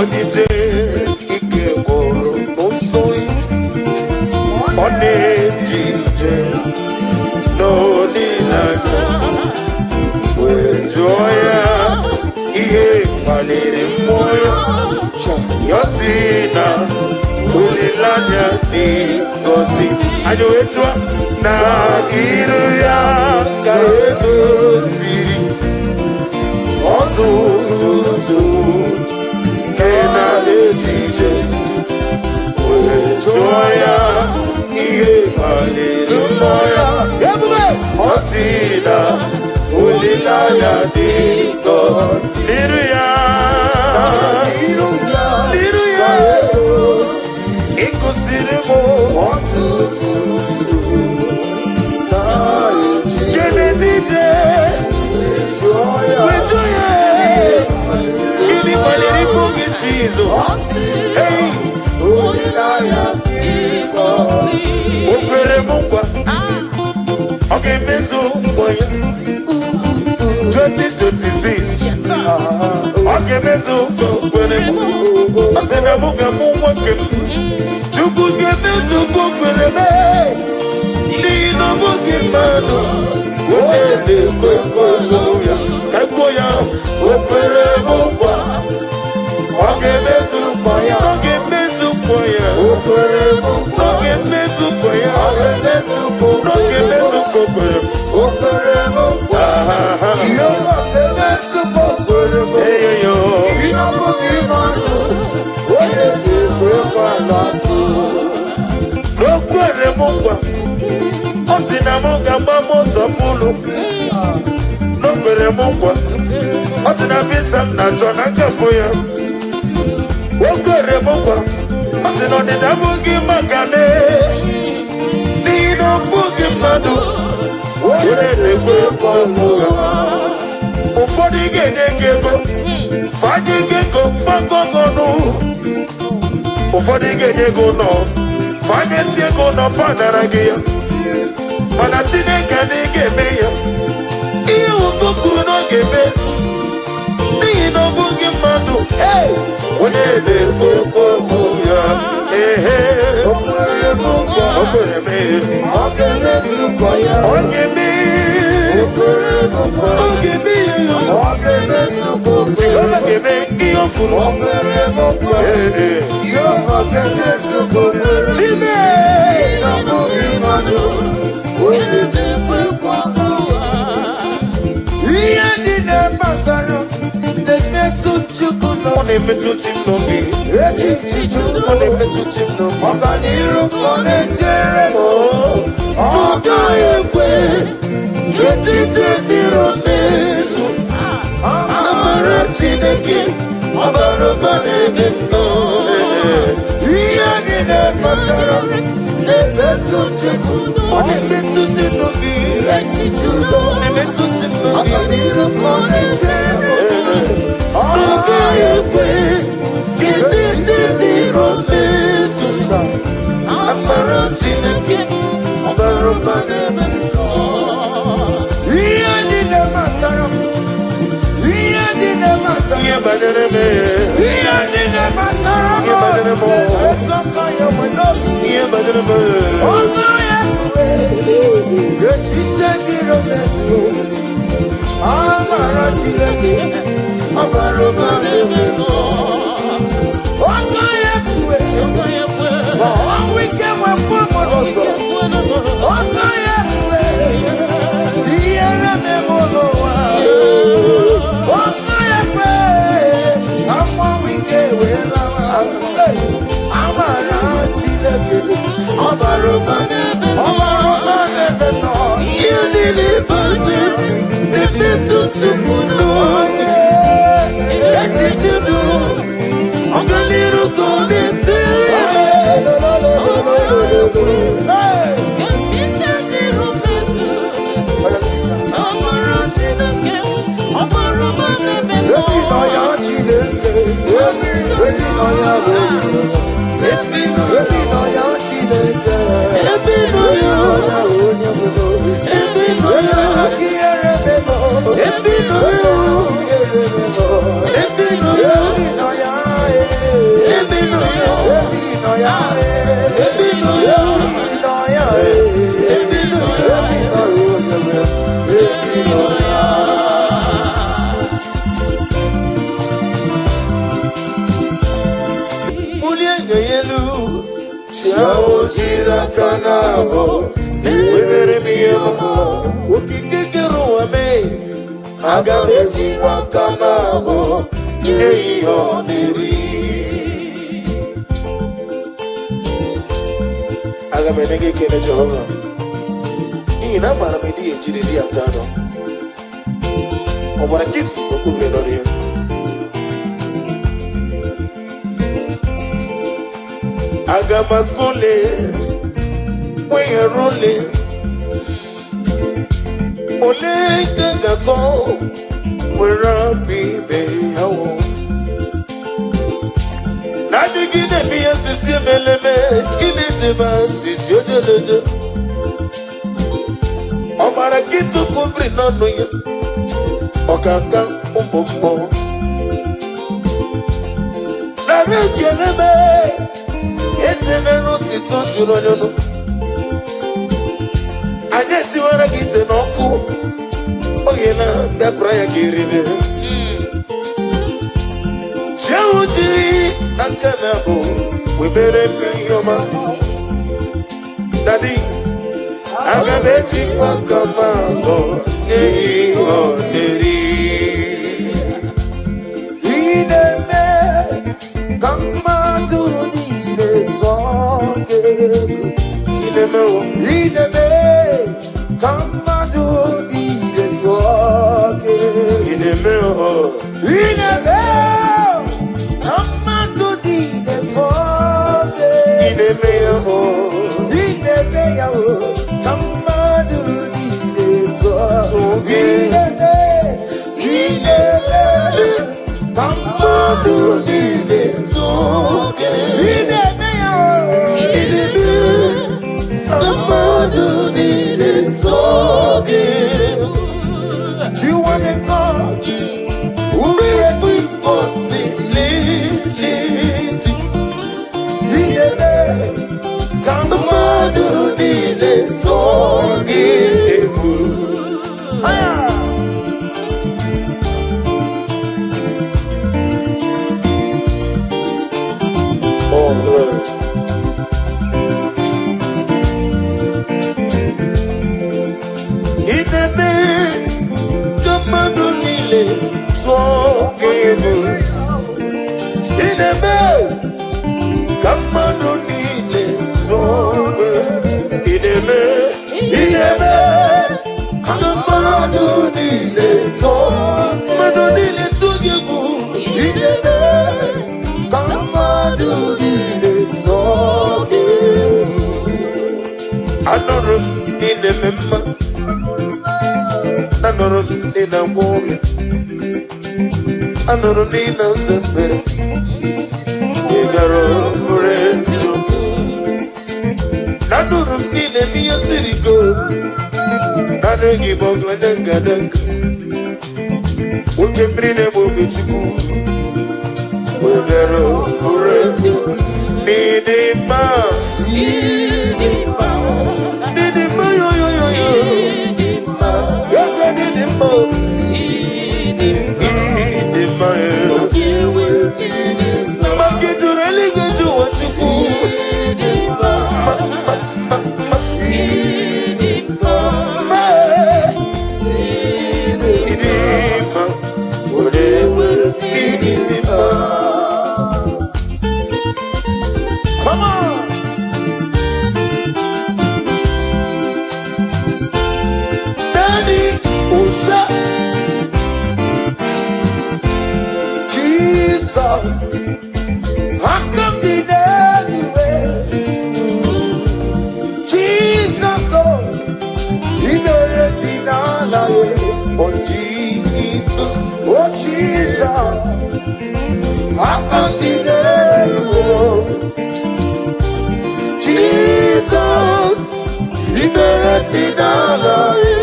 Onye ike gwụrụ n'ụzọ, ọ na-eje ije n'olileanya, wee jụọ ya ihe kpaliri mmụọ ya. Ya sị na olileanya dị ngọzi. Anyị wee tụọ na iru ya ka edoziri ọtụtụ nsogbu nke na-eje ije, wee jụọ ya ihe kpaliri mmụọ ya. Ebube, ọ sị na olileanya dị nsọ n'iru ya. N'iru ya n'iru ya ka edozi ịkụziri m ọtụtụ nsogbu na-eji Kenetite jụọ ya wee jụọ ya gịnị kpaliri mmụọ gị, Jizọs? Ọ sị Hey! olileanya dị ngọzi. O kwere m nkwa, ọ ga-emezu nkwa ya. 2026, ọ ga-emezu nkwa o kwere m. Ọ sị na mụ ga-amụ nwoke m. Chukwu ga-emezu nkwa o kwere m, n'ihi na ọ bụghị mmadụ onye na-ekwe nkwa ya. Ka kwuo ya, o kwere m nkwa, ọ ga-emezu nkwa ya, ọ ga-emezu nkwa ya. O kwere m nkwa, ọ ga-emezu nkwa ya. Ọ ga-emezu nkwa o ọ ga-emezu nkwa o kwere m. O kwere m nkwa. Jehova ga-emezu nkwa o kwere m. Eyoyo. Ị na-abụghị mmadụ onye ga-ekwe nkwa na-asụ. O kwere m nkwa, ọ sị na m ga-agba moto full. O kwere m nkwa, ọ sị na visa m na-achọ na nkafụ ya. O kwere m nkwa, ọ sị na ọdịda abụghị maka m, n'ihi na ọ bụghị mmadụ onye na-ekwe nkwa ụgha. Ụfọdụ ga-enye gị ego, fanye gị ego fagọgọnụ. Ụfọdụ ga-enye gị ụlọ, fanyesi ego ụlọ, fanara gị ya. Mana Chineke adịghị ga-eme ya ihe nwoke kwuru na ọ ga-eme, n'ihi na ọ bụghị mmadụ onye na-ekwe okwu ya. Ehe. O kwere m nkwa, O kwere m. Ọ ga-emezu nkwa ya. Ọ ga-eme. O kwere m nkwa, ọ ga-eme ya. Ọ ga-emezu nkwa o kwere. Jehova ga-eme ihe o kwuru. O kwere m nkwa, Ee. Jehova ga-emezu nkwa o kwere. Chime. Na ọ bụghị mmadụ onye na-ekwe nkwa. Ihe niile gbasara na-emetụ Chukwu Ọ n'obi. na-emetụ chi m n'obi. Echiche Ọ na-emetụ chi m n'obi. Ọganiru ka ọ na-echere m, ọ gaghị ekwe ka echiche ndị iro mezu. Amara Chineke ọ bara ụba n'ebe m nọ. Ihe niile gbasara m na-emetụ Chukwu. Ọ na-emetụ chi m n'obi. Echiche udo. Ọ na-emetụ chi m n'obi. Ọganiru ka ọ na-echere m, ọ gaghị ekwe ka echiche ndị iro mezu. Amara Chineke ọ bara ụba n'ebe m nọ. Ihe niile gbasara m, ihe niile gbasara Ihe banyere m, ihe niile gbasara m Ihe banyere m. na-emetụ aka ya nwe n'obi. Ihe banyere m. Ọgọ ya kpughe echiche ndị iro mezu. Amara Chineke ọ bara ụba n'ebe m nọ. Ọgọ ya kpughe ma ọnwụ ike nwekwa m n'ụzọ. Ọgọ ya kpughe ihere meme n'ụwa. Ọgọ ya kpe ka mmanwụ ike wee lawa azụ. Amara Chineke ọ bara ụba, ọ bara ụba n'ebe m nọ. Ihe niile banyere na-emetụ Chukwu n'obi. Echiche udo, ọganiru ka ọ na-echere m. Hey! Echiche ndị iro mezu. Amara Chineke ọ bara ụba n'ebe m nọ. Ebi nọ ya Chineke, ebi nọ ya bụ Ebi nọ ebi nọ ya Chineke, ebi nọ ebi ya nọ ya onye bụ n'obi. Ebi nọ ya. Ihere memo, Ebi nọ ya. ihere memo, Ebi nọ ya. ebi nọ ya. nga ya elu. Chi ahụ jiri aka na-abụ webere m ihe ọma. Okike kere ụwa mee, aga m ejikwa aka na-abụ nye ya ihe ọ na-eri. Aga m enye gị ekele, Jehova, n'ihi na amaara m ịdị ejiri di ata anụ. Ọ gbara nkịtị, o kwubiri n'ọnụ ya. Aga m akụle kwenyere ole ole ka ga-akọ were hapụ ibe ya wụ na-adịgide eme ihe sisi emeleme gịnị dị ma sisi ojeleje. Ọ gbara nkịtị kwubiri n'ọnụ ya, ọkaka ụmụ mmụọ narị ekele mee eze mere otito jụrụ onye ọnụ. Anyị esiwara gị ite n'ọkụ oge na bịapụra ya ka eribe. Chi ahụ jiri aka na abụ wee mere m ihe ọma. Daddy, aga m ejikwa aka m abụọ nye ya ihe ọ na-eri. Ị na-eme ka mmadụ niile tụọ gị egwu. Ị na-emewo. Ị na-eme ka mmadụ niile tụọ gị egwu. Ị na-emewo. Ị na-eme ka mmadụ niile tụọ gị Ị egwu. na-eme ya o. Ị na-eme ya o, ka mmadụ niile tụọ Tụọ gị. Ị na-eme, ị na-eme ka mmadụ niile Tụọ gị. Ị na-eme ya o, Ị na-eme ka mmadụ niile tụọ gị. You are the God who created Possibility. Ị na-eme ka mmadụ niile tụọ gị Egwu. Aya! Oh, glory. Ị na-eme ka mmadụ niile tụọ gị egwu. Ị na-eme ka mmadụ niile tụọ gị egwu. Ị na-eme, ị na-eme ka mmadụ niile tụọ, mmadụ niile tụọ gị egwu. Ị na-eme ka mmadụ niile tụọ gị egwu. Anụrụ m ị na-eme mma, anụrụ m ị na-agwọ ọrịa, anụrụ m ị na-aza ekpere. Ị bịara bụrụ eziokwu. Anụrụ m ị na-eme ihe siri ike. Naanị gị bụ ọgladanga nwoke mmiri na-egbu oge Chukwu wee bịara bụrụ eziokwu. N'ịdị mma, Ịdị mma, n'ịdị mma, yo yo yo yo. ịdị mma, Eze, n'ịdị mma, Ịdị mma, ịdị mma, yo. ịdị mma, Maka juru eluigwe ju ụwa, Chukwu. ịdị mma, Ma, ma, ma, ma, ịdị mma, ma. ịdị Ịdị mma, onye ịdị mma. Come on! Daddy, ụza. Jesus, aka m dị n'eluigwe. Jesus, oh, ikpere dị n'ala ya. Oh, Jesus. Oh, Jesus, aka m dị n'elu. Jesus, ikpere dị n'ala ya.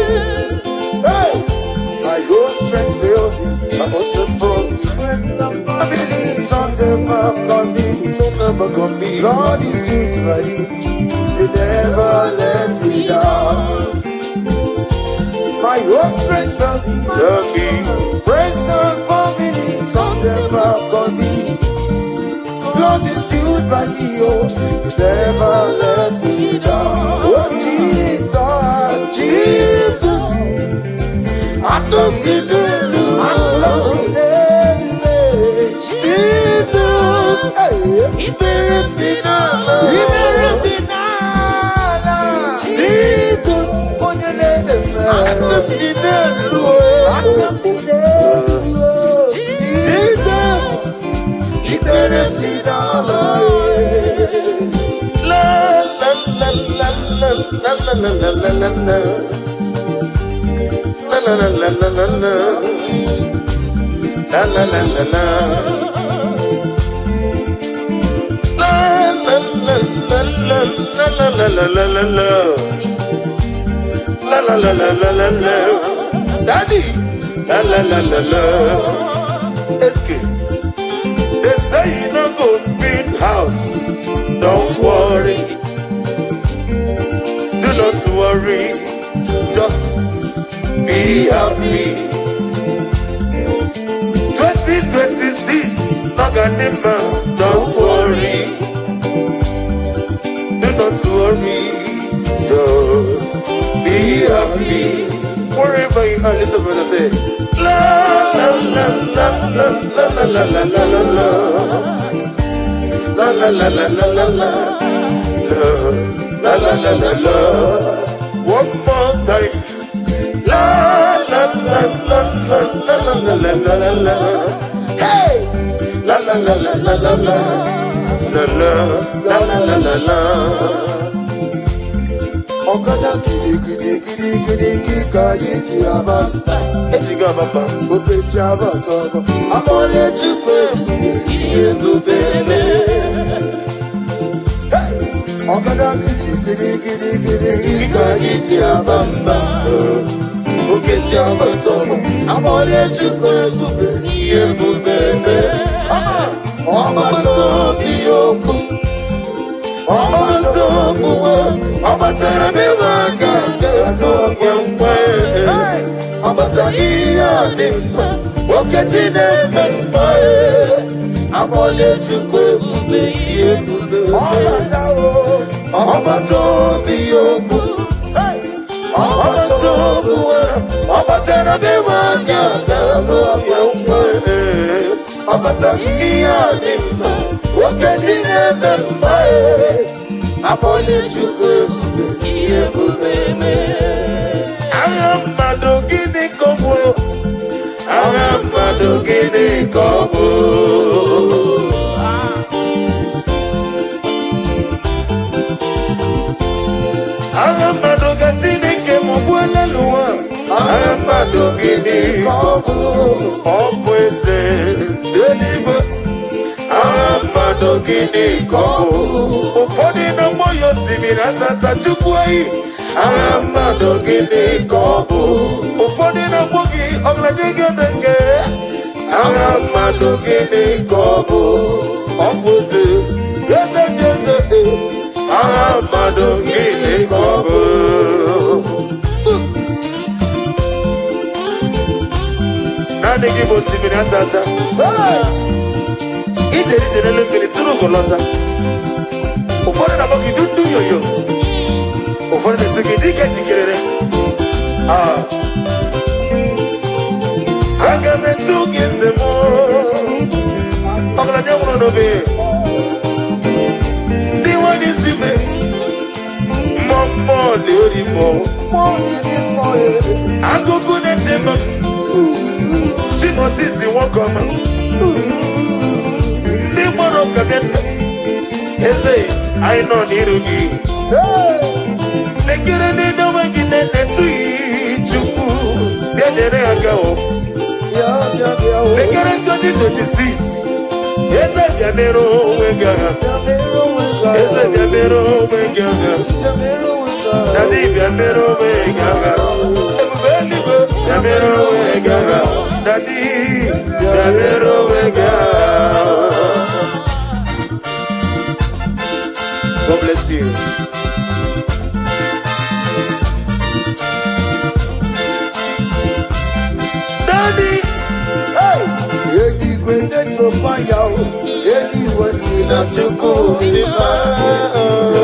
Hey! My whole strength fails me. My also from Family turn them back on me. Turn back on me. Lord is it ready. You never let me down. My whole strength failed me. Tell me. Friends and family turn them back on me. Lord is still by gị o. You never let me down. Oh Jesus, Jesus. Aka m dị n'elu. Aka m dị n'elu. Jesus. Hey. Ikpere m dị n'ala. Ikpere m dị n'ala. Jesus. Onye na-eme mma. Aka m dị n'elu. Aka m dị n'elu. Jesus. Ikpere m dị n'ala. La la la la la la la la la la la. La la la la la la la. La la la la la. La la la la la la la la la la la. La la la la la la la. Daddy. La la la la la. Eske. They say you no go build house. Don't worry. Do not worry. Just be happy. 2026, Naganima, don't worry. Do not worry. Just be happy. Wherever you are, little brother say, La la la la la la la la la la la. La la la la la la la. La la la la la. One more time. La la la la la la la la la la la. Hey! La la la la la la la. La la la la la la la. Ọ̀kadà gidigidi gidigidi ka anyị ji aba mba. Ejigo abamba. Oke ji abata ọgọ. Amọ̀lẹ̀ Chukwu ebube. Ebube Hey! Ọ̀kadà gidigidi gidigidi ka anyị ji aba mba. Oke ji abata ọgọ. Amọ̀lẹ̀ Chukwu ebube. Ebube. Come on! Ọgbata obi okwu. Ọgbata obi, ọ batara be m aka nke n'okwe nkwe. Hey! Ọ batara ihe a dị mma. Okechi na-eme mma. Amọ̀lẹ̀ Chukwu ebube. Ebube. Ọbata o. Ọgbata obi okwu. Hey! Ọgbata obi, ọ batara be m aka nke n'okwe nkwe. Ọ batara ihe a dị mma. Okechi na-eme mma. Amọ̀lẹ̀ Chukwu ebube. Ebube. Agha mmadụ gịnị ka ọ bụ? Agha mmadụ gịnị ka ọ bụ? Agha mmadụ ka Chineke m gbuola n'ụwa. Agha mmadụ gịnị ka ọ bụ? Ọ bụ eze eluigwe. Agha mmadụ gịnị ka ọ bụ? Ụfọdụ na-agbọ ya osimiri atata Chukwu eyi. Agha mmadụ gịnị ka ọ bụ? Ụfọdụ na-agbọ gị ọgladịgedege. Agha mmadụ gịnị ka ọ bụ? Ọ bụ eze, eze ndị eze. Agha mmadụ gịnị ka ọ bụ? Naanị gị bụ osimiri atata. Hey! Ije ije n'elu mmiri tụrụ ugo lọta. Ụfọdụ na-akpọ gị dundu yoyo. Ụfọdụ na-etu gị dike jikerere. Ah. Aga m etu gị nze m. Ọgaranya nwụrụ n'obe. Ndị nwanyị isi me. Mmụọ mmụọ na-eri mmụọ. Mmụọ na-eri mmụọ. Agụgụ na-eti m. Chimosisi nwoke ọma. Ndị gbara ụka bịa nna. Eze, anyị nọ n'iru gị. Hey! Lekere n'edowe gị na-etughị Chukwu. Bịa nyere aka o. Bịa bịa bịa o. Lekere 2026. Eze bịa mere onwe gị agha. Bịa mere onwe gị agha. Eze bịa mere onwe gị agha. Bịa mere onwe gị agha. Daddy bịa mere onwe gị agha. Ebube eluigwe bịa mere onwe gị agha. Daddy bịa mere onwe gị agha. God bless you. Daddy, Hey! Eluigwe na-etokwa ya o. Eluigwe Eluigwe si na Chukwu dị mma.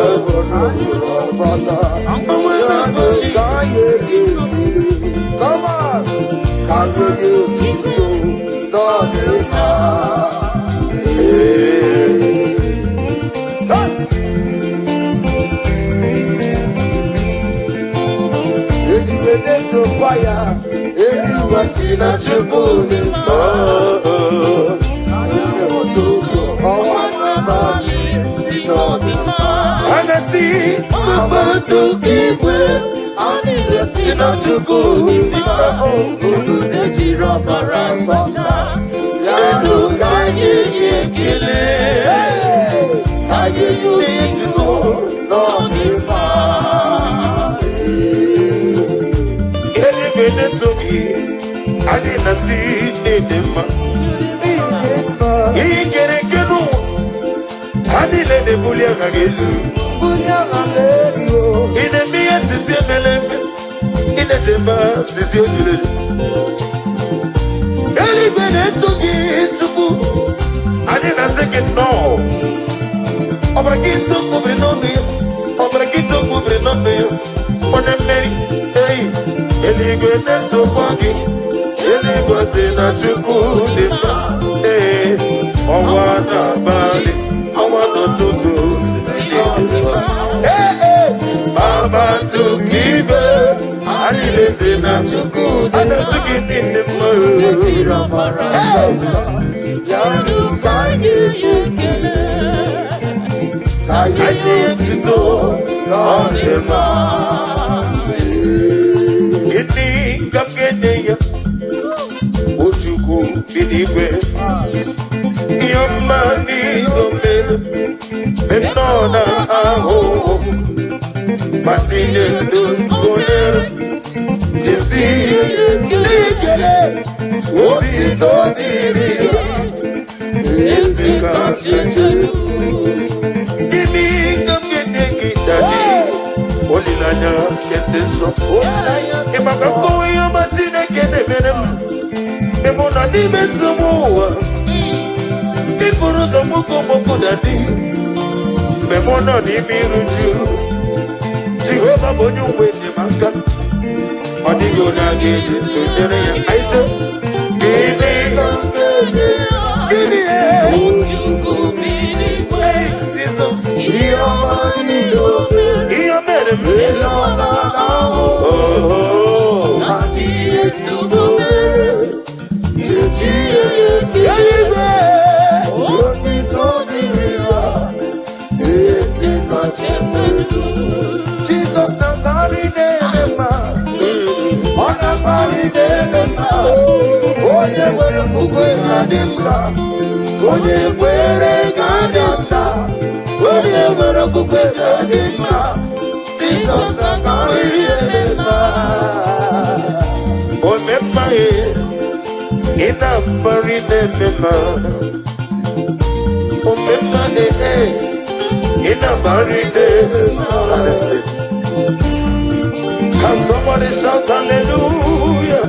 Come on, ka anyị nye otuto n'ọdịmma. Ee. Come. Eluigwe na-etokwa ya, eluigwe si na Chukwu dị mma. Ụtụtụ, ọnwa n'abalị si n'ọdịmma. Ha na-asị Kpakpando nke igwe, anyị si na Chukwu dị mma. Unu Ejiri ọbara sọta, ya nụ ka anyị nye ekele. Hey! Ka anyị nye otuto n'ọdịmma. Eluigwe na-eto gị, anyị na-asị n'ịdị mma. Ịdị mma, Ihe kere eke n'ụwa, ha niile na-ebuli aha gị elu. bulie aha gị elu o. Ị na-eme ihe sisi emele eme, ị na-echebe sisi ejuru eju. Eluigwe na-eto gị, Chukwu, anyị na-asị gị nnọọ. Ọbara gị tụkwubiri n'ọnụ ya, ọbara gị tụkwubiri n'ọnụ ya, onye mmeri, eyi. Eluigwe na-etokwa gị, eluigwe sị na Chukwu dị mma. Ee, ọnwa n'abalị, ọnwa n'ụtụtụ, sisi dị mma. Ee, ee, kpakpando nke igwe, anyị na-esi na Chukwu dị a na-asị gị niile mma. Ejiri ọbara mma. Ya nụ ka anyị nye ekele. ka anyị Anyị nye etito otuto n'ọdịmma. Gịnị ka m ga-enye ya? O Chukwu bi n'igwe, ihe ọma niile o mere, mgbe m nọ na ahụhụ, ma tinye ndụ gonyere, esi ihe n'ikele, otito dịrị ya, esi kasị echezu. Gịnị ka m ga-enye gị, Daddy? Olileanya nke ndị nsọ. Ị maka nkọwa ihe ọma Chineke na-emere m, ebe ọ nọ n'ime nsogbu ụwa, ịbụrụ ụzọ mgboko mgboko na dị mgbe mụ nọ n'ime iru ju. Jehova bụ onye uwe enyemaka, ọ dịghị onye a ga-eji tụnyere ya. Anyị chọọ gịnị? Ka m ga-enye Gịnị? Chukwu Bi n'igwe, Hey, Jizọs, ihe ọma niile o mere. ihe o mere m. Ele ọ na-ahụ Oh, adịghị etubo mere. Chechi ihe ekele. eluigwe. Otito dịrị ya, ezi kacha elu. Jizọs na-akarị na-eme mma, ọ na-akarị na-eme mma. Onye nwere okwukwe na-adị nta, onye kwere ga-adị nta, onye nwere okwukwe ga-adị mma. Jizọs na-akarị na-eme mma. Omemma ye, ị na-akparị na-eme mma. Omemma e e, ị na-akparị na-eme mma. Can somebody shout hallelujah?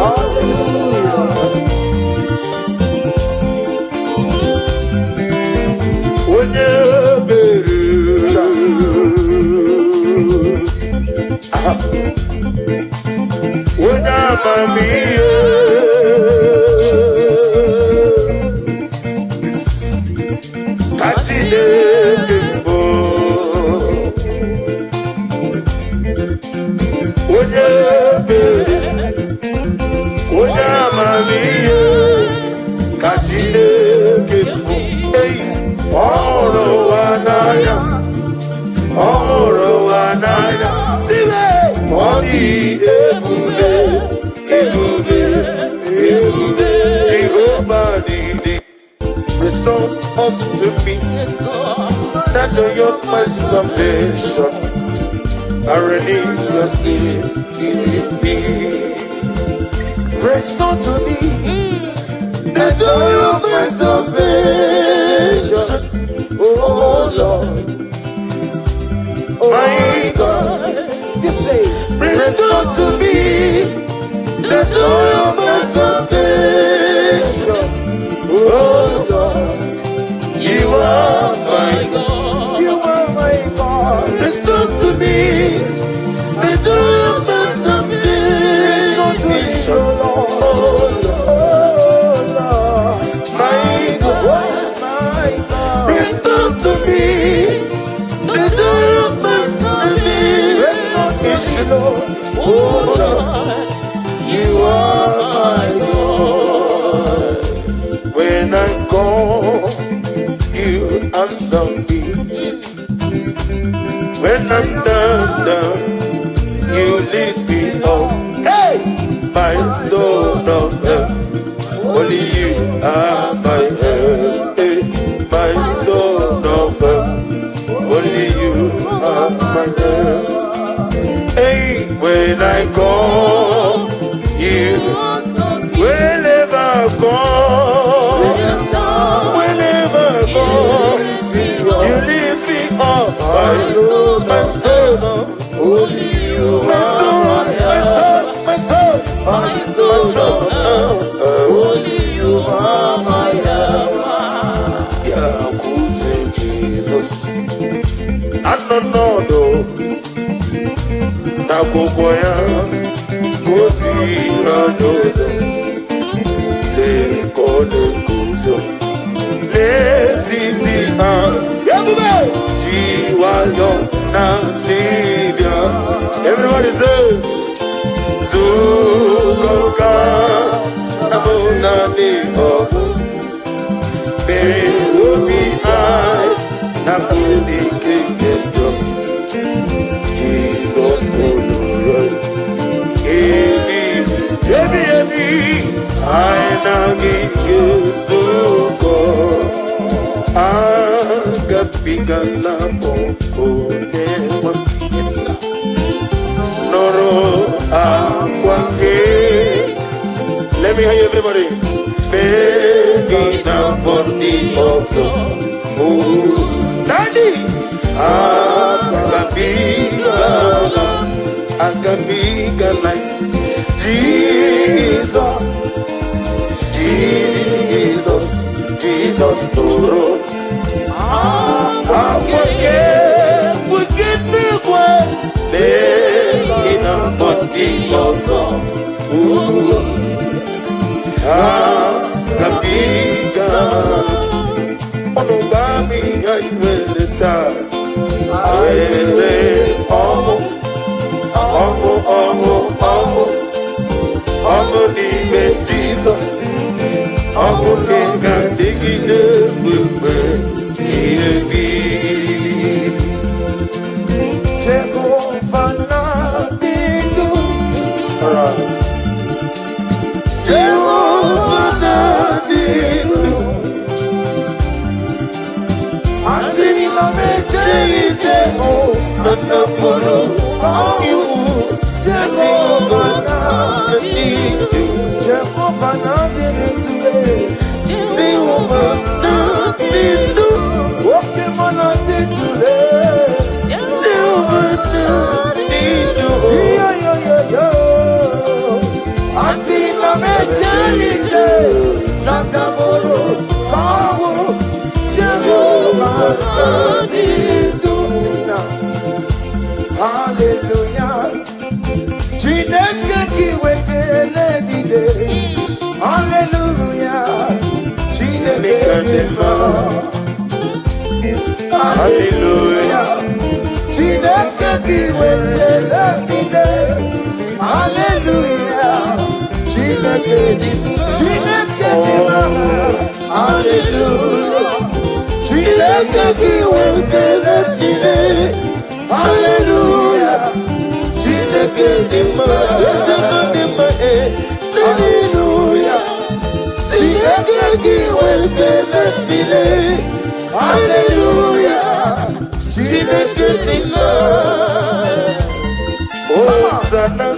Hallelujah. Onye ebere. Aha. Onye amamihe. Ka Chineke mbụ. Onye ebere. Onye amamihe. Ka Chineke mbụ. Ei, ọ hụrụ ụwa n'anya. Ọ hụrụ ụwa n'anya. Tiwe! Ọ dị ebube, ebube, ebube. Jehova dị dị. Restore unto me the joy of my salvation. I renew your spirit within me. Restore to me the joy of my salvation. Oh Lord, oh My God. You say, Restore to me the joy of my salvation. Oh Lord, you Answer me. When I'm down, down, you lift me up. Hey! My soul of help. Only you are my help. Hey, my soul of help. Only you are my help. Hey, when I call you, whenever I call, whenever I call, you lift me up. My soul, Only you my soul, my soul, my soul, my my soul, soul. Only you are my help. Bịakwute Jizọs, anọ n'ọdụ n'akwụkwọ ya goziri n'ụzọ. Lee ka ọ na-eguzo n'etiti ha, ebube ji nwayọ na-asị bịa. Everybody say, zukọ ka abụ naanị ọgụ. Mee obi anyị na ike nke njọ. Jizọs nụrụ ebi ebi ebi anyị na gị ga-ezukọ. Agabigala m onye nwe m. Nụrụ akwa nke. Let me hear you, everybody. Mee gị na mbọ ndị ọzọ. Oh, Daddy! Agabigala, agabigala. Jesus, Jesus, Jesus nụrụ akwa nke n'igwe. Mee gị na mbọ ndị ọzọ. Oh, agabigala. Ọnụ gba m ihe anyị nwere taa. Anyị nwere ọṅụ, ọṅụ, ọṅụ, ọṅụ, ọṅụ n'ime Jizọs. Ọṅụ nke ga-adịgide mgbe ihe bi. Jehova na-adị ndụ. Alright. Jehova na-adị ndụ. Asị na m ejeghị ije hụ na ndapụrụ ọnwụ. Jehova na-adị ndụ. Jehova na-adịrị ndụ. Jehova na-adị ndụ. Oke mụ na-adị ndụ. Jehova na-adị ndụ. Yo. Asị na m ejeghị ije na ndapụrụ ọnwụ. Jehova na-adị ndụ. Listen. Hallelujah. Chineke gị wekele niile. Hallelujah. Chineke dị mma. Hallelujah. Chineke gị wekele niile. Hallelujah. Chineke, Chineke dị mma. Hallelujah. Chineke gị wekele niile. Hallelujah. Chineke dị mma. Eze nọ dị mma, eh. Hallelujah. Chineke gị wekele niile. Hallelujah. Chineke dị mma. Hosanna.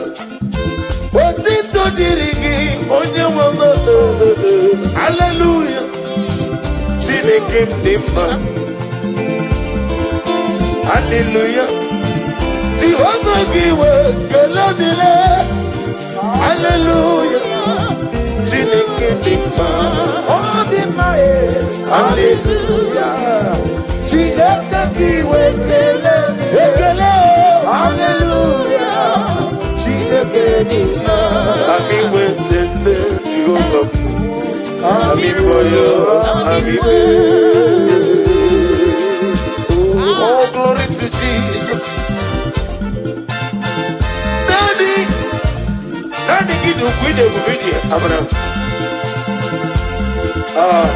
Otito dịrị gị, onye nwe m. Hallelujah. Chineke m dị mma. Hallelujah. Jehova gị wee kele dịrị. Hallelujah. Chineke dị mma. Ọ dị mma e. Hallelujah. Chineke gị wekele niile. Ekele o. Hallelujah. Chineke dị mma. Ami wetete Jehova m. Ami boyo, ami be. Oh, glory to Jesus. Daddy, Daddy, gị dị ukwu, ịdị ebube, ịdị amara. Ah.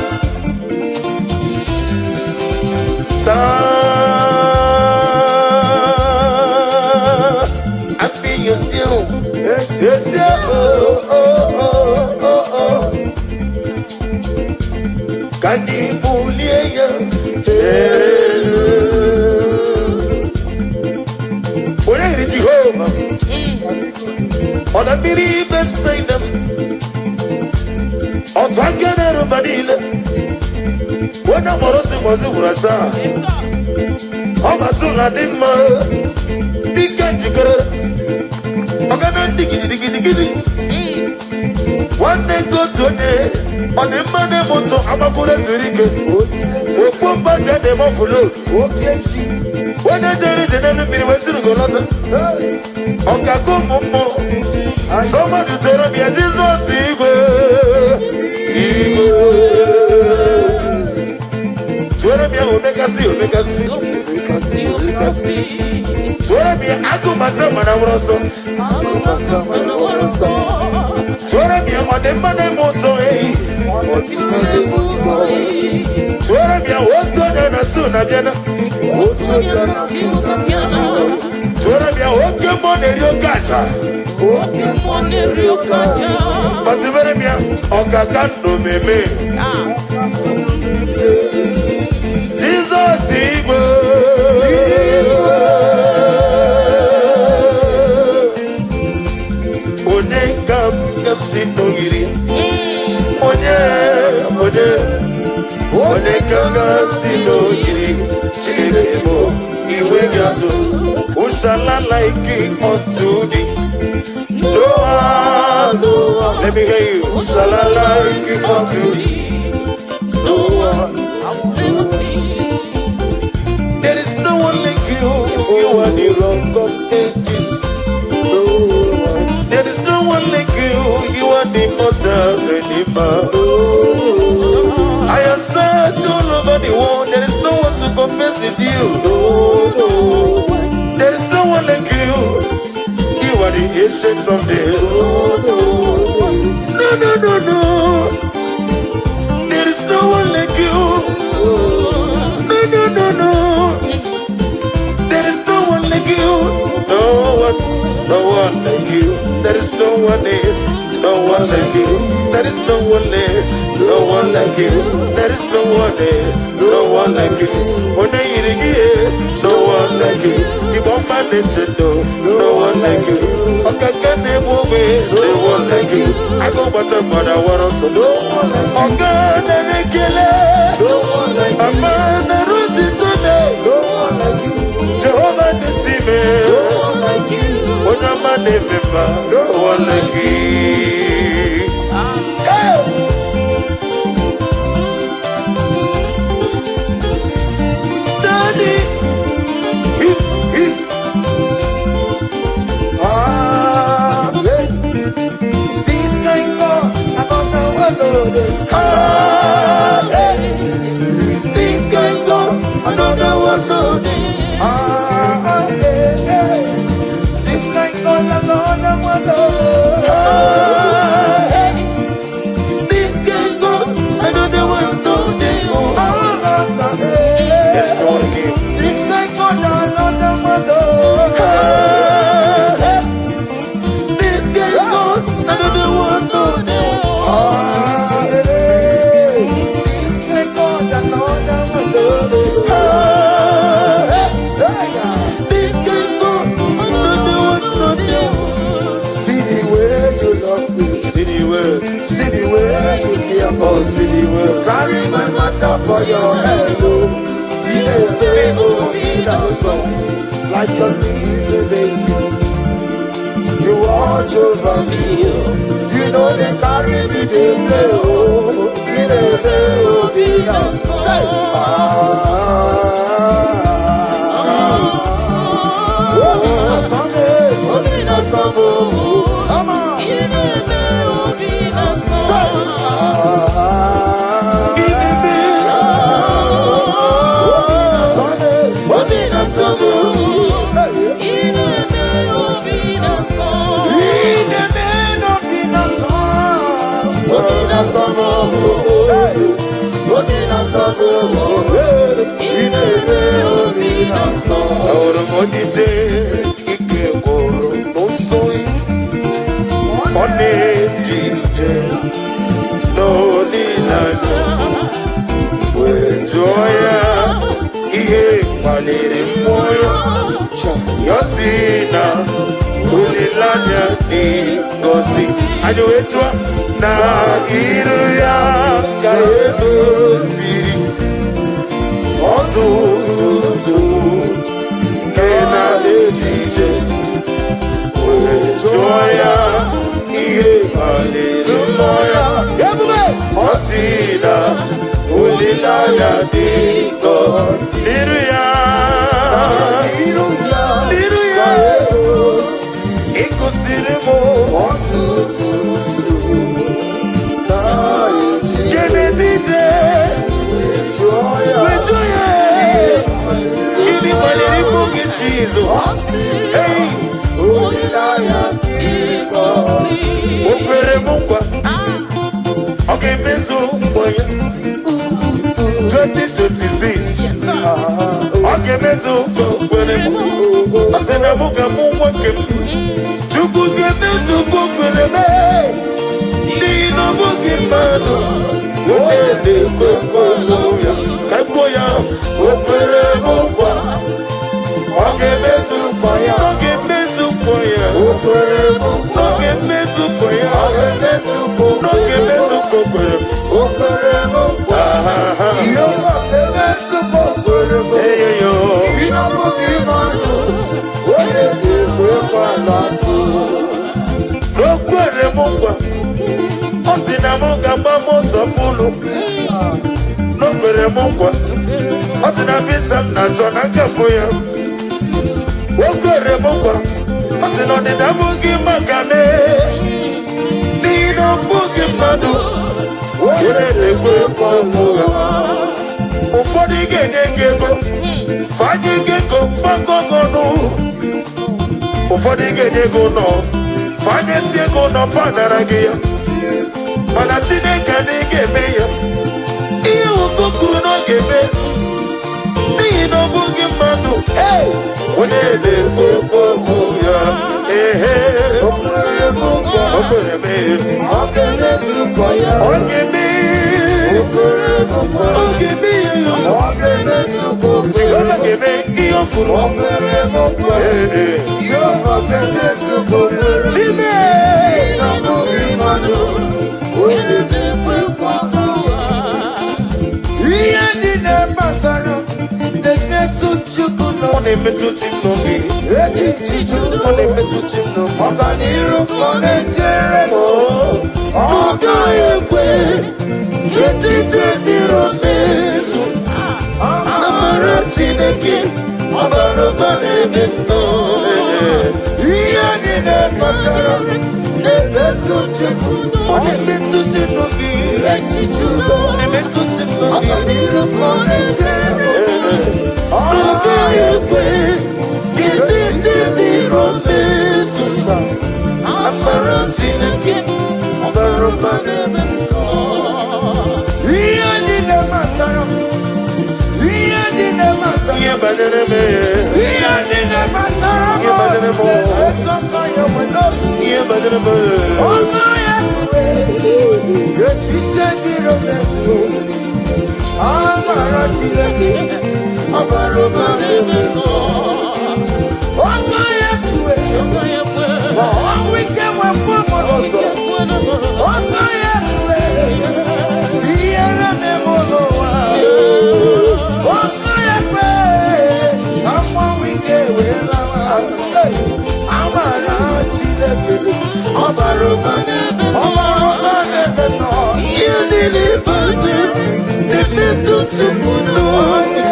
Saa àfihàn o. Etí o o o o o. Ka anyị bulie ya elu. Onye yiri Jehova? Ọ na mmiri Betsaida m. Otu aka na-eru mba niile. Onye mụrụ otu ụbọchị gwụrụ asaa. Ọ batụla dị mma. Dike njikere. Ọgana ndị gidigidigidi. Nwanne nke otu onye. Ọ dị mma na-eme ụtọ agbakwuru ezuru ike. Onye eze. Ofu mba ji na-eme offload. Oke chi. Onye jere ije n'elu mmiri wee tiri lọta. Hey. Ọkaka ụmụ mmụọ. Somebody tell me Jizọs igwe. Igwe. Tụọrọ m ya omekasị omekasị. Omekasị, omekasị. Tụọrọ m ya agụmata mana nwere ọsọ. Agụmata nwere ọsọ. Tụọrọ m ya ọdịmma na-eme ụtọ ehi. Ọdịmma na-eme ụtọ. Tụọrọ m ya otu onye na-asụ na bịana. Otu onye na-asụ na bịana. Tụọrọ m ya oke mmụọ na-eri oke aja. Oke Mmụọ na-eri oke aja. Kpatụbere m ya ọkaka ndụ meme. Jizọs igwe. Onye ka m ga-esi n'ogiri? Onye, onye, onye ka m ga-esi n'ogiri? Chineke bụ iwe ga-atụ. Ushala like unto thee. No one, no one. Let me hear you. Ushala like unto thee. No one. There is no one like you. You are the rock of ages. No one. There is no one like you. You are the immortal redeemer. I have searched all over the world. There is no one to compare with you. There is no one like you. You are the ancient of days. No, no, no, no. There is no one like you. No, no, no, no. There is no one like you. No one, no one like you. There is no one there. No one like you. There is no one there. No one like you. There is no one there. No one like you. Onye yiri gị, no one like you. Igbo mma na-eche ndo, no one like you. Ọkaka na-egbu ogbe, no one like you. Agụ gbata mgbada wara ọsọ, No one like you. ọga na-ekele. No one like you. Ama na-eru ntito me. No one like you. Jehova na-esi me. No one like you. Onye ọma na-eme mma, no one like you. Hey! Daddy, hip, hip. Ah, yeah. This kind God, another one, no, dey. Ah, hey. This kind God, another one, no dey. Ah, ah, eh, eh. This kind God, another one, no. Ah, hey. This kind God, another one, no dey. Oh. Ah, ah, ah, eh. There is no one again. This kind God, another one, no. Ah, hey. This kind God, another one, no dey. Ah, eh. This kind God, another one, no. Ah, hey. Hey, yeah. This kind God, another one, no dey. See the way you love me. See the word, See the way you care for oh, me. see the word. Carry my matter for your head, oh. The oh, in the sun, like a little baby. You watch over me. You know they carry me, they play, oh. The oh, in the say, ah, oh, in the sun, eh, oh, in the sun, oh. Come on, say, ah, oh, in the sun, eh, oh, hey. In the name of the Son, oh, hey, oh, the Son, Onije ike gwụrụ n'ụsọ, ọ na-eje ije n'olileanya, wee jụọ ya ihe kpaliri mmụọ ya. Ya sị na olileanya dị ngọzi. Anyị wee tụọ na iru ya ka edoziri ọtụtụ nsogbu nke na-eje ije, wee jụọ ya ihe kpaliri mmụọ ya. Ebube. Ọ sị na olileanya dị nsọ n'iru ya. N'iru ya. N'iru ya. Ka egosi ịkụsiri m ọtụtụ nsogbu na-eji Kenetite jụọ ya wee jụọ ya gịnị kpaliri mmụọ gị, Jizọs? Ọ sị Hey! olileanya O kwere m nkwa, ọ ga-emezu nkwa ya. 2026, ọ ga-emezu nkwa o kwere m. Ọ sị na mụ ga-amụ nwa nke m. Chukwu ga-emezu nkwa o kwere m, n'ihi na ọ bụghị mmadụ onye na-ekwe nkwa ya. Ka kwuo ya, o kwere m nkwa, ọ ga-emezu nkwa ya. Ọ ga-emezu nkwa ya. O kwere m nkwa. Ọ ga-emezu nkwa ya. Ọ ga-emezu nkwa o Ọ ga-emezu nkwa o kwere m. O kwere m nkwa. Aha. Jehova ga-emezu nkwa o kwere m. Eyoyo. Ị na-abụghị mmadụ onye ga-ekwe nkwa n'asụ. O kwere m nkwa, ọ sị na m ga-agba moto full. O kwere m nkwa, ọ sị na visa m na-achọ na nkafụ ya. O kwere m nkwa, ọ sị na ọdịda abụghị maka mee, n'ihi na ọ bụghị mmadụ onye na-ekwe nkwa ụgha. Ụfọdụ ga-enye gị ego, fanye gị ego fagọgọnụ. Ụfọdụ ga-enye gị ụlọ, fanyesi ego ụlọ, fanara gị ya. Mana Chineke adịghị ga-eme ya ihe ụkọ kwuru na ọ ga-eme, n'ihi na ọ bụghị mmadụ onye na-ekwu okwu ya. Ehe. O kwere m nkwa. O kwere m. Ọ ga-emezu nkwa ya. Ọ ga-eme. O kwere m nkwa. Ọ ga-eme ya. Ọ ga-emezu nkwa o kwere Jehova m. ga-eme ihe o kwuru. O kwere m nkwa. Ee. Jehova ga-emezu nkwa o kwere m. Chime. Na bụghị mmadụ onye na-ekwe nkwa. Ihe niile gbasara na-emetụ Chukwu Ọ n'obi. na-emetụ chi m n'obi. Echiche Ọ na-emetụ chi m n'obi. Ọganiru ka ọ na-echere m. Ọ gaghị ekwe ka echiche dịrị mezu. Amara Chineke ọbara ụba na-eme nnọọ. Ihe niile gbasara m na-emetụ Chukwu. Ọ na-emetụ chi m n'obi. Echiche udo. Ọ na-emetụ chi m n'obi. Ọganiru ka ọ na-echere m. Ọ Ọ gaghị ekwe ka echiche dịrị mezu. Amara Chineke ọbara ụba na-eme. Ihe niile gbasara m, ihe niile gbasara Ihe banyere m, ihe niile gbasara m Ihe banyere m. na-emetụ aka ya nwe n'obi. Ihe banyere m. Ọgọ ya kwe echiche dịrị mezu. Amara Chineke ọbara ụba na-eme. Ọgọ ya kwe ma ọnwụ ike nwepụ m n'ụzọ. Ọgọ ya kwe ihere na-eme n'ụwa. Ọgọ ya kwe ka mmanwụ ike wee lawa azụ. Hey! Amara Chineke ọbara ụba, ọbara ụba na-eme nọ. Ihe niile banyere m na-emetụ Chukwu n'obi.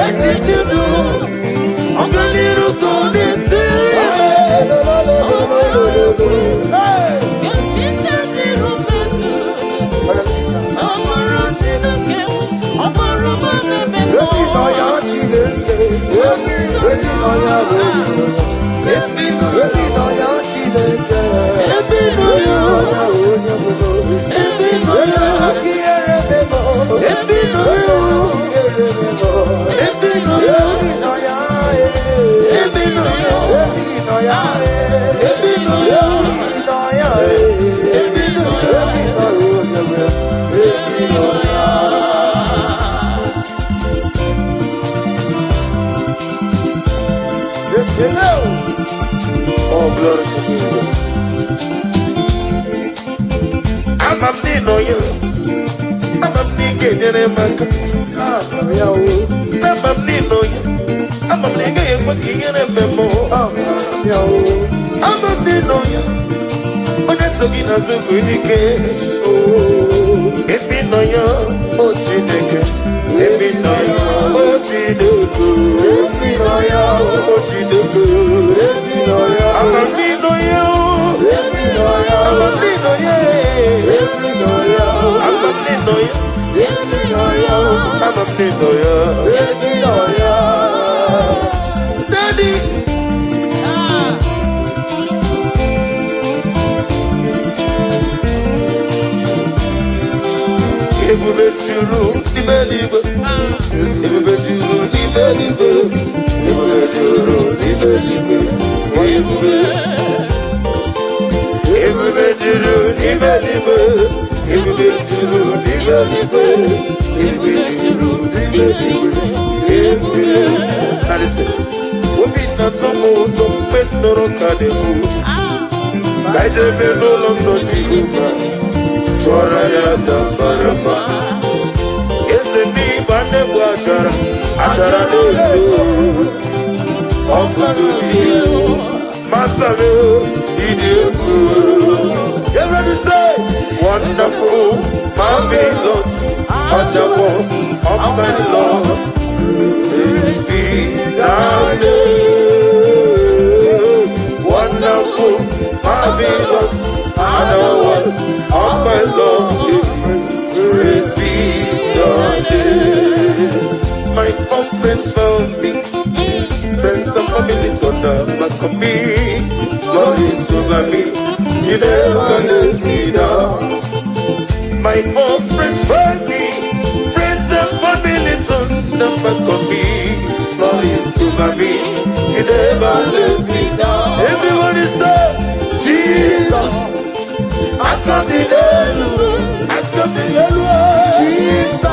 Echiche udo, ọganiru ka ọ na-echere m. Hey! Echiche dịrị mmezu. Amara Chineke, ọbara ụba na-eme. Ebi nọ ya Chineke, ebi nọ ya onye, ebi nọ ya Chineke, Ebi nọ ebi ya. nọ ya onye bụ n'obi. Ebi nọ ya. Aka ihere memo, Ebi nọ ya. ihere memo, Ebi nọ ya. ebi nọ ya, Hello. Oh, glory to Jesus. Ama m n'ịnọ ya. Ama m na ị ga-enyere m aka. Ama m ya o. Ama m n'ịnọ ya. Ama m na ị gaghị ekwe ka ihere mee m. Ama m ya o. Ama m n'ịnọ ya. Onye so gị n'azụ bụ dike. Ebe ị nọ ya, o Chineke. Ebe ị nọ ya, o Chineke. Ebi nọ ya o. O Chineke. Ebi nọ ya o. Ama m n'ịnọ ya o. Ebi nọ ya o. Ama m n'ịnọ ya. Ebi nọ ya o. Ama m n'ịnọ ya. Ebi nọ ya o. Ama m n'ịnọ ya. Ebi nọ ya. Daddy. Ebube juru n'ime eluigwe. Ebube juru n'ime eluigwe. Ebube juru n'ime eluigwe. Ebube. Ebube juru n'ime eluigwe. Ebube juru n'ime eluigwe. Ebube juru n'ime eluigwe. Ebube. Now listen. Obi na-atọ m ụtọ mgbe m nụrụ ka na-ekwu. Ka anyị jebe n'ụlọ nsọ Jehova. Tụọrọ ya tambara. Eze ndị Igbo na-egbu achara, achara na-eto. Ọfụtụ dị Master m, ịdị egwu. Everybody say, wonderful, marvelous, wonderful, of my Lord. Praise be thy name. Wonderful, marvelous, and of my Lord. Praise be thy name. My own friends found me, friends and family turned their back on me. Lord is over me, He never let me down. My own friends find me, friends and family turn their back on me. Lord is over me, He never let me down. Everybody say, Jesus, I come in I come in Jesus.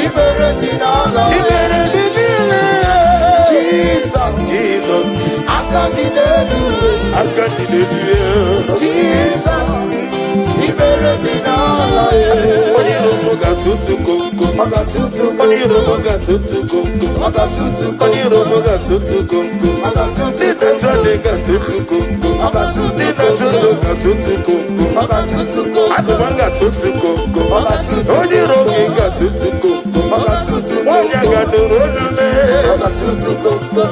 Ibere dị n'ala. Ibere dị niile. Jesus. Jesus, Aka dị n'elu. aka dị n'elu. Jesus. Ibere dị n'ala. Onye iro m ga-atụtụ komkom. Ọ ga-atụtụ Onye iro m ga-atụtụ komkom. Ọ ga-atụtụ Onye iro m ga-atụtụ komkom. Ọ ga-atụtụ Ndị na-achọ ndị ga-atụtụ komkom. Ọ ga-atụtụ Ndị na-achọ ụzọ ga-atụtụ komkom. Ọ ga-atụtụ Atụma ga-atụtụ komkom. Ọ ga-atụtụ Onye iro gị ga-atụtụ komkom. Ọ ga-atụtụ Nwaanyị a ga-anụrụ olu mee. Ọ ga-atụtụ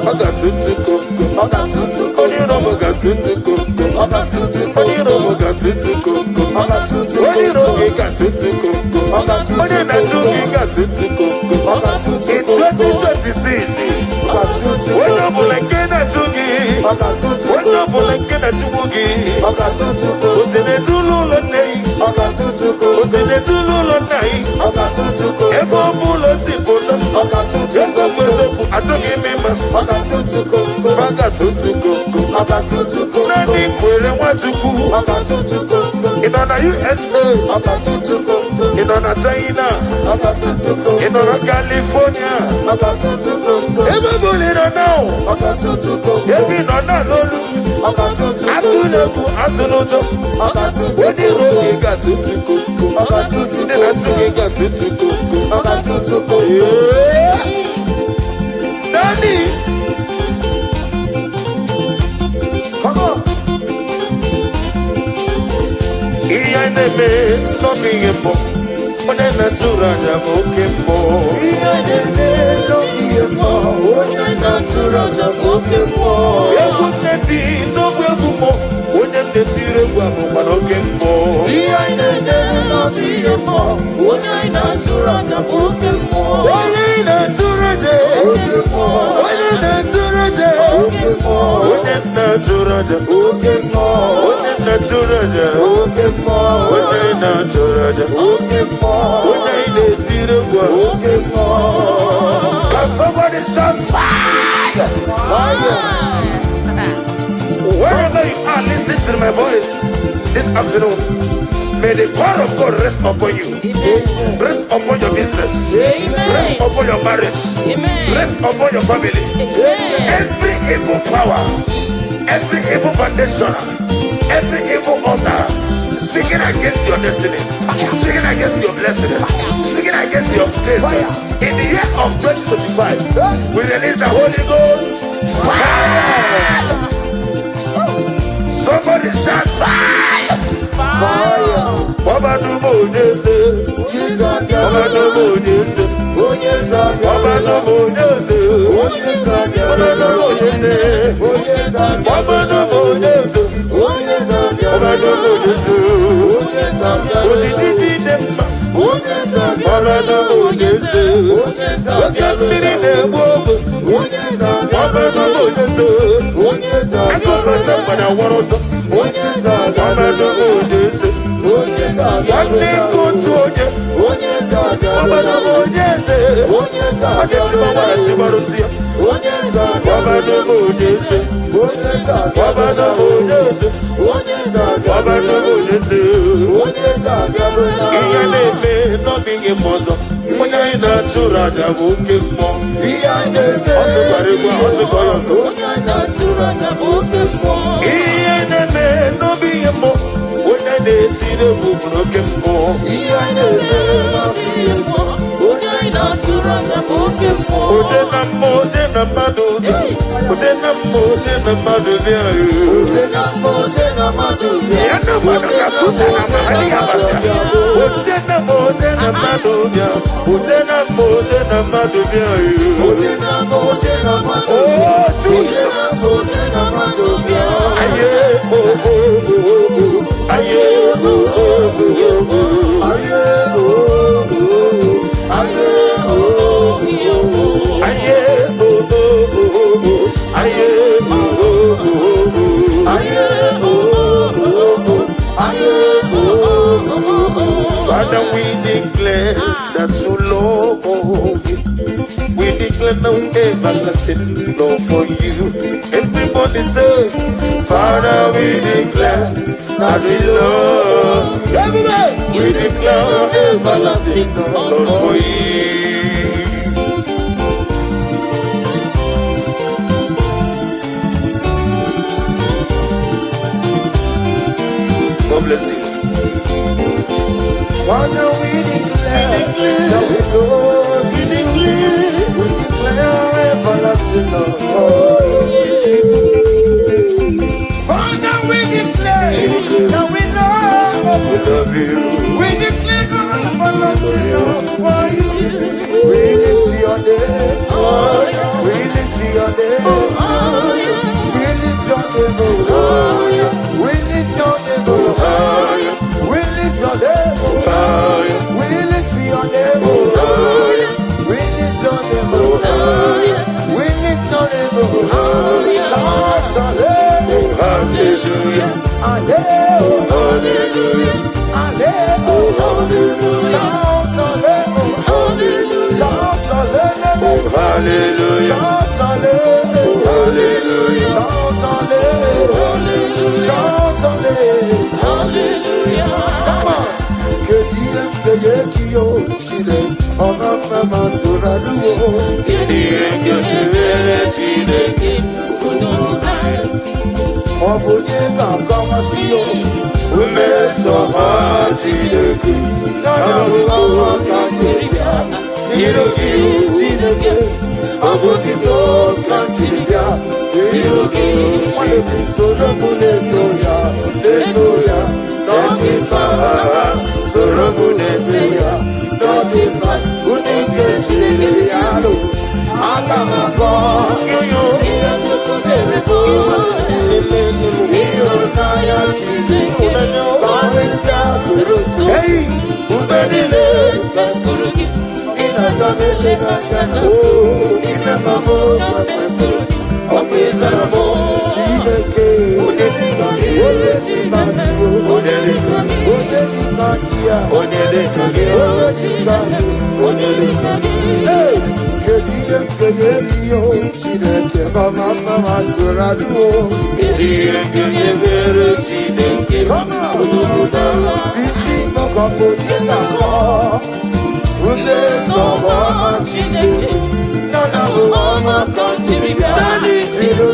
Ọ ga-atụtụ komkom. Ọ ga-atụtụ Onye iro m ga-atụtụ komkom. Ọ ga-atụtụ Onye iro m ga-atụtụ komkom. Ọ ga-atụtụ Onye iro gị ga-atụtụ komkom. Ọ ga-atụtụ Onye na-achụ gị ga-atụtụ komkom. Ọ ga-atụtụ In 2026, Ọ ga-atụtụ onye ọbụla nke na-achụ gị, Ọ ga-atụtụ onye ọbụla nke na-achụgbu gị, Ọ ga-atụtụ o si n'ezinụlọ nne gị, Ọ ga-atụtụ o si n'ezinụlọ nna gị, Ọ ga-atụtụ ebe ọ bụla o si pụta, Ọ ga-atụtụ eziokwu eziokwu, achọghị m ịma, Ọ ga-atụtụ fa ga-atụtụ komkom. Ọ ga-atụtụ Naanị kwere Nwachukwu, Ọ ga-atụtụ ị nọ na USA, Ọ ga-atụtụ ị nọ na China, Ọ ga-atụtụ ị nọ na California, Ọ ga-atụtụ ebe ọ bụla ị nọ na Ọ ga-atụtụ ebe ị nọ na n'olu, Ọ ga-atụtụ atụla egwu, atụla ụjọ, Ọ ga-atụtụ onye iro gị ga-atụtụ komkom. Ọ ga-atụtụ Ndị na-achụ gị ga-atụtụ komkom. Ọ ga-atụtụ Yeah. Stanley, Come on. ihe anyị na-eme n'ọbụ ihe mbụ, onye na-atụrụ aja bụ oke mbụ. Ihe na-eme n'oge mmụọ, onye na-atụrụ aja bụ oke mmụọ. Egwu m na-eti n'ogbe egwu mbụ, onye m na-etiri egwu abụkwa n'oke mbụ. Ihe na-eme n'oge mmụọ, onye na-atụrụ aja bụ oke mmụọ. Onye na-atụrụ aja, Oke mmụọ, onye na-atụrụ aja, oke mmụọ, onye na-atụrụ aja, oke mmụọ, onye na-atụrụ aja, oke mmụọ, onye na-atụrụ aja, oke mmụọ, onye anyị na-etiri egwu a. oke mmụọ. Can somebody shout fire? Fire! Wherever you are listening to my voice this afternoon, may the power of God rest upon you, Amen. rest upon your business, Amen. rest upon your marriage, Amen. rest upon your family, Amen. Every evil power, every evil foundation, every evil altar speaking against your destiny, speaking against your blessing, speaking against your grace. Fire. In the year of 2025, we release the Holy Ghost. Fire! Somebody shout fire! Fire. Ọba Onyeze, Onye Ọba Onyeze, Onye Ọba Onyeze, Onye Ọba Onyeze, Onye Ọba Onyeze, Onye Ọba Onyeze, Onye Ojiji dị mma, Onye Ọba Onyeze, Onye oke mmiri na-egbu ogbe, Onye Ọba Onyeze, Onye akụkọta mgbada wọrọ ọsọ, Onye Ọba Onyeze, Onye nwanne nke otu onye, Onye Ọba Onyeze, Onye ọ ga-etiba gbara tibarụsi ya, Onye Ọba Onyeze, Onye Ọba Onyeze, Onye Ọba Onyeze. Onye Ihe na-eme n'ọbịghị m ọzọ, onye anyị na-achụrụ aja bụ oke mmụọ. Ihe anyị na-eme Ọ sịkwara egwu a, ọ sịkwa ya ọzọ. Onye anyị na-achụrụ aja bụ oke mmụọ. Ihe na-eme n'ọbịghị mmụọ, onye na-etiri egwu bụ n'oke mmụọ. Ihe anyị na-eme n'ọbịghị mmụọ. Onye anyị na-achụrụ aja bụ oke mmụọ. Oje na mmụọ, oje na mmadụ bịa. Oje na mmụọ, oje na mmadụ bịa. Oje na mmụọ, oje na mmadụ bịa. Ya na mmadụ ka suta na mahali ya basịa. Oje na mmụọ, oje na mmadụ bịa. Oje na mmụọ, oje na mmadụ bịa. Oje na mmụọ, oje na mmadụ Oh, bịa. Oje Jesus. na mmụọ, oje na mmadụ bịa. Aye, oh, oh, oh, oh. Aye, oh, oh, oh, oh. Aye, oh, oh, aye, oh, oh. Aye, oh, oh, oh, oh. Aye, oh, oh, oh, oh. Aye, oh, oh, oh. Aye, oh, oh, oh. Father, we declare that you love you. We declare no everlasting love for you. Everybody say, Father, we declare that we love you. Everybody, we declare everlasting love for you. God bless you. Father, we declare that we love you. We declare everlasting love for you. Father, we declare that we love We you. love you. We declare everlasting love for you. We lift your name. We lift your name. We lift your name. Oh. We lift your name. Oh. We lift your name. Oh. We lift your name. Oh. We lift your name. Oh. We lift your name. Oh. Shout hallelujah. Hallelujah. Hallelujah. Hallelujah. Hallelujah. Shout hallelujah. Shout hallelujah. Hallelujah. Shout hallelujah. Hallelujah. Shout hallelujah. Shout hallelujah. Come on. Kedu ihe m ga-enye gị o Chineke ọma mma ma soro arụwo. Kedu ihe ga-emere Chineke? Ọ bụ onye ga-akọwasị o Mmeso ọma Chineke na ọma ka m jiri bịa n'iru gị. Chineke, ọ bụ otito ka m jiri bịa n'iru gị. Nwanne m, soro m na-eto ya, na-eto ya n'ọdị mma. Soro m na-eto ya n'ọdị mma. Ụdị nke Chineke ya lụ aga m akọ Yoyo. ihe Chukwu mere bụ ịhụnanya Chineke karịsịa soro too. Hey. Mgbe niile ị na-aza m ekpere aka na nso ime mama mkpepere Ọkụ ịzara m. Chineke. Onye dịka gị. Onye dịka gị. Onye dịka gị. Onye dịka gị ya. Onye dịka gị. Onye dịka gị. Onye dịka gị. Hey! Kedu ihe m ga-enye gị o Chineke mama mma ma soro arụo? Kedu ihe ga-emere Chineke? Come on. Isi mọkọpụ onye ga-akọ mmeso ọma Chineke nana bụ ọma ka m jiri bịa. Daddy.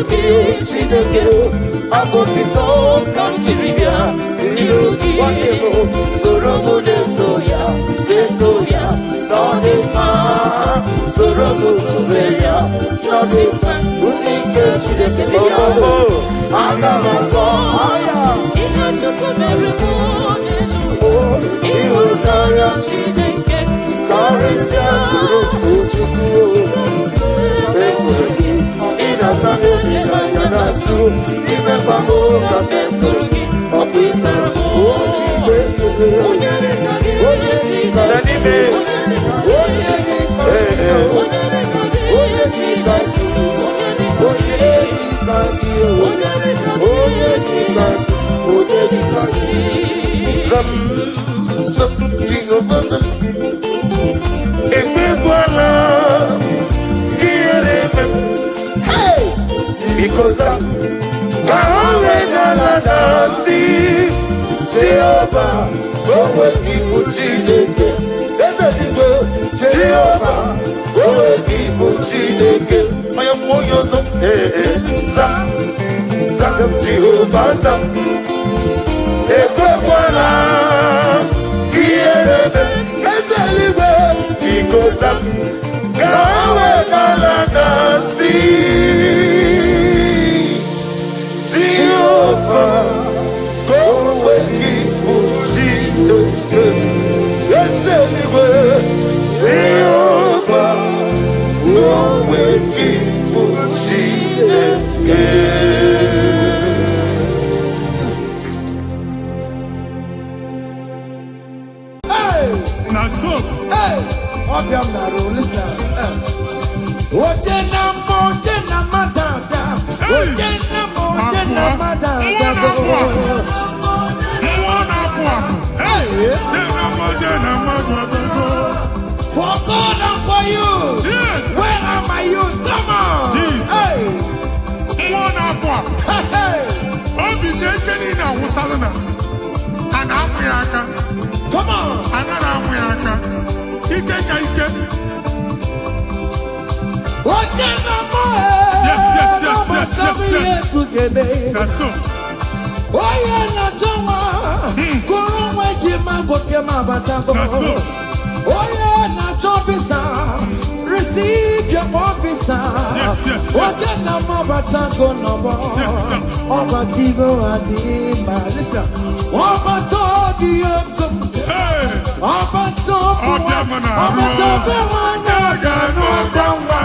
gị, Chineke. Abụ otito ka m jiri bịa n'iru gị. Nwanne m, soro m na-eto ya, na-eto ya na ọ dị mma. Soro m tụle ya na ọ dị mma. Ndị nke Chineke dị ya, aga m akọ aya. Ihe Chukwu mere m n'elu. Ịhụnanya Chineke karịsịa, soro too Chukwu. Ekwuru gị, ị na-asa n'obi n'anya na-asụ n'ime mgbagbo ka ekwuru gị, ọkụ ịsara o Chineke. Onye dịka gị? Onye dịka Na n'ime. Onye dịka gị? Onye dịka gị? Onye dịka gị? Onye dịka gị? Onye dịka gị? Zam, zam, Jehova zam. Ekwekwala ka ihere eme m. Hey! Biko zam, ka ha wee galata si Jehova, onwe gị bụ Chineke. Eze dịgbo. Jehova, onwe gị bụ Chineke. Onye mmụọ, onye ọzọ. Ee, ee, zam, zam, Jehova zam. Ekwekwala ka ihere eme m. Eze eluigwe. Biko zam, ka ha wee galata si Jehova, ka onwe gị bụ Chineke. Eze eluigwe. Jehova, ka onwe gị bụ Chineke. Hey! Na so. Hey! Ọbịa m na-arụ, listen. Hey. Oje na mma, oje na mmadụ abịa. Hey! Oje na mma, oje na Abụọ. mmadụ Mmụọ abịa. na-apụ apụ. Mmụọ na-apụ apụ. Hey! Jena mma, jena mmadụ abịago. For God and for you. Yes. Where are my youth? Come on. Jesus. Hey. Mmụọ na-apụ apụ. Hey, hey. Obi dị ike niile awụsalụ na a na-amụ ya aka. Come on. Anaghị amụ ya aka. Ike ka ike. Oje na mma. Yes. Na so. Onye na-achọ nwa kụrụ nwa eji ma gwoke ma abatago. Na so. Onye na-achọ visa, receive your own visa. Yes. Oje na m abatago n'ọgbọ. Yes, sir. Ọbatigo adị ma listen. Ọbata obi ego. Hey! Ọbata obi. Ọbịa m na-arụ. Ọbata obi nwanyị. A ga-anụ ọkwa nwa.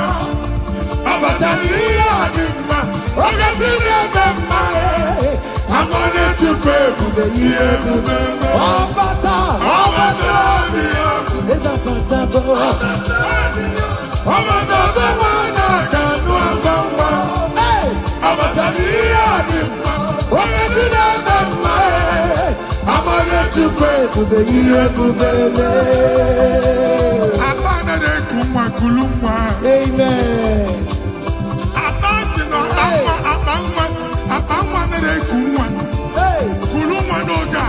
Ọ batara ihe a dị mma. Oge na-eme mma. Amara Chukwu ebube, ihe ebube eme. Ọbata. Ọbata obi ọkụ. Eze abatago. Ọbata obi nwanyị a ga-anụ ọkwa nwa. Hey! Ọ batara ihe a dị mma. Oge na-eme mma. Amara Chukwu Ebube, ihe ebube mee. Akpa anaghị eku nwa, kulu nwa. Amen. Akpa si na akpa nwa, akpa nwa, akpa nwa anaghị eku nwa. Hey! Kulu nwa n'oge a.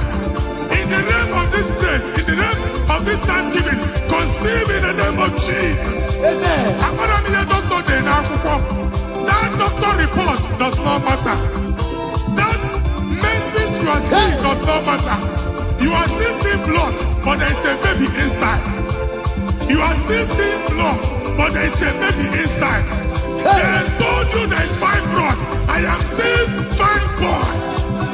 In the name of this place, in the name of this thanksgiving, conceive in the name of Jesus. Amen. Amara m ihe dọkịta dị n'akwụkwọ. That doctor report does not matter. That menses you are seeing does not matter. You are still seeing blood, but there is a baby inside. You are still seeing blood, but there is a baby inside. They told you there is fibroid. I am seeing fine boy.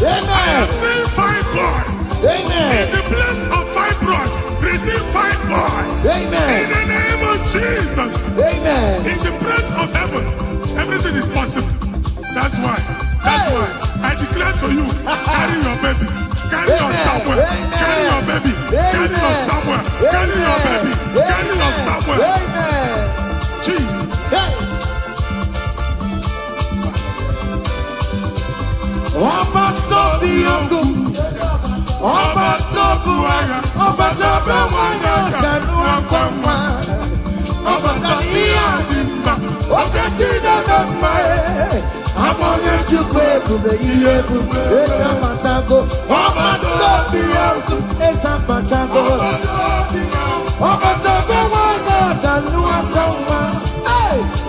I Amen. am seeing fine boy. In Amen. the place of fibroid, receive fine boy. In Amen. the name of Jesus. Amen. In the place of heaven, everything is possible. That's why. That's Hey. why I declare to you, carry your baby. Carry your Amen. Samuel. Amen. Carry your baby. Carry your Amen. Samuel. Carry your baby. Carry your Samuel. Amen. Jesus. Hey. Ọba tó bí ogun, ọba tó bu agha, ọba tó bẹ nwanyị aka n'akwa nwa, ọba tó ihe a dị mma, oke Chineke mma, abụ onye Chukwu ebube, ihe ebube, eze abatago, ọba tó bí ogun, eze abatago, ọba tó bẹ nwanyị aka n'akwa nwa,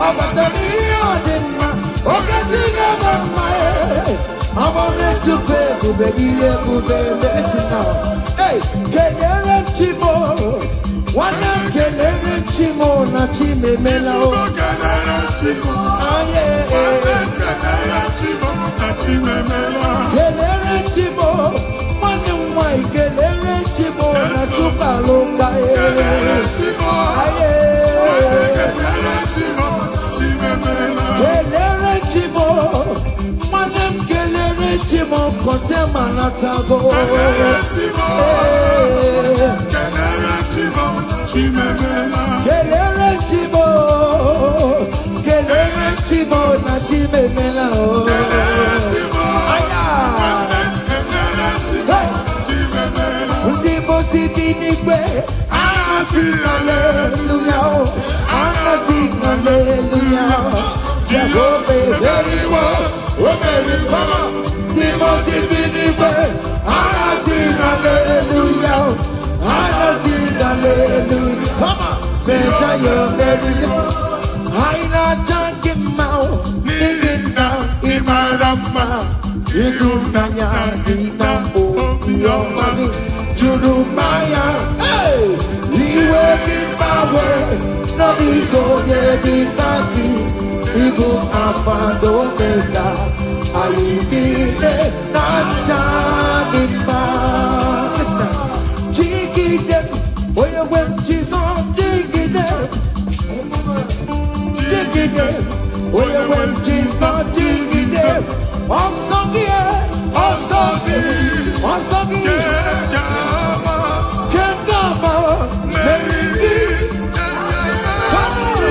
ọba tó ihe a dị mma, oke Chineke. Ebube, ihe ebube mesi na. Hey, kelere m Chimo, nwanne m, kelere m Chimo na Chimemela o. Ifugo kelere Chimo. Aye. Nwanne kelere Chimo na Chimemela. Kelere Chimo, nwanne m nwanyị, kelere Chimo na Chukwualuka. Kelere Chimo. Aye. Nwanne kelere Chimo na Chimemela. Kelere Chimo, nwanne m, kelere Chimo kọtema natago. Kelere Chimo. Ee. Kelere Chimo Chimemela. Kelere Chimo, kelere Chimo na Chimemela o. Kelere Chimo. Aya. Nwanne kelere Chimo Chimemela. Ndị mosi bi n'igwe Anasị haleluya o, anasị haleluya, Jehova emeriwo, o merikọrọ. Ndị mosi bi n'igwe anasị haleluya o, anasị haleluya. Come on, Mesaya emeriwo. Anyị na-aja gị mma o, n'ihi na ị mara mma, ịhụnanya gị na obiọma gị juru mmanya. Hey! Iwe gị gbanwe n'ọdịgo onye dị ka gị, ịbụ Alfa na Omega, anyị niile na-aja gị mma. Listen. Jigide onye nwe m, Jizọs, jigide, jigide onye nwe m, Jizọs, jigide ọsọ gị, ọsọ gị, ọsọ gị ga-agba kengama mmeri gị Come on.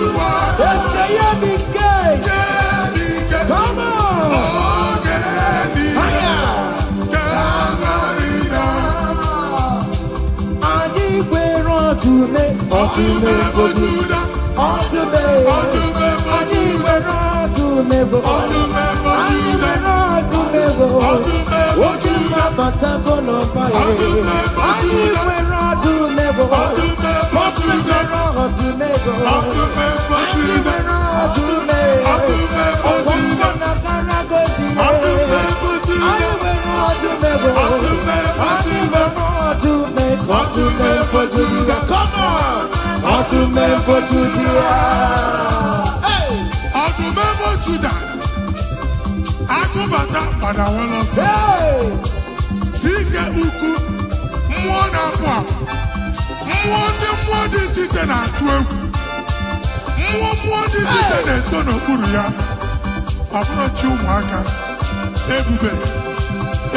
ụwa. Ese ya bi ke. Dike Come on. oge niile Aya. ka na Anyị kwere ọtụme. Ọtụme bụ Juda. Ọtụme. Ọtụme bụ Anyị kwere ọtụme bụ. Ọtụme bụ Anyị Juda. kwere ọtụme bụ. Ọtụme bụ Oke Juda. mmabatago n'ọba ya. Ọtụme bụ Anyị Juda. kwere ọtụme bụ. Ọtụme bụ Ọtụme Juda. kwere ọtụme bụ. Ọtụme bụ Anyị Juda. kwere ọtụme. Ọtụme bụ Juda. Ọgwụgwọ na karagosi. Ọtụme bụ Juda. Anyị nwere ọtụme bụ. Ọtụme bụ Anyị Juda. nwere ọtụme. Ọtụme bụ Juda. Come on. Ọtụme bụ Juda. Hey! Ọdụm ebo Juda, agụbata gbadawala ọsọ. Hey! Dike ukwu, mmụọ na-apụ apụ, mmụọ ndị mmụọ dị iche iche na-atụ egwu, mmụọ mmụọ dị iche iche na-eso n'okpuru ya. Ọ bụrụ chi ụmụaka, ebube,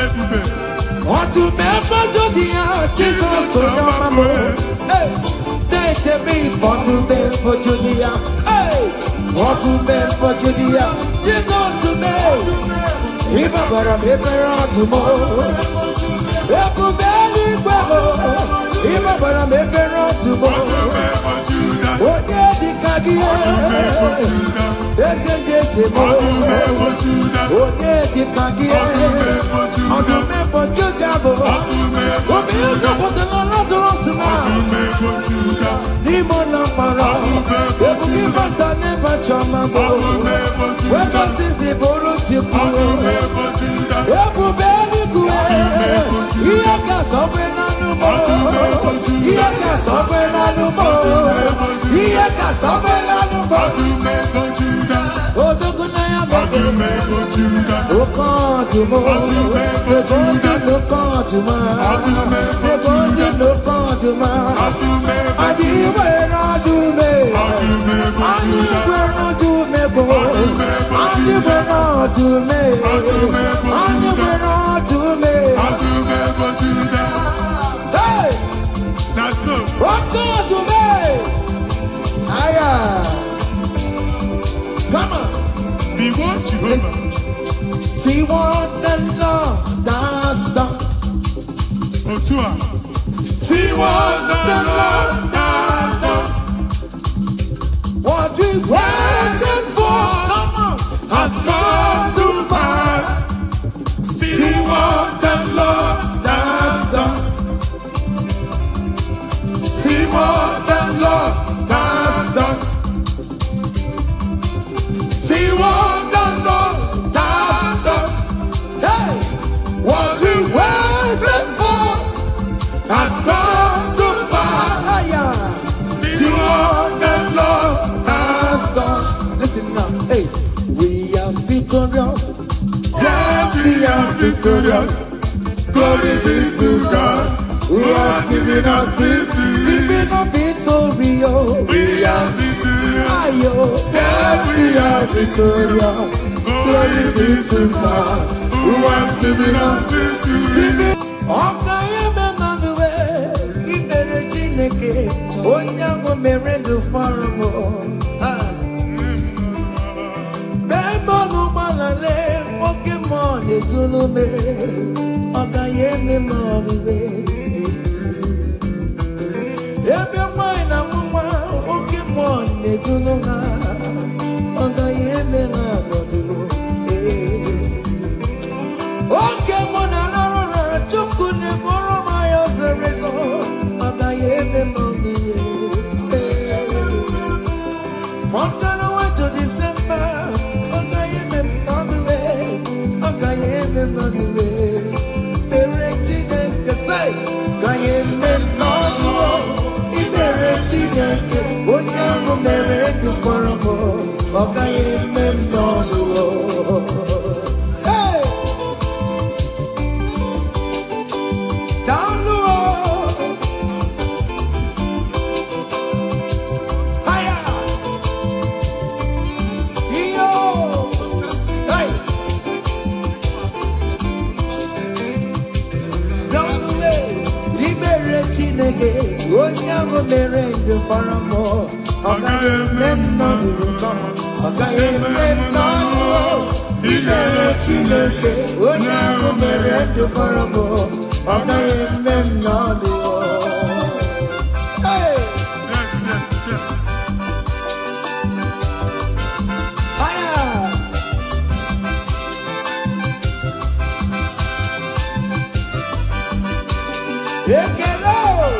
ebube. Ọtụme bụ Juda, Jizọs onye ọma m. Hey! Na-etebe ọtụme bụ Juda. Hey! Ọtụme bụ Juda, Jizọs mee. Ịgbabara m ebere ọdụm. Ebube eluigwe bụ. Ịgbabara m ebere ọdụm. Ọdụm ebo Juda. Onye dịka gị? Ọdụm ebo Juda. Eze ndị eze m. Ọdụm ebo Juda. Onye dịka gị? Ọdụm ebo Juda. Ọdụm ebo Juda bụ. Ọdụm ebo Obi Juda. ụzọpụtara Lazarus na Ọdụm ebo Juda. n'ime ụlọ mkpọrọ. Ọdụm ebo Ebube Juda. ịbata n'ebe chiọma bụ. Ọdụm ebo Juda. Wekọsisi bụrụ Chukwu. Ọdụm ebo Juda. Ebube eluigwe. Ihe ka sọgbe n'anụ mọ. Ọdụm ebo Juda. Ihe ka sọgbe n'anụ mọ. Ọdụm ebo Juda. Ihe ka sọgbe n'anụ mọ. Ọdụm ebo Juda. Odogwu na ya bụ. Ọdụm ebo Juda. Oke ọdụm. Ọdụm ebo Ebe ndị Juda. n'oke ọdụm. Ọdụm ebo Ebe ndị Juda. n'oke ọdụm. Ọdụm ebo Anyị nwere ọdụm. Ọdụm ebo Anyị Juda. nwere ọdụm bụ. Ọdụm ebo Anyị Juda. nwere ọdụm. Ọdụm ebo Anyị Juda. nwere ọdụm. Ọdụm ebo Juda. Hey! Na so. Oke ọdụm. Aya. Come on. Igbo Jehova. See what the Lord has done. Otu a. See what the Lord has done. What we waited for, come on, has come to pass. See what the Lord has done. See what the Lord has done. See what the Lord has done. Hey! What victorious. Glory be to God who has given us victory. Living a victory, oh. We are victorious. Ayo. Yes, we are victorious. Glory be to God who has given us victory. Ọka eme mmanụ ikpere Chineke, onye ahụ mere ndụ fọrọ m. Bebọlụ gbalale, oke mmụọ na-etulu me, ọ gaghị eme m ọrịre. Ebe nwanyị na mụ nwa, oke mmụọ na-etulu ha, ọ gaghị eme ha ọnọdụ. Oke mụ na arụ na Chukwu na-eburu m anya ọsịrịsọ, ọ gaghị eme m ọrịre. From January to December, ọ gaghị eme m n'ọnụwe, ọ gaghị eme m n'ọnụwe. Ikpere Chineke sị, gaghị eme m n'ọnụ, ikpere Chineke, onye ahụ mere ndụ fọrọ m, ọ gaghị eme m n'ọnụ. Hey! Daalụ o! Haya! Iyo! Hey! Daalụ ikpere Chineke, onye ahụ mere ndụ fọrọ m, ọ gaghị eme m n'ọnụ, ọ gaghị eme m n'ọnụ. Ikpere Chineke, onye ahụ mere ndụ fọrọ m, ọ gaghị eme m n'ọnụ. Hey! Yes. Haya! Ekele o!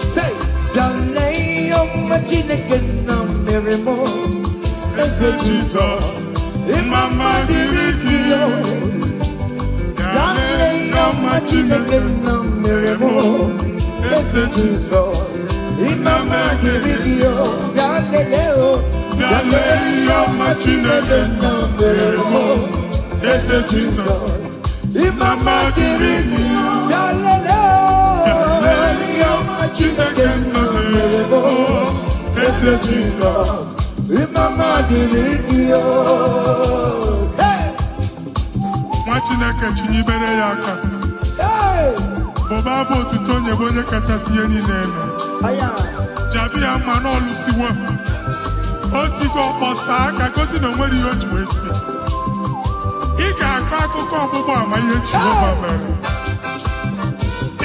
Say, bịale ihe ọma Chineke nna mere mụ, Eze Jizọs, Mma mma dịrị gị. yo. Bịale ihe ọma Chineke nna mere mụ, Eze Jizọs, mma mma dịrị gị yo. Bịa lelee o, Bịa lee ihe ọma Chineke nna mere mụ, Eze Jizọs, mma mma dịrị gị. Bịa lelee o, Bịa lee ihe ọma Chineke nna mere mụ, Eze Jizọs, mma mma dịrị gị yo. Hey! Nwa Chineke, chinyibere ya aka. Hey! Bụba abụ otuto nye bụ onye kachasị ihe niile elu. Aya! Jabi ya mma n'ọlụsiwo o tigo ọkpọsa aka gosi na o nwere ihe o ji wee tie. Ị ga-akọ akụkọ ọgbụgba ama ihe Jehova mere.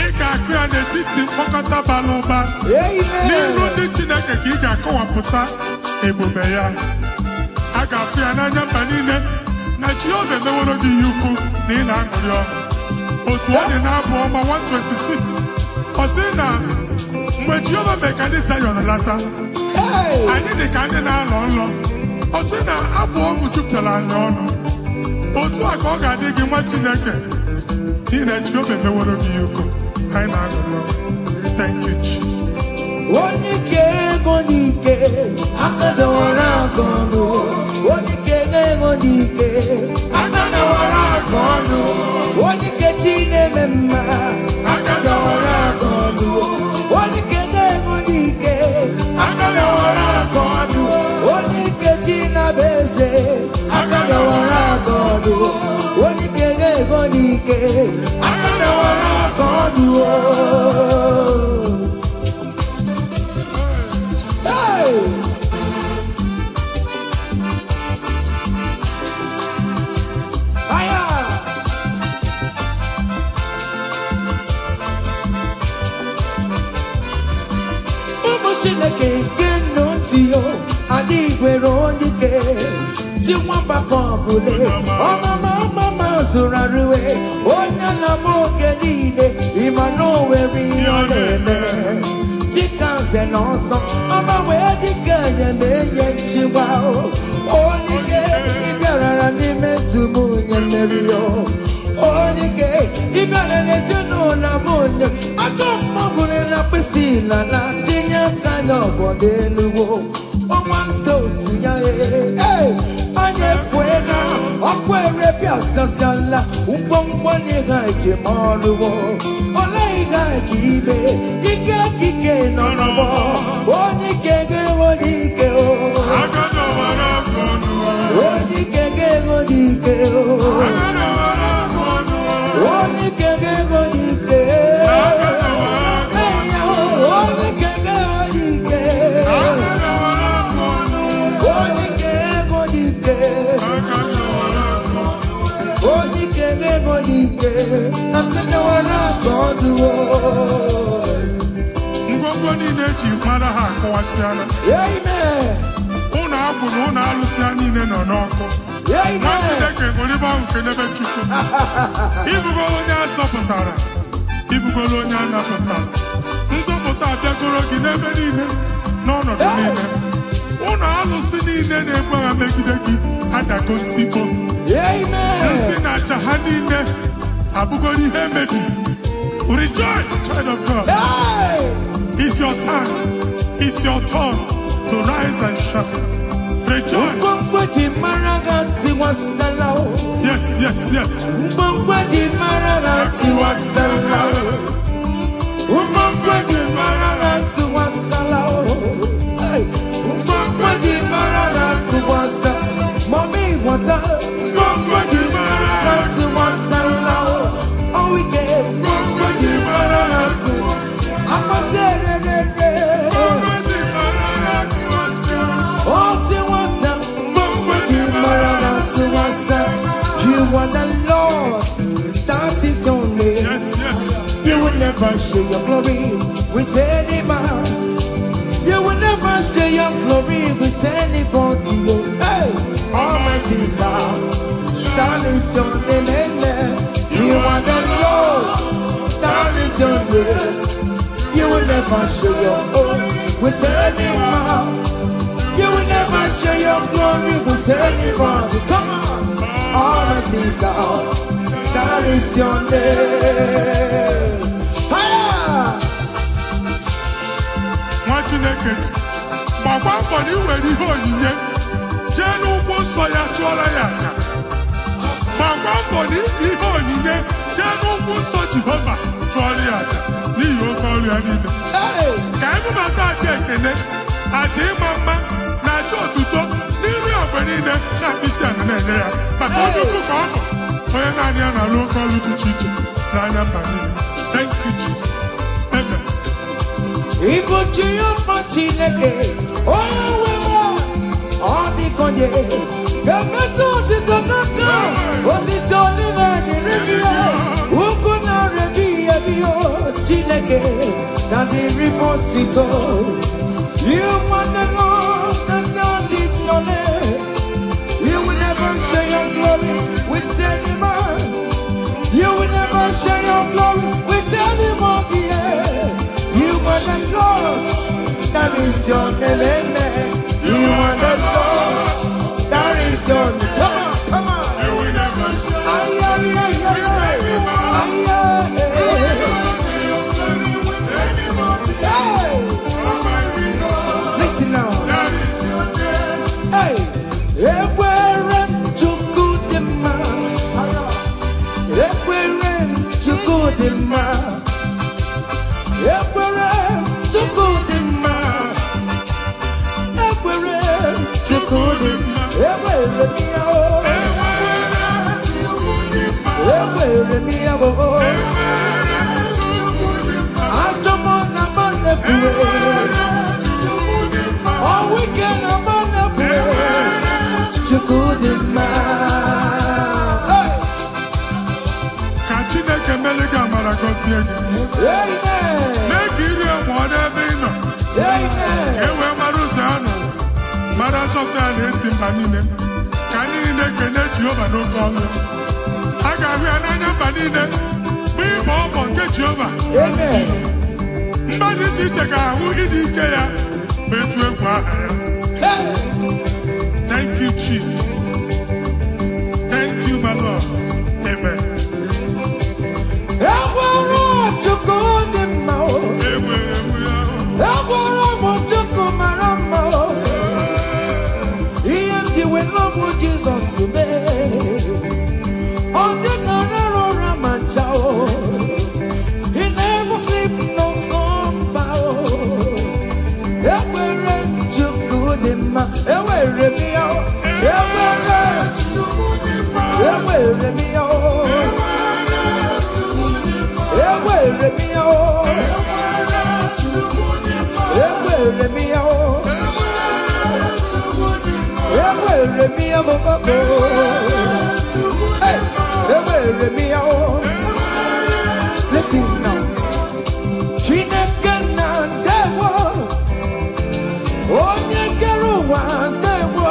Ị ga-akụ ya n'etiti mkpọkọta bara ụba Amen! n'iru ndị Chineke, ka ị ga-akọwapụta ebube ya. A ga-afụ ya n'anya mba niile na Jehova emeworo gị ihe ukwu, na ị na-aṅụrị ọṅụ. Otu ọ dị na-abụ ọma 126, ọ sị na mgbe Jehova mee ka ndị Zayọn lata, Hey! anyị dị ka ndị na-alọ nlọ. Ọ sị na abụ ọṅụ jupụtara anyị ọnụ. Otu a ka ọ ga-adị gị, nwa Chineke, n'ihi na Jehova emeworo gị ihe ukwu, anyị na-aṅụrị ọṅụ. Thank you, Jesus. Onye ike ego n'ike, aka dọwara aka ọnụ. Onye ike ego n'ike, aka dọwara aka ọnụ. Onye ike chi na-eme mma, aka dọwara aka ọnụ. Onye ike ego n'ike, aka dọwara aka ọnụ. Onye ike chi na-abụ eze, aka dọwara aka ọnụ. Onye ike ego n'ike, aka dọwara aka ọnụ. Hey! Aya! Ụmụ Chineke nke nọ ntị yo, adịghị gwere onye ike ji nwamba ka ọgụle ọmama ọmama zụrụ arụwe onye na m oge niile. Ịma na o nwere ihe ọ na-eme dịka nze na ọzọ ọma wee dịka enyem enye nchịkwa. Onye ike ịbịarara n'ime ndụ m, onye mmeri o. Onye ike ịbịara n'ezinụlọ m, onye ajọ mmọgwụrụ na mkpịsị na tinye aka n'ọgọdọ eluwo ọnwa ndị otu ya. Ee, anyị efuela. na ọkụ erepịasasịala ngwongwo n'ihe njem ọrụwo ole ihe ka ime ike kike nọ n'ọgbọ onye ike ga-enwe onye ike o Aka dọwara aka ọnụ. Onye ike ga-enwe onye ike o. Aka dọwara aka ọnụ. Onye ike ga-enwe onye ike. Aka dọwara aka Ee, ya o, onye ike ga-enwe onye ike. Aka dọwara aka ọnụ. Onye ike ga-enwe onye ike. Aka dọwara aka ọnụ. Onye ike ga-enwe onye ike. Aka dọwara aka ọnụ o. Ngwongwo niile eji mara ha akụwasịala. Amen. Ụlọ akwụ na ụlọ alụsị ha niile nọ n'ọkụ. Nwa Amen. Chineke ṅụrịba ahụ kenebe Chukwu. Ịbụgo onye a zọpụtara, ịbụgolo onye a napụtara. Nzọpụta abịagoro gị n'ebe niile, n'ọnọdụ niile. Ụlọ alụsị niile na-egbu agha megide gị adago ntikọ. Amen. Nsị na aja ha niile abụgoro ihe emebi. Rejoice, child of God. Hey! It's your time. It's your turn to rise and shine. Rejoice. Ngwongwo ji mara ha tiwasala o. Yes. Ngwongwo ji mara ha tiwasala o. Ngwongwo ji mara ha tiwasala o. Hey! Ngwongwo ji mara ha tiwasala. Mommy water. Ngwongwo ji mara Ha tiwasala o. Oh, we get. Ngwongwo ji mara ha. Akwasi re re re. Ngwongwo ji mara ha tiwasịa. Oh, tiwasa. Ngwongwo ji mara ha. Tiwasa. You are the Lord. That is your name. Yes. You will never share your glory with any man. You will never share your glory with anybody. Oh, hey, Almighty God, that is your name. Amen. You are the Lord, that is your name. You will never share your own with any man. You will never share your glory with anybody. Come on, Almighty God, that is your name. Higher! Nwa Chineke, gbakwa mbọ na ị nwere ihe onyinye jee n'ụkwụ nsọ ya chụọrọ ya aja. Gbakwa mbọ na iji ihe onyinye jee n'ụkwụ nsọ Jehova chụọrọ ya aja n'ihi oke ọrụ ya niile. Hey! Ka anyị bubata aja ekele, aja ịma mma na aja otuto n'iru ya mgbe niile na mkpịsị ala na-enye ya maka onye ukwu ka ọ bụ, onye naanị ya na-alụ oke ọrụ dị iche iche n'anya mba niile. Thank you, Jesus. Amen. Ịbụ Jehova Chineke, onye nwe m, ọ dịka onye ga-emetụ otito n'aka otito n'ime dịrị gị, ugwu na-arịa ihe bi o Chineke na dịrị m otito. You are the Lord, and that is your name. You will never share your glory with any man. You will never share your glory with anybody. Yeah. You are the Lord, that is your name. Amen. You are the Lord, that is your name. Come on, come on. You will never share. Ay, ay, ay, ay, ay. Ay, ay, ay. Your glory with anybody. Hey! Almighty God, Listen now. that is your name. Hey! Ekwere m Chukwu dị mma. Ekwere m Chukwu dị mma. Ekwere m Chukwu dị mma. Ekwere m Chukwu dị mma. Ekwere m ya o. Enwere Chukwu dị mma. Ekwere m ya o. Enwere Chukwu dị mma. Ajọ mmụọ na mma na-efuwe. Enwere Chukwu dị mma. Ọnwụ ike na mma na-efuwe. Enwere Chukwu dị mma. Hey! Ka Chineke mere gị amara, gọzie gị. Amen. Mee ka iri mụọ n'ebe ị nọ, Amen. ka e wee mara ụzọ ya n'ụwa, mara nzọpụta ya na-eti mba niile. Ka anyị niile kene Jehova n'oke ọnụ. A ga-ahụ ya n'anya mba niile bụ ịbọ ọbọ nke Jehova. Amen. Mba dị iche iche ga-ahụ ịdị ike ya bụ etu egwu aha ya. Hey! Thank you, Jesus. Thank you, my Lord. Amen. Enwere Chukwu dị mma o. Enwere m ya. Enwere m Chukwu mara mma o. Ihe m ji wee lọbụ Jizọs mee. Ewere m ya o. Hey, ewere m ya o. Listen now. Chineke na ndewo, onye kere ụwa, ndewo,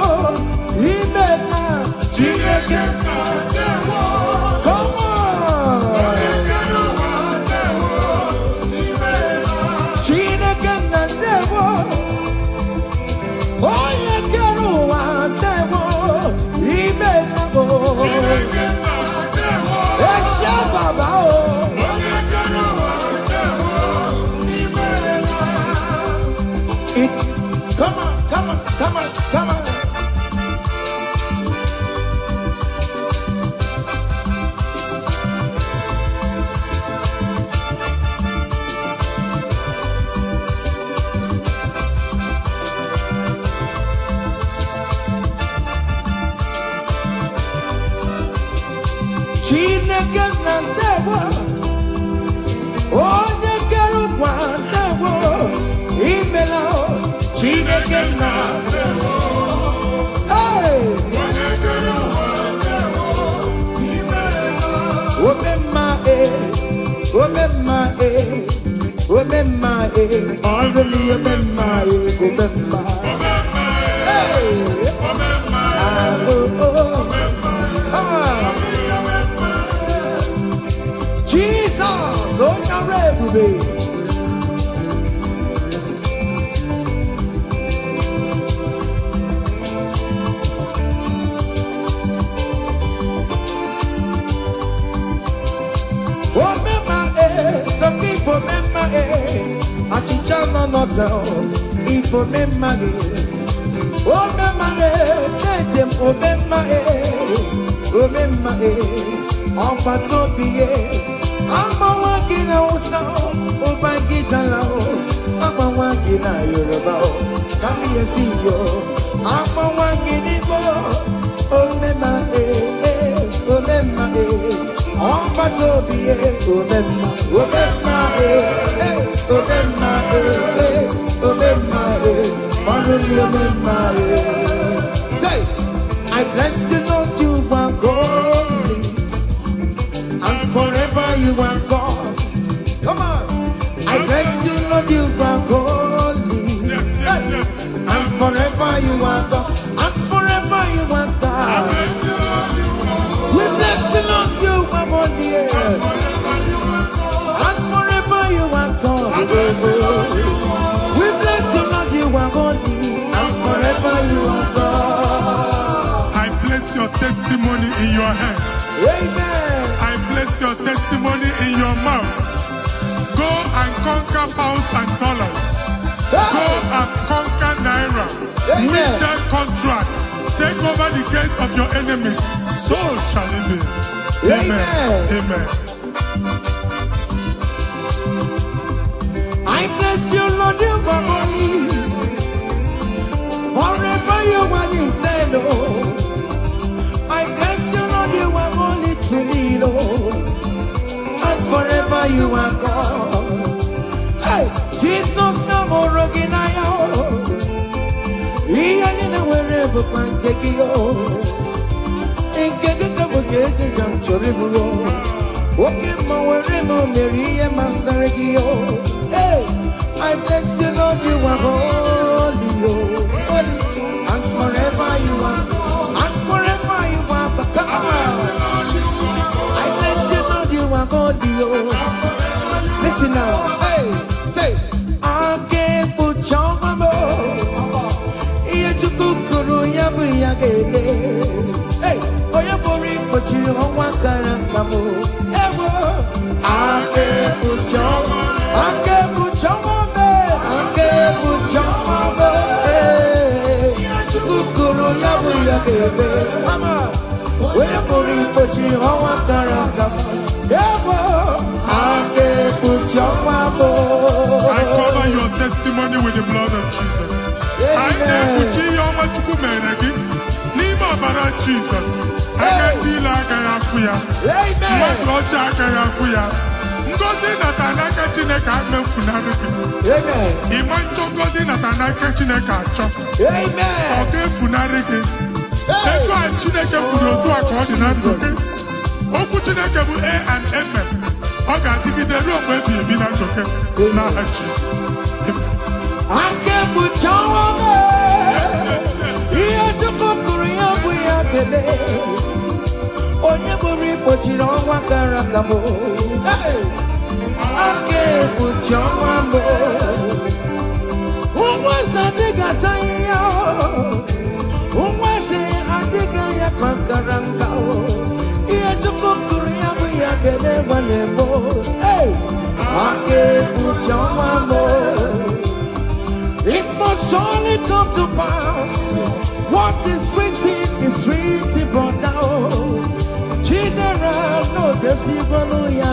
imela. Chineke nna ndewo. Come on. Onye kere ụwa ndewo, imeela. Chineke na ndewo, onye kere ụwa, ndewo, imela o. Chineke nna ndewo. Ẹ ṣé bàbá o. Onye kere ụwa ndewo, imeela. Come on, come on, come on, come on. Chineke na ndewo, onye kere ụwa, ndewo, imela o. Chineke nna ndewo. Hey! Onye kere ụwa ndewo, imeela. Omemma e, omemma e, omemma e, ọrụli omemma e, omemma. Omemma. Hey! Omemma. Ah, oh, oh. Ah. Omemma. Jesus, onye ọrụ ebube. Omemma e, sọ gị bụ omemma e, achịcha nọ n'ọta, ịbụ omemma gị. Omemma e, dede m, omemma e, omemma e, ọgbata obi e, agbawa gị na Hausa, ụba gị jala o, agbawa gị na Yoruba o, kábíyèsí yo, agbawa gị n'Igbo, omemma e, e, omemma e, ọgbata obi e, omemma, omemma e, e, omemma e, e, omemma e, ọrụ gị omemma e. Say, I bless you, Lord, you are holy, and forever you are God. Come on. I bless you, Lord, you are holy. Yes. And forever you are God. And forever you are God. Bless you, Lord, you are We bless you, Lord, you are holy. forever you are God. And forever you are God. Bless you, Lord, you are We bless you, Lord, you are holy. And forever you are God. I place your testimony in your hands. Amen. I place your testimony in your mouth. Go and conquer pounds and dollars. Go and conquer naira. Amen. Win that contract. Take over the gate of your enemies. So shall it be. Amen. Amen. Amen. I bless you, Lord, you are holy. Forever you are the same, Lord. I bless you, Lord, you are holy to me, Lord. And forever you are God. Hey, Jesus, na mụrụ gị n'anya o. Ihe niile nwere bụkwa nke gị o. Nke gị ka bụ ka eji m chọrọ iburu o. Oke mma were m mere ihe masịrị gị o. Hey, I bless you, Lord, you are holy, oh, holy, and forever you are, and forever you are. Come on. I bless you, Lord, you are holy, oh. Listen now, hey, say, aka ekpuchi ọnwa m, ihe Chukwu kwuru ya bụ ya ga-eme. Hey, onye pụrụ ikpochiri ọnwa kara nka m, ewo. Aka ekpuchi ọnwa, aka ekpuchi ọnwa m, aka ekpuchi ọnwa m. Ee, Chukwu kwuru ya bụ ya ga-eme. Come on. Onye pụrụ ikpochi ọnwa kara aka m, ewo. Aka ekpuchi ọnwa m. I cover your testimony with the blood of Jesus. Anyị na-ekpuchi ihe ọma Chukwu mere gị n'ime ọbara Jizọs. Anya ndị ile agaghị afụ ya. Amen. Mmadụ ọjọọ agaghị afụ ya. Ngozi nata n'aka Chineke amefunarị gị. Amen. Ịma nchọ ngozi nata n'aka Chineke achọ. Amen. Ọ ga-efunarị gị. Etu a Chineke kwuru, otu a ka ọ dị na ndụ gị. Okwu Chineke bụ e and amen. Ọ ga-adịgide ruo mgbe ebi ebi na ndụ gị, n'aha Jizọs. Amen. Aka ekpuchi ọnwa m. Yes. Ihe Chukwu kụrụ, ya bụ ya kele. Onye bụrụ ikpochiri ọnwa kara aka m. Hey! Aka ekpuchi ọnwa m. Ụmụ eze adịghị ata ahịhịa o. Ụmụ eze adịghị ya ka nkara nka o. Ihe Chukwu kụrụ, ya bụ ya kele nwanne m. Hey! Aka ekpuchi ọnwa m. It must surely come to pass. What is written is written, brother. General, no decibel ya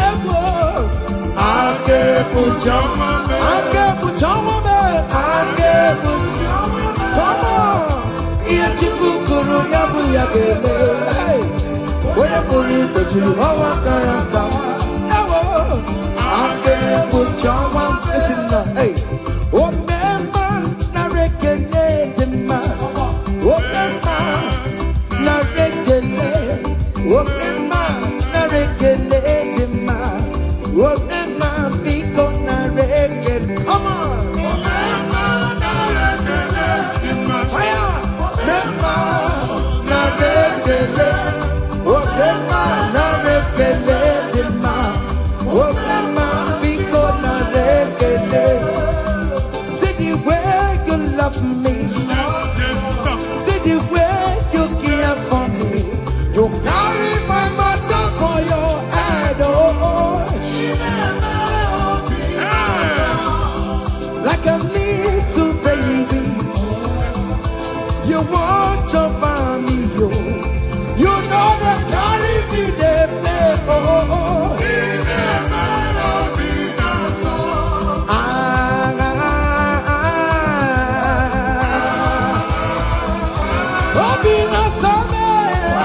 ego. Aka ekpuchi ọnwa mee. Aka ekpuchi ọnwa m. Aka ekpuchi ọnwa m. Come on. Ihe Chukwu kwuru, ya bụ ya ga-eme. Hey! Onye pụrụ ikpochiri ọnwa kara aka. Ewo. Aka ekpuchi ọnwa m. Esi m na, hey. Omemma, nara ekele dị mma. Omemma, nara ekele. Omemma, nara ekele dị mma. Omemma, biko nara ekele. Come on. Omemma, nara ekele dị mma. Fire! Omemma, nara ekele. Omemma, nara ekele dị mma. Omemma, biko nara ekele. See the way you love me. Yes, sir. See the way you care for me. You carry my matter for your head, oh, Hey! like a little baby. You watch over me, oh. You know they carry me, they play, oh. Ị na-eme obi na-asọ. Ah, ah, ah. Obi na-asọ m.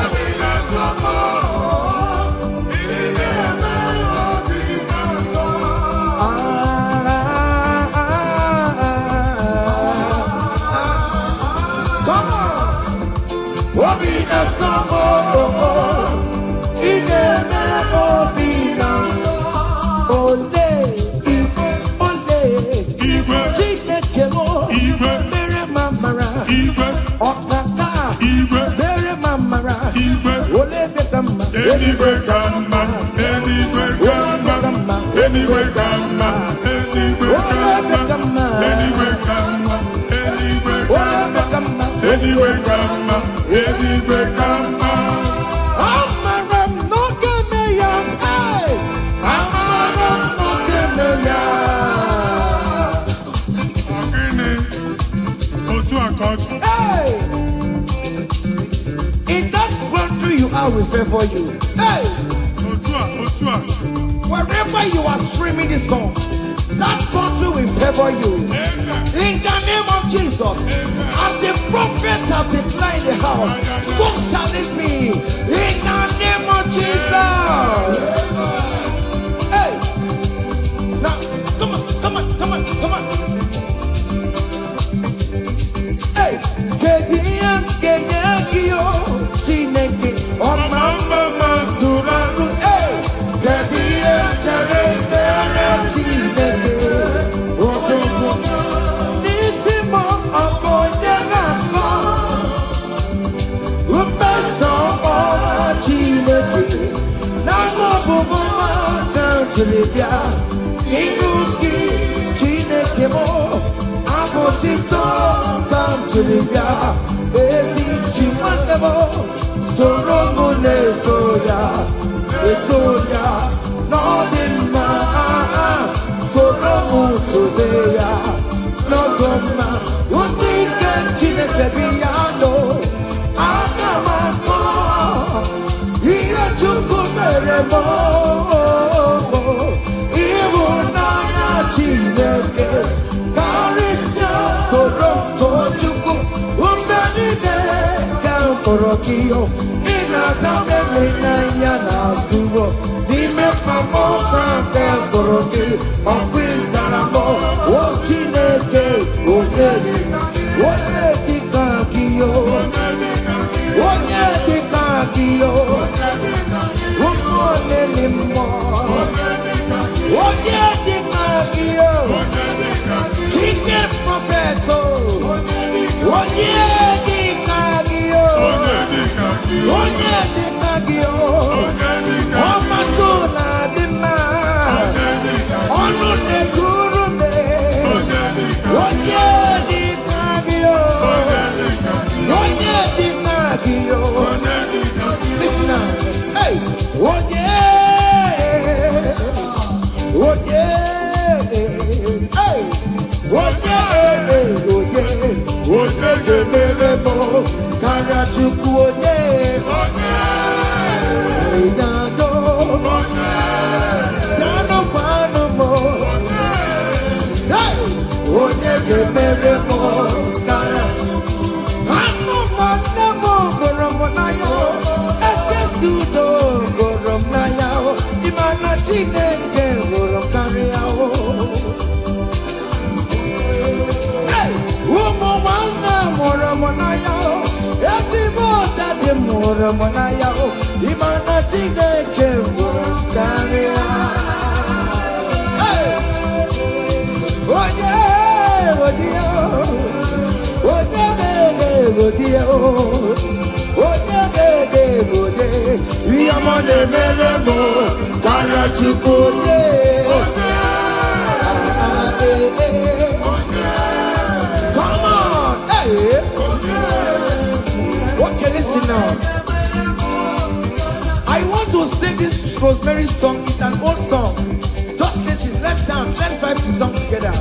Obi na-asọ m. Ị na-eme obi na-asọ. Ah, ah, ah, ah. Come on. Obi na-asọ m, ị na-eme obi na-asọ. Ole igwe, ole Igwe, Chineke m Igwe. mere m amara. Igwe, Ọkaka Igwe, mere m amara. Igwe. Ole ebe ka mma? Eluigwe ka mma, eluigwe ka mma, eluigwe ka mma, eluigwe ka mma, eluigwe ka mma, eluigwe ka Ole ebe mma, ka mma? Eluigwe ka mma, eluigwe ka mma. Amara m n'oge me ya. Hey! Amara m n'oge me ya. Ọ gịnị? Otu a ka ọ dị. Hey! In that country you are will favor you. Hey! Otu a, otu a. Wherever you are streaming this song, that country will favor you. Amen. In the name of Jesus, as the prophet have declared the house, so shall it be. In the name of Jesus. Hey, now come on, come on, come on, come on. Hey, kedu ihe m ga-enye gị o Chineke ọma mma ma zuru arụ? Hey, kedu ihe m chere mere Chineke odogwu n'isi m? Ọ bụ onye ga-akọ mmeso ọma Chineke n'anụ ọbụbụ mata jiri bịa n'ihu gị, Chineke m? Abụ tito ka m jiri bịa. Ezi chi nwanne m, soro m na-eto ya, eto ya n'ọdị mma. Soro m tobe ya n'ọdụ mma. Ndị ike Chineke bi ya nọ, aga m akọ ihe Chukwu mere m. Ịhụnanya Chineke karịsịa. Soro m too Chukwu mgbe niile ka m kpọrọ gị. Ị na-aza mere n'anya na-azụwo n'ime mkpamọ ka nke kpọrọ gị. Ọkụ ịzara m, o Chineke, onye dị, onye dịka gị o. m n'anya o. Ịma na Chineke hụrụ m karịa. Hey! Onye odi ya, onye na-ege odi ya, onye na-ege ode, ihe ọma na-emere m karịa. Chukwu onye. Ah, eh, eh. Come on, hey. Okay, listen now. I want to sing this Rosemary song. It's an old song. Just listen. Let's dance. Let's vibe the song together.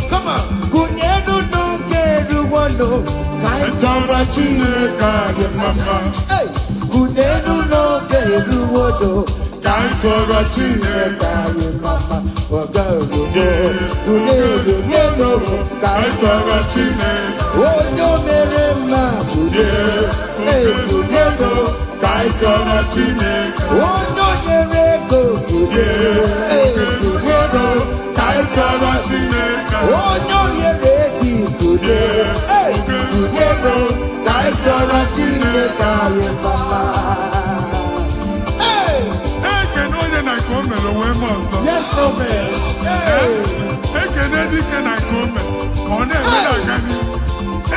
Come on. Kunyenu n'oge eruwonu ka anyị Tọrọ Chineke anyị mma. Hey! Kunyenu n'oge eruwono. Ka anyị tọrọ Chineke. Ka anyị mama oge eruwo. Kunyenu ka Ka anyị anyị tọrọ Chineke. Onye o mere mma kunye. Hey, kunyenu. Ka anyị tọrọ Chineke. Onye o nyere ego kunye. Hey, kunyenu. Ka anyị tọrọ Chineke. Onye o nyere eti kunye. Hey, kunyenu. Ka anyị tọrọ Chineke anyị mama. Hey! Ekene onye na nke o mere onwe m ọzọ. Yes, prophet. Hey! Ekene dike na nke o mere ka ọ na-eme na-aga n'ihu.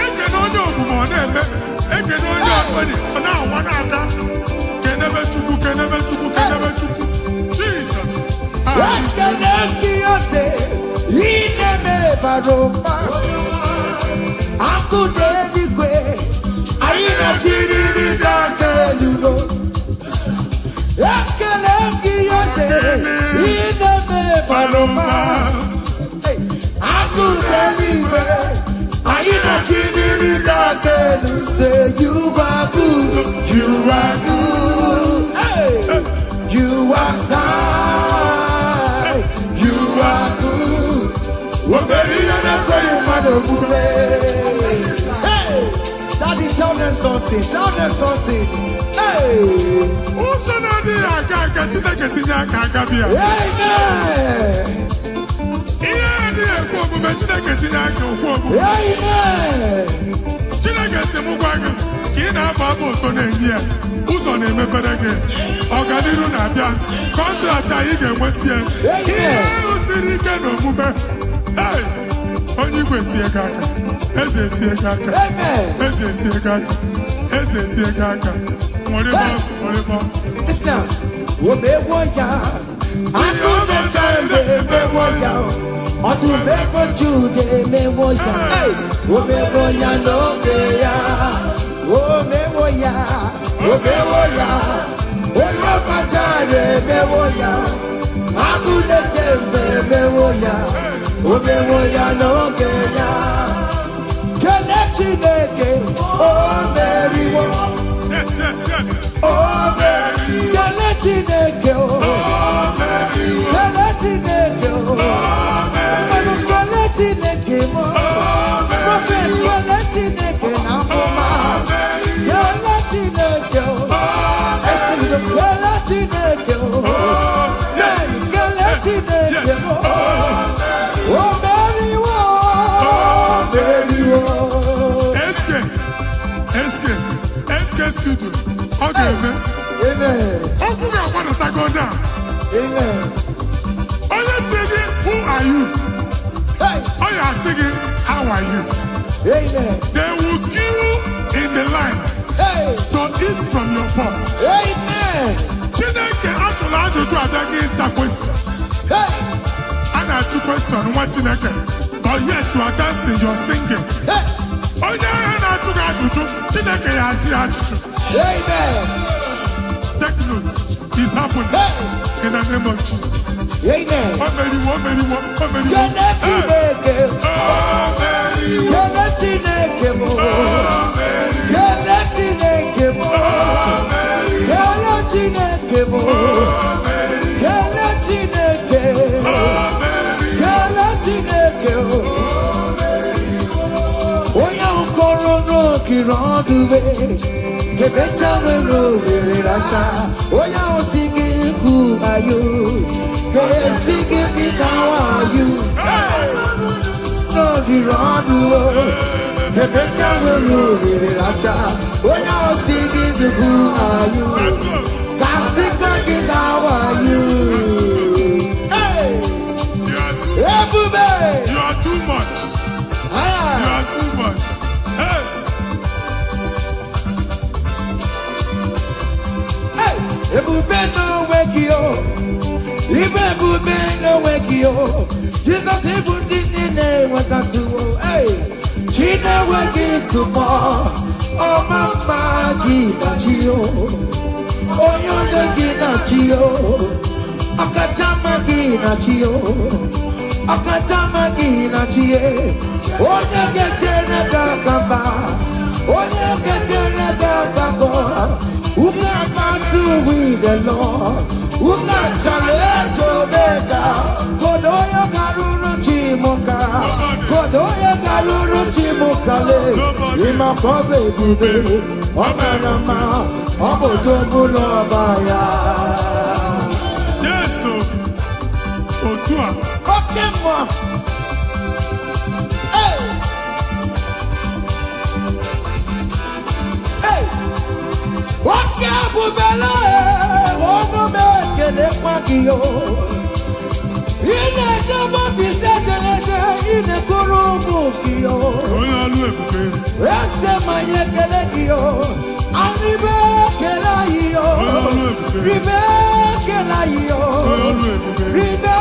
Ekene onye omume ọ na-eme. Ekene onye ọbụla ọ na-awa na-aga. Kenebe Chukwu, kenebe Chukwu, kenebe Chukwu. Jesus. Ekele kiyose, ị na-eme bara ụba. Akụ n'eluigwe, anyị na-achịrịrị gị aka elu. Ekele kiyose, ị na-eme bara ụba. Hey! Akụ n'eluigwe, anyị na-achịrịrị gị aka elu. Say you are good, you are good. Hey! You are kind, you are good. O mere ihe na-ekweghị mmadụ omume. Hey! Daddy, tell them something. Tell them something. Hey! Ụzọ na-adịghị aga aga, Chineke tinye aka aka bịa. Amen. Ihe adịghị ekwe omume, Chineke tinye aka okwu omume. Amen. Chineke si m gwa gị ka ị na-abụ abụ ụtọ na-enye ya, ụzọ na-emepere gị, ọganiru na-abịa, contract anyị ga-enweta ya. Ihe ahụ siri ike na omume. Hey! Onye igwe tinye gị aka, eze tinye gị aka. Amen. Eze tinye gị aka, eze tinye gị aka. Nwere nwere. Listen now. Omewo ya. Akụnecha emewo ya. Ọtụmegbo Jude emewo ya. Hey! Omewo ya n'oge ya. Omewo ya. Omewo ya. Onye ọkachara emewo ya. Agụneche mgbe emewo ya. Omewo ya n'oge ya. Kele Chineke, o meriwo. Yes. O meriwo. Kele Chineke, o. Kele Chineke, o. Mmanụ kele Chineke mo. Prophet, kele Chineke na amụma. Kele Chineke, o. Esther, kele Chineke, o. Yes, kele Chineke mo. O meriwo. O meriwo. SK SK SK Studio, ọ ga-eme. Amen. Okwu ga-agbadatago na Amen. onye si gị, "Who are you?" Hey. Ọ ya asị gị, "How are you?" Amen. They will queue in the line Hey. to eat from your pot. Amen. Chineke ajụrụ ajụjụ abịaghị ịsa question. Hey. A na-ajụ question nwa Chineke, but yet you are dancing, you are singing. Hey. Onye ahịa na-ajụ gị ajụjụ, Chineke ya asị ya ajụjụ. Amen. Take notes. It's happening. Hey. In the name of Jesus. Amen. O meriwo, o meriwo, o meriwo. Kele Hey. Chineke. O meriwo, Kele Chineke mo. o meriwo, Kele Chineke mo. o meriwo, Kele Chineke mo. o meriwo, Kele Chineke. o meriwo. Kele Chineke o. Onye ahụ kọrọ n'okiri ọdụ kebeta nwere ohere racha. Onye ahụ si gị ikwu ayo ga-esi gị pịta wayo n'ogiri ọdụ. Emecha nwere oriri racha. Onye ahụ si gị dị, who are you? Ka sịkwa gị na how are you? Hey! You are too, Ebube! you are too much. Ah! You are too much. Hey. Hey! Ebube n'onwe gị o, ibe ebube n'onwe gị o, Jizọs, ịbụ ndị niile enwetatụwo. Hey! Chi na-enweghị ntụpọ, ọma mma gị na chi o, onye onye gị na chi o, ọkacha mma gị na chi o, ọkacha mma gị na chi e, onye ga-echere gị aka mba, onye ga-echere gị aka mbọ. Who can battle with the Lord? Who can challenge Omega? Kodoyo garuru chimuka. Kodoyo garuru chimuka le. Ịmakọ bụ ebube, ọ mara mma, ọ bụ odogwu n'ọba ya. Yes, o. Otu a. Oke mmụọ. Hey! Hey! Oke ebubele, ọnụ m ekelekwa gị o. Ị na-eje Moses ejereje, ị na-ekuru ụmụ gị o. Onye ọlụ ebube. Eze ma anyị ekele gị o. Arịbe ekele anyị o. Onye ọlụ ebube. Ribe ekele anyị o. Onye ọlụ ebube. Ribe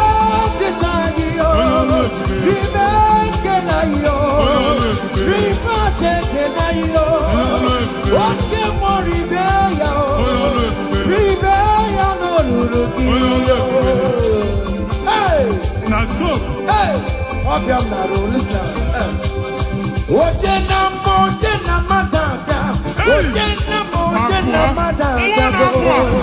ọchịcha gị o. Onye ọlụ ebube. Ribe ekele anyị o. Onye ọlụ ebube. Ribe ọcha ekele anyị o. Onye ọlụ ebube. Oke mmụọ, ribe ya o. Onye ọlụ ebube. Ribe ya n'olulu gị Onye ọlụ o. ebube. Hey! Na so. Hey! Ọbịa m na-arụ, listen. Hey. Oje na mma, oje na mmadụ abịa. Hey! Oje na mma, oje na Abụọ. mmadụ Mmụọ abịa. na-apụ apụ.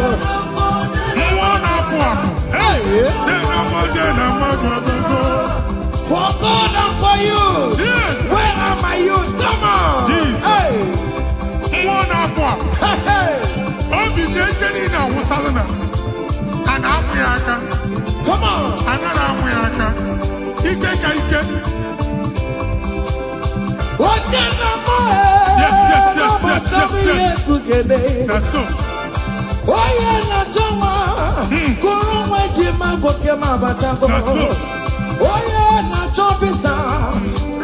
Mmụọ na-apụ apụ. Hey! Jee na mma, jee na mmadụ abịago. For God and for you. Yes. Where are my youth? Come on. Jesus. Hey. Mmụọ na-apụ apụ. Hey, hey. Obi dị ike niile awụsala na a na-amụ ya aka. Come on. Anaghị amụ ya aka. Ike ka ike. Oje na mma. Yes. Na so. Onye na-achọ nwa, kụrụ nwa eji ma nwoke ma abatago. Na so. Onye na-achọ visa,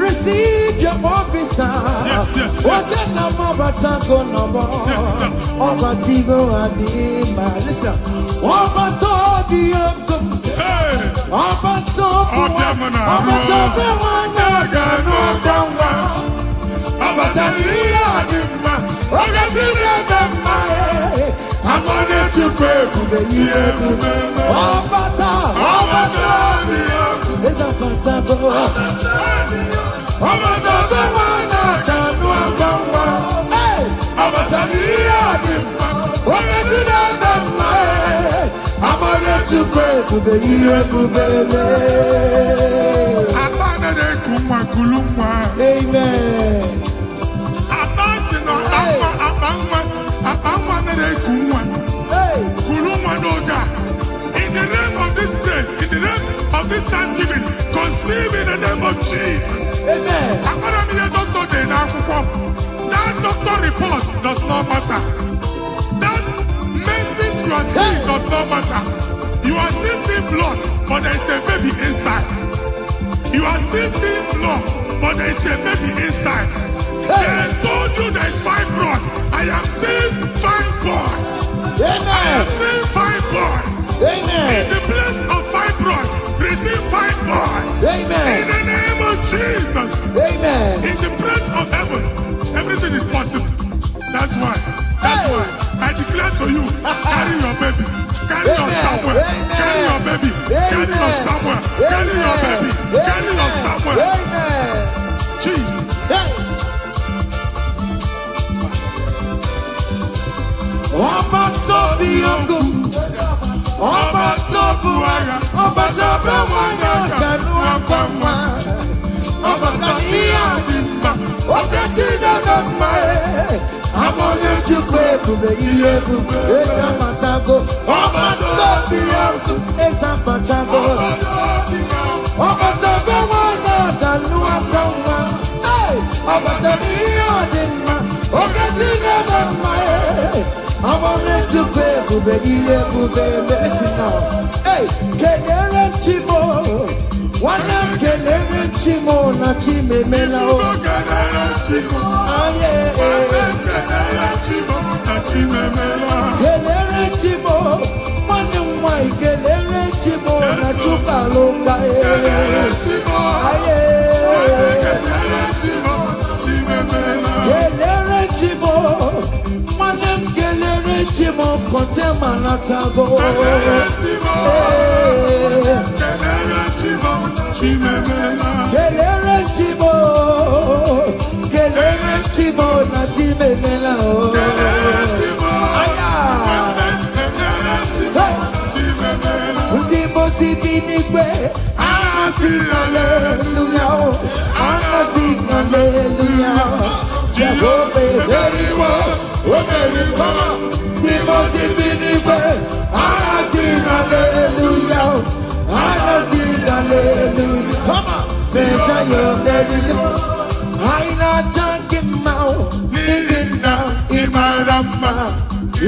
receive your own visa. Yes. Oje na m abatago n'ọgbọ. Yes, sir. Ọbatigo adị ma. Listen. Ọbata obi oko. Hey! Ọbata obi Ọbịa m na-arụ. ọbata obi nwanyị. A ga-anụ ọkwa nwa. Ọbata n'ihe a dị mma. Oge Chineke mma. Amara Chukwu ebube, ihe ebube mee. Ọbata. Ọbata obi ọkụ. Eze abatago. Ọbata obi nwanyị a ga-anụ ọkwa nwa. Hey! Ọbata n'ihe a dị mma. Oge Chineke mma. Amara Chukwu Ebube, ihe ebube mee. Akpa anaghị eku nwa, kulu nwa. Amen. Akpa si na akpa nwa, akpa nwa, akpa nwa anaghị eku nwa. Hey! Kulu nwa n'oge a. In the name of this place, in the name of this thanksgiving, conceive in the name of Jesus. Amen. Amara m ihe dọkịta dị n'akwụkwọ. That doctor report does not matter. That menses you are seeing does not matter. You are still seeing blood, but there is a baby inside. You are still seeing blood, but there is a baby inside. They told you there is fibroid. I am seeing fibroid. I Amen. am seeing fibroid. Amen. In the place of fibroid, receive fibroid. Amen. In the name of Jesus. Amen. In the place of heaven, everything is possible. That's why. That's Hey. why I declare to you, carry your baby. Carry your Amen. Samuel. Amen. Carry your baby. Carry your Amen. Samuel. Carry your baby. Carry your Samuel. Amen. Jesus. Hey. Ọba tó bí ogun, ọba tó bu ara, ọba tó bẹ́ wọn náà kanú akwa nwa, ọba tó ihe a dị mma, oke Chineke mma, ama onye Chukwu ebube, ihe ebube, eze amatago, ọba tó bí ogun, eze amatago, ọba tó bẹ́ wọn náà kanú akwa nwa, ọba Ọbata n'ihe ọ dị mma, oke chi na-eme mma e. Amara Chukwu ebube, ihe ebube mesi na. Hey, kelere m Chimo, nwanne m, kelere m Chimo na Chimemela o. Ifugo kelere Chimo. Aye. Nwanne m, kelere Chimo na Chimemela. Kelere Chimo, nwanne m nwanyị, kelere Chimo na Chukwu alụka e. Kelere Chimo. Aye. Nwanne, kelere Chimo na Chimemela. Kelere Chimo, nwanne m, kelere Chimo kọntema natago. Kelere Chimo. Ee. Kelere Chimo na Chimemela. Kelere Chimo, kelere Chimo na Chimemela o. Kelere Chimo. Aya. Nwanne m, kelere Chimo na Chimemela. Ndị mosi bi n'igwe Anasị haleluya o, anasị haleluya, Jehova emeriwo, o meriwo. Ndị mosi bi n'igwe anasị haleluya o, anasị haleluya. Come on, Mesaya emeriwo. Anyị na-aja gị mma o, N'ihi na ị mara mma,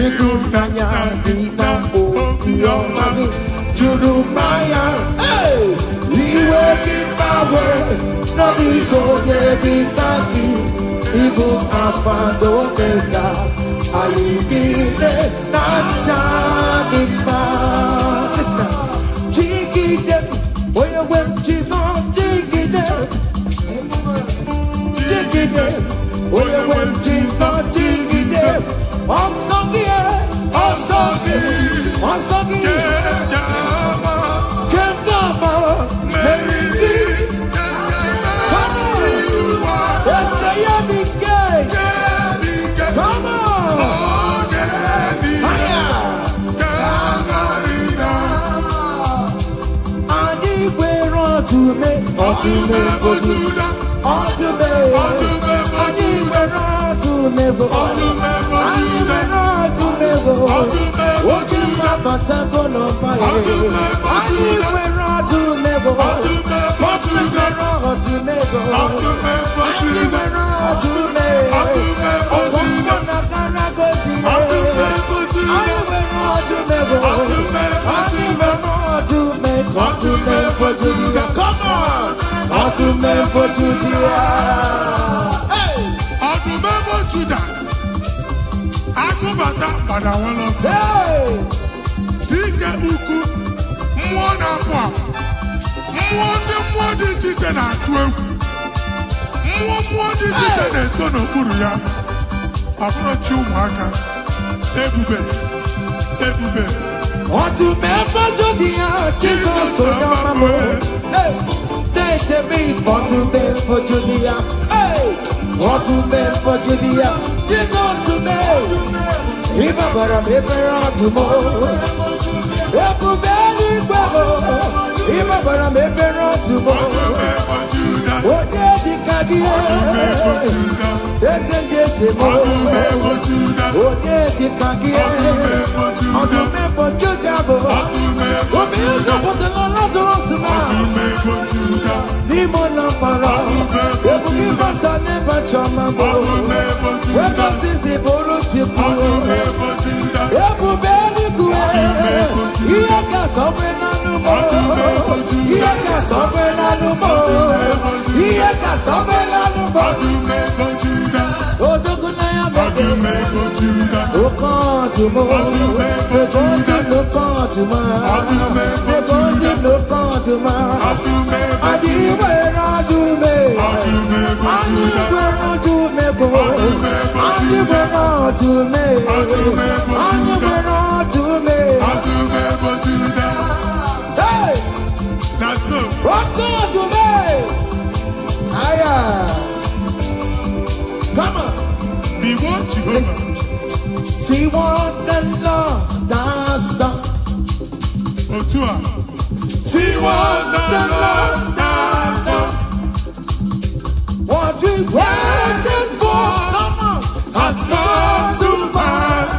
ịhụnanya gị na obiọma gị juru mmanya. Hey! Iwe gị gbanwe n'ọdịgo onye dị ka gị, ịbụ Alfa na Omega, anyị niile na-aja gị mma. Listen. Jigide onye nwe m Jizọs, jigide, jigide onye nwe m Jizọs, jigide ọsọ gị, Ọsọ gị ọsọ gị ga-ama kemgbe ama meriri Come on. ụwa. Ese ya bi ke. Jebike Come on. oge niile Aya. ka Anyị gwere ọtụme. Ọdụm ebo Juda. Ọtụme. Ọdụm ebo Anyị gwere ọtụme bụ. Ọdụm ebo Anyị Juda. gwere ọtụme bụ. Ọdụm ebo Oke Juda. mmabatago n'ọba ya. Ọdụm ebo Anyị Juda. gwere ọtụme bụ. Ọdụm ebo Juda. Gwere ọtụme bụ. Ọdụm ebo Anyị Juda. gwere ọtụme. Ọdụm ebo Juda. Ọgbọmmọ na karagosi. Ọdụm ebo Juda. Anyị nwere ọdụm ebo. Ọdụm ebo Anyị Juda. nwere ọdụm ebo. Ọdụm ebo Juda. Come on. Ọdụm ebo Juda. Hey! Ọdụm ebo Juda. Agụbata gbadawala ọsọ. Hey! Dike ukwu, mmụọ na-apụ apụ, mmụọ ndị mmụọ dị iche iche na-atụ egwu, mmụọ mmụọ dị iche iche na-eso n'okpuru ya. Ọ bụrụ chi ụmụaka, ebube, ebube. Ọdụm ebo Juda, Jizọs onye ọma m. Hey! Na-etebe ọdụm ebo Juda. Hey! Ọdụm ebo Juda, Jizọs mee. Ịbabara m ebere ọdụm. Ebube eluigwe bụ ịgbabara m ebere ọdụm. Ọdụm ebo Juda. Onye dịka gị? Ọdụm ebo Juda. Eze ndị eze m. Ọdụm ebo Juda. Onye dịka gị? Ọdụm ebo Juda. Ọdụm ebo Juda bụ Ọdụm ebo obi Juda. nzọpụtara Lazarus ma Ọdụm ebo Juda. n'ime ụlọ mkpọrọ. Ọdụm ebo Ebube Juda. ịbata n'ebe chọma bụ Ọdụm ebo Juda. wegosizi bụrụ Chukwu. Ọdụm ebo Juda. Ebube eluigwe, ihe ka sọgbe n'anụ m, ihe ka sọgbe n'anụ m, ihe ka sọgbe n'anụ m. Ọdụm ebo Juda. Odogwu na ya mebe. Ọdụm ebo Juda. Oke ọdụm, ebe ndị n'oke ọdụm a, Ọdụm ebo ebe ndị Juda. n'oke ọdụm a. Ọdụm ebo Anyị nwere ọdụm e. Ọdụm ebo Anyị Juda. nwere ọdụm ebo. Ọdụm ebo Anyị Juda. nwere ọdụm e. Ọdụm ebo Anyị Juda. nwere ọdụm e. Ọdụm ebo Juda. Hey! Na so. Oke ọdụm e. Aya. Come on. Igbo Jehova. See what the Lord has done. Otu a. See what the Lord has done. What we waited for, come on, Has come to pass.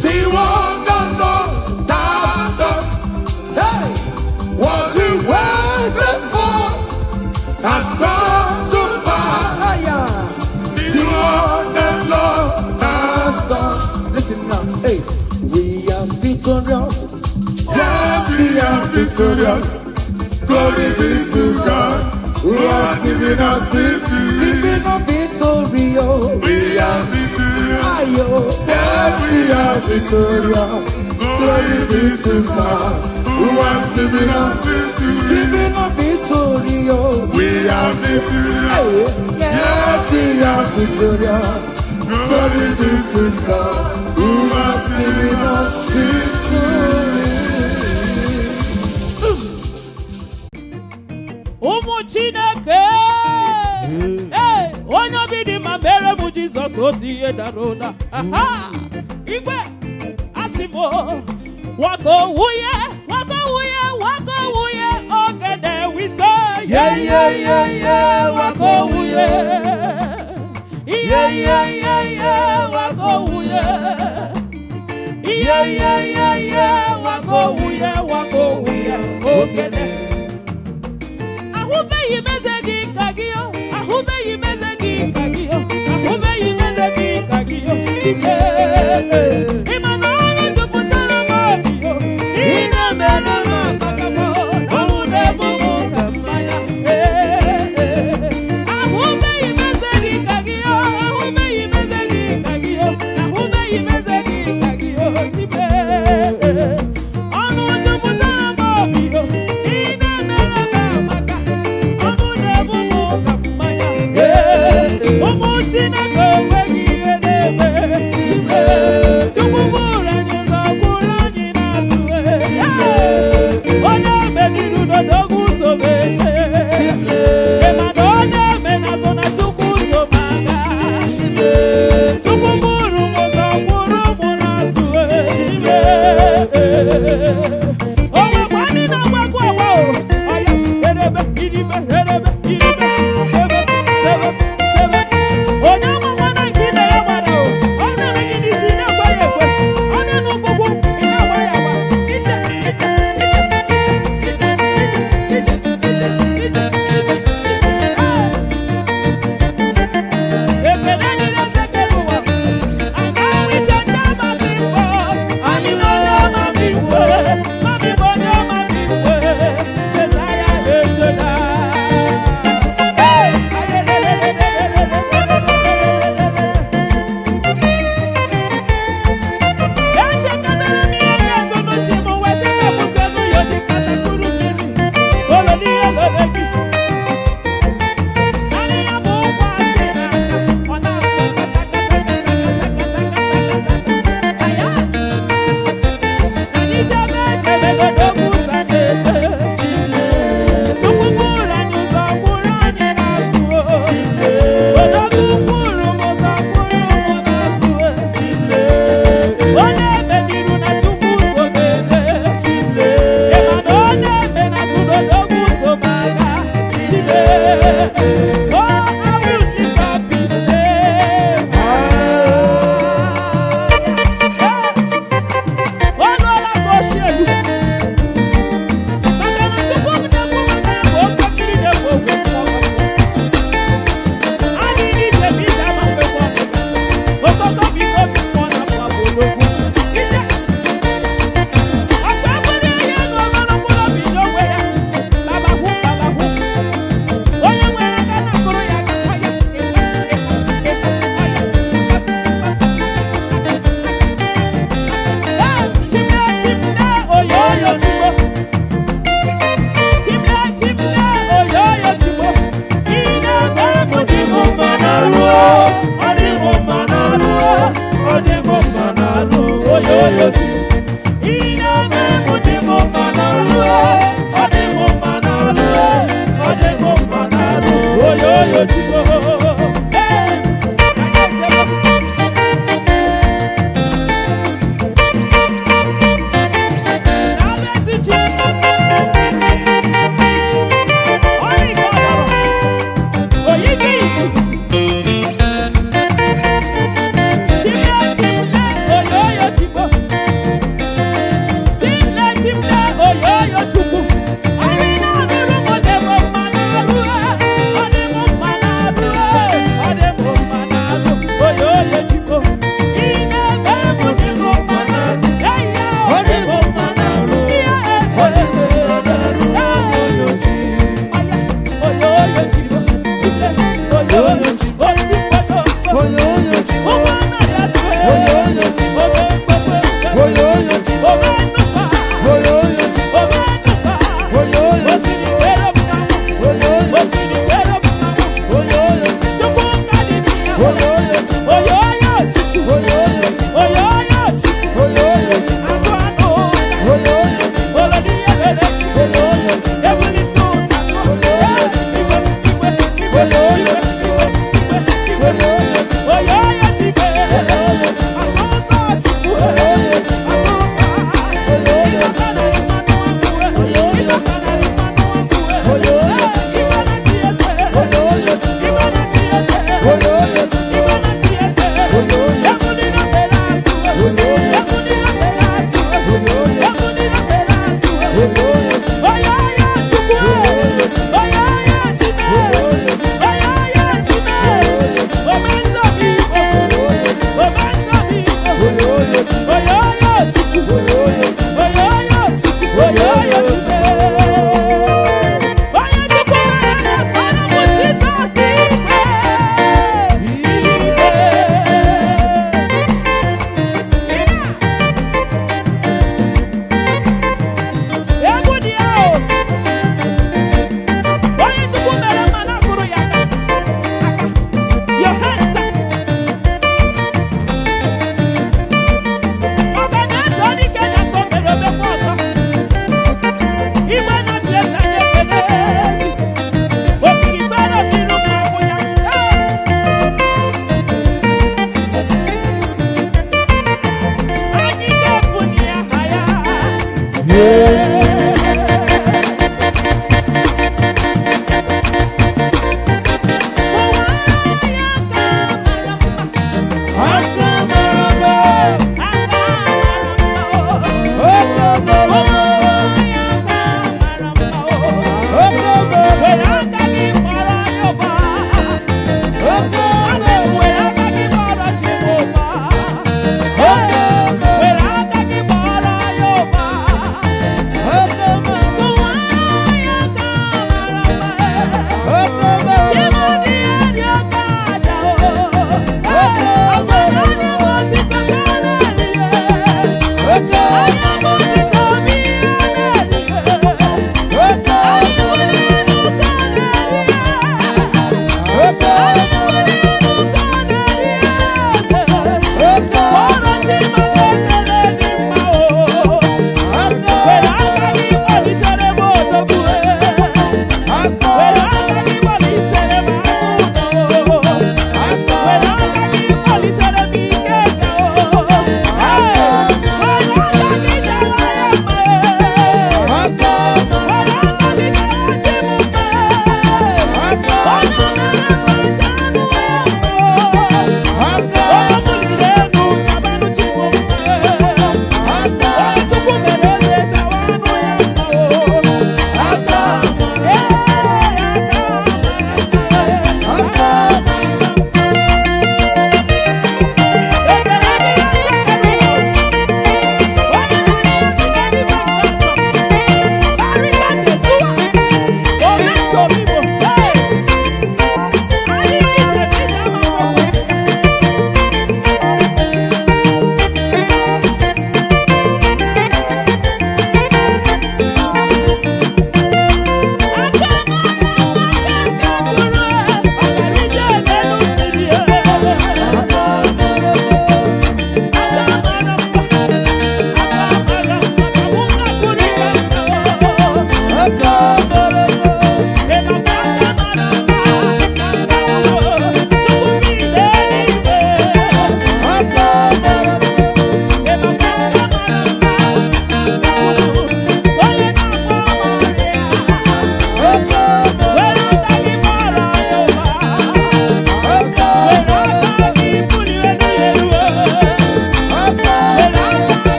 See what the Lord has done. Hey! What we waited for has come to pass. Aya! See what the Lord has done. Listen now. Hey, we are victorious. Yes, we are victorious. Glory be to God who has given us victory. We are victorious. We are victorious. Ayo. Yes, we are victorious. Glory be to God who has given us victory. We are victorious. We are victorious. Hey, yes, we are victorious. Glory be to God who has given us victory. Ụmụ Chineke, ee, onye obi dị mma, mere m Jizọs otu ihe dara ụda. Aha! Igwe asị m, wako wuye, wako wuye, wako wuye, ogede wise. Yeah, yeah, wako wuye. Yeah, wako wuye. Yeah, wako wuye, wako wuye, ogede. Ahụbeghị m eze dị ka gị o, ahụbeghị m eze dị ka gị o, ahụbeghị m eze dị ka gị o. Ị ma na ọrụ jupụtara m obi o, ị na-emere m amaka m, ọnwụ na-egbu m ka mmanya. Ahụbeghị m eze dị ka gị o, ahụbeghị m eze dị ka gị o, ahụbeghị m eze dị ka gị o.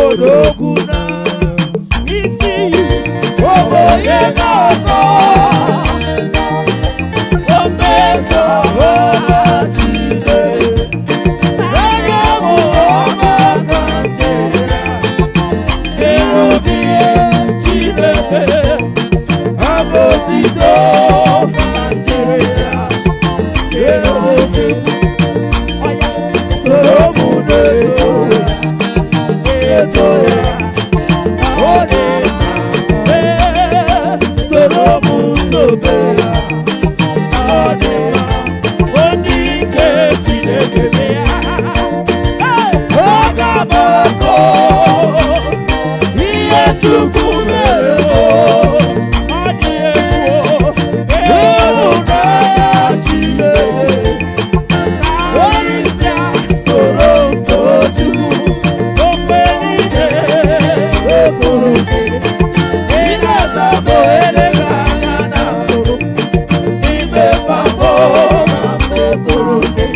Odogwu na Isi oboye n'ọkọ omezo ọma Chineke. Ege mụ ọma ka njere ịrụ gị Chineke abotito ka njere ya. Eze Chukwu ọya soro mụ na-eto ya, eto ya, ọ dị mma. ee Soro mụ tobe ya, ọ dị mma. Onye ike Chineke bịa. Hey! Aga m akọ ihe Chukwu mere m. Ọ dị egwu o. Ịhụnanya Chineke, Karịsịa soro m too Chukwu. okwe niile. Ekwuru gị, ị na-aza bụ eleghị anya na nsogbu. Ime mgbapụ na mmekwuru gị,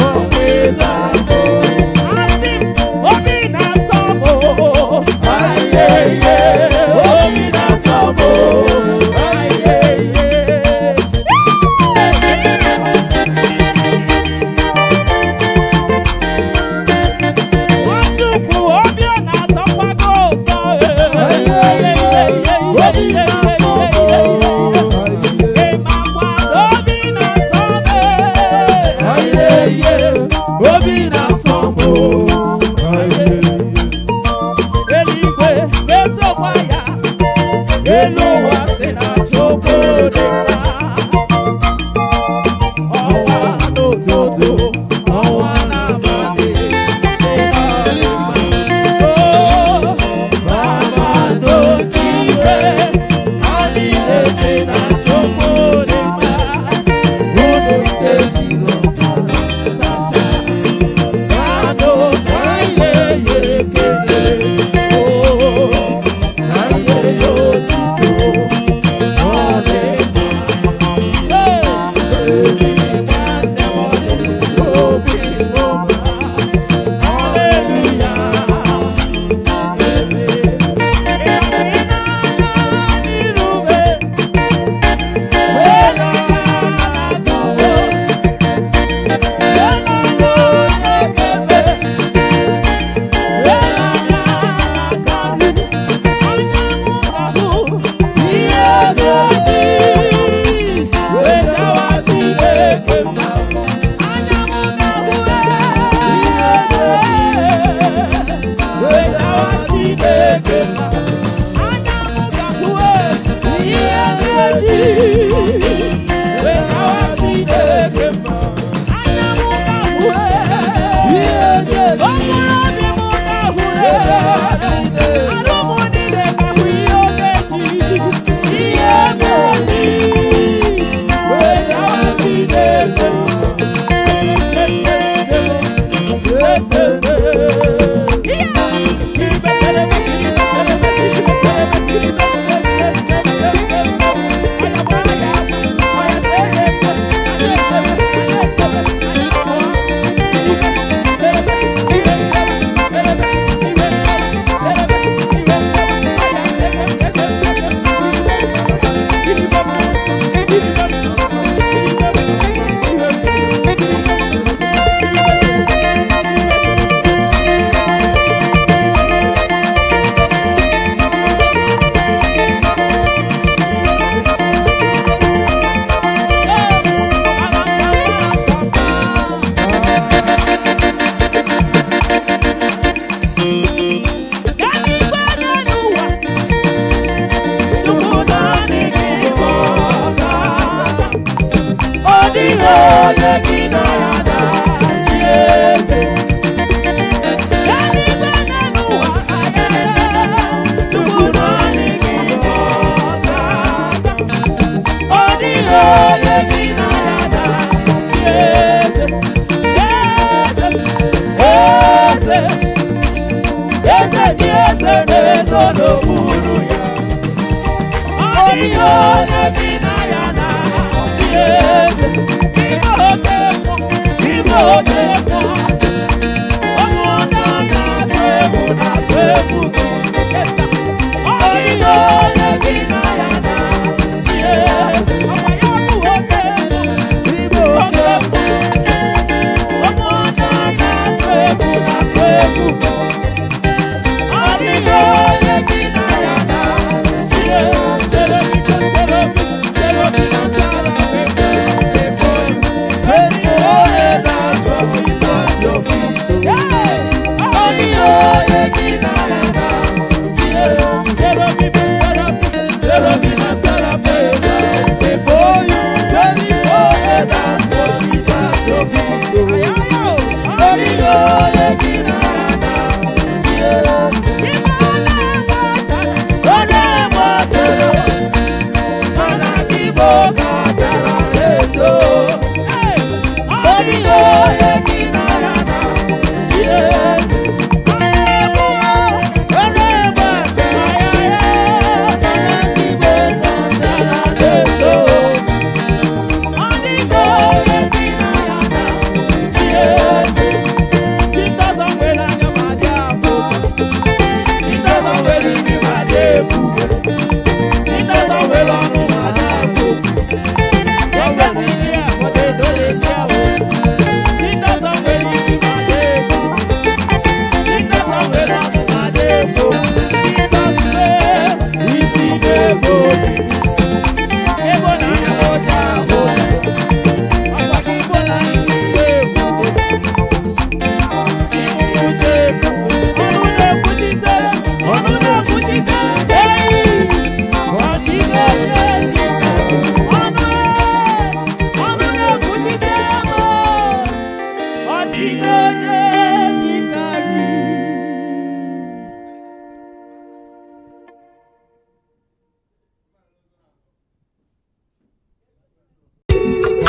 ọnwa ịzara mbụ. Asị m, obi na-asọ m o. Ayeye, obi na-asọ m o. Ayeye. Nwachukwu, obi ọ na-asọkwa gị ụsọ, Ayeye, obi na-asọ m o. Ị makwa na obi na-asọ m Ayeye, obi na-asọ m o. Ayeye. Eluigwe na-etokwa ya, elu ụwa sị na Chukwu dị mma. Ọnwa n'ụtụtụ, ọnwa n'abalị, sị na ọ dị mma. Oh, Kpakpando nke igwe, ha niile sị na Chukwu dị mma. Unu ndị zuru ọbara sacha, kado ka anyị nye ekele, oh, ka anyị nye otuto, ọ dị mma. hey. Ezi nwanne m ọ dị obi m mma. Haleluya, amen. Ị na-aga n'irube, anya m ga-ahụ anya m ga-ahụ anya m ga-ahụ anya m ga-ahụ okporo obi m ga-ahụ arụ m niile ga-ahụ ihe ogeji ihe ogeji Ọ dịghị onye gị na ya na-achị eze. Chukwu naanị gị bụ ọzọ. Ọ dịghị onye gị na ya na-achị eze. Eze, eze dị eze na-ezo n'okpuru ya. Ọ dịghị onye gị na ya na-achị eze. Ime oke mmụọ, ime oke mmụọ, ọmụ na-azọ.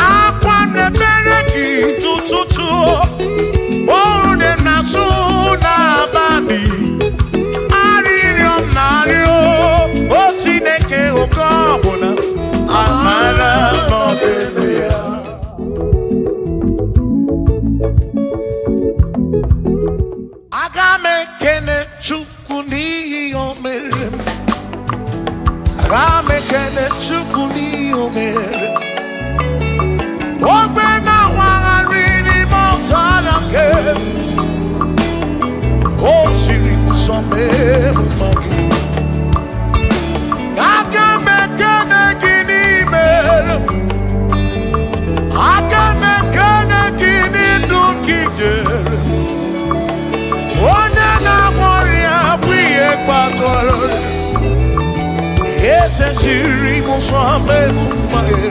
Akwa na-emere gị tụtụtụ oru na-asụ n'abalị arịrịọ m na-arịọ o Chineke oke ọbụla amara n'ọdịbe ya. Aga m ekene Chukwu n'ihi o mere m. Aga m ekene Chukwu n'ihi o mere m. Ogbe na-awagharị n'ime ọzara nke o siri nsọ mee mma gị. Aga m ekene gị n'ime m. Aga m ekene gị n'ndụ gị nyere m. Onye na-agwọ ọrịa bụ ihe kpatara ọrịa. Eze siri m nsọ mee mma gị.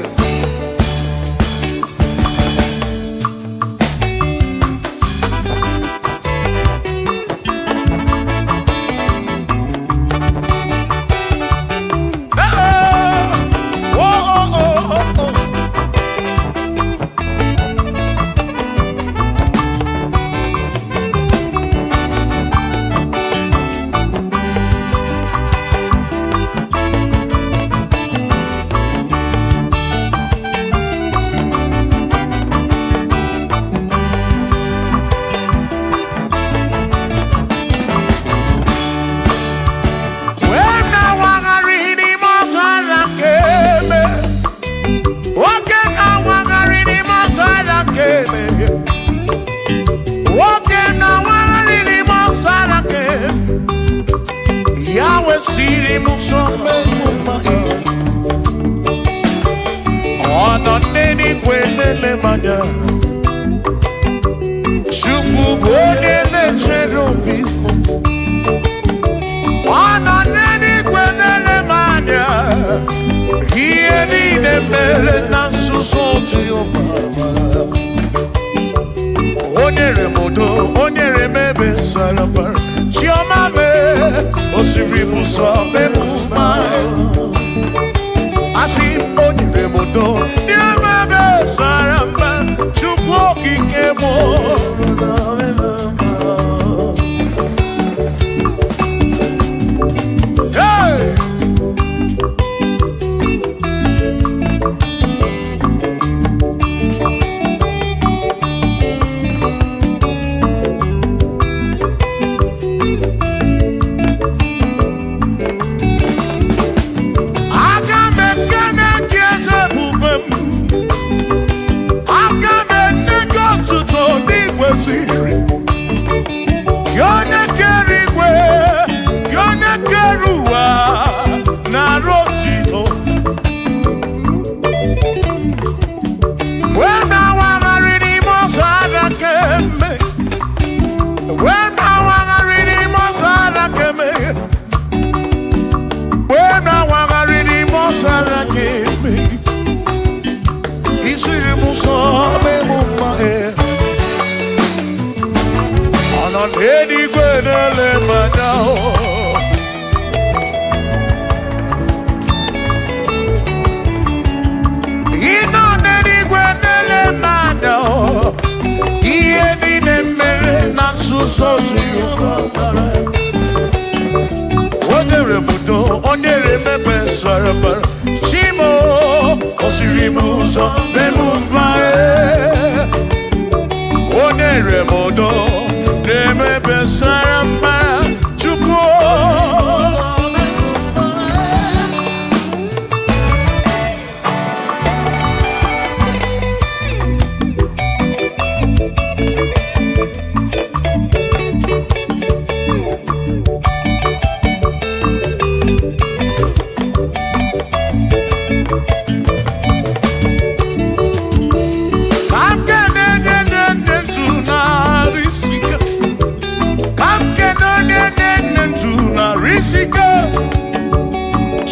Wee na-awagharị n'ime ọzara nke eme. Nwoke na-awagharị n'ime ọzara nke eme. Nwoke na-awagharị n'ime ọzara nke eme. Ya wesịrị m ụzọ mmegbu mma gị. Ọ nọ n'eluigwe na-ele m anya. Chukwu bụ onye na-echere obi m. Ọ nọ n'eluigwe na-ele m anya. Ihe niile mere na nzuzo Jehova. O nyere m udo, o nyere m ebe sara mbara. Chiọma mee, o siri m ụzọ mee m mma. Asị m, o nyere m udo, nye m ebe sara mbara. Chukwu okike m. Hey! Aga m ekene gị eze ebube m. Aga m enye gị otuto n'ikwesịrị. nzuzo Jehova mara. O nyere m udo, o nyere m ebe sara mbara. Chimo, o siri m ụzọ mee m mma e. O nyere m udo na-eme ebe sara mbara. Chukwu. Ka m kene onye na-enye ndụ narị isi ike. Ka m kene onye na-enye ndụ narị isi ike.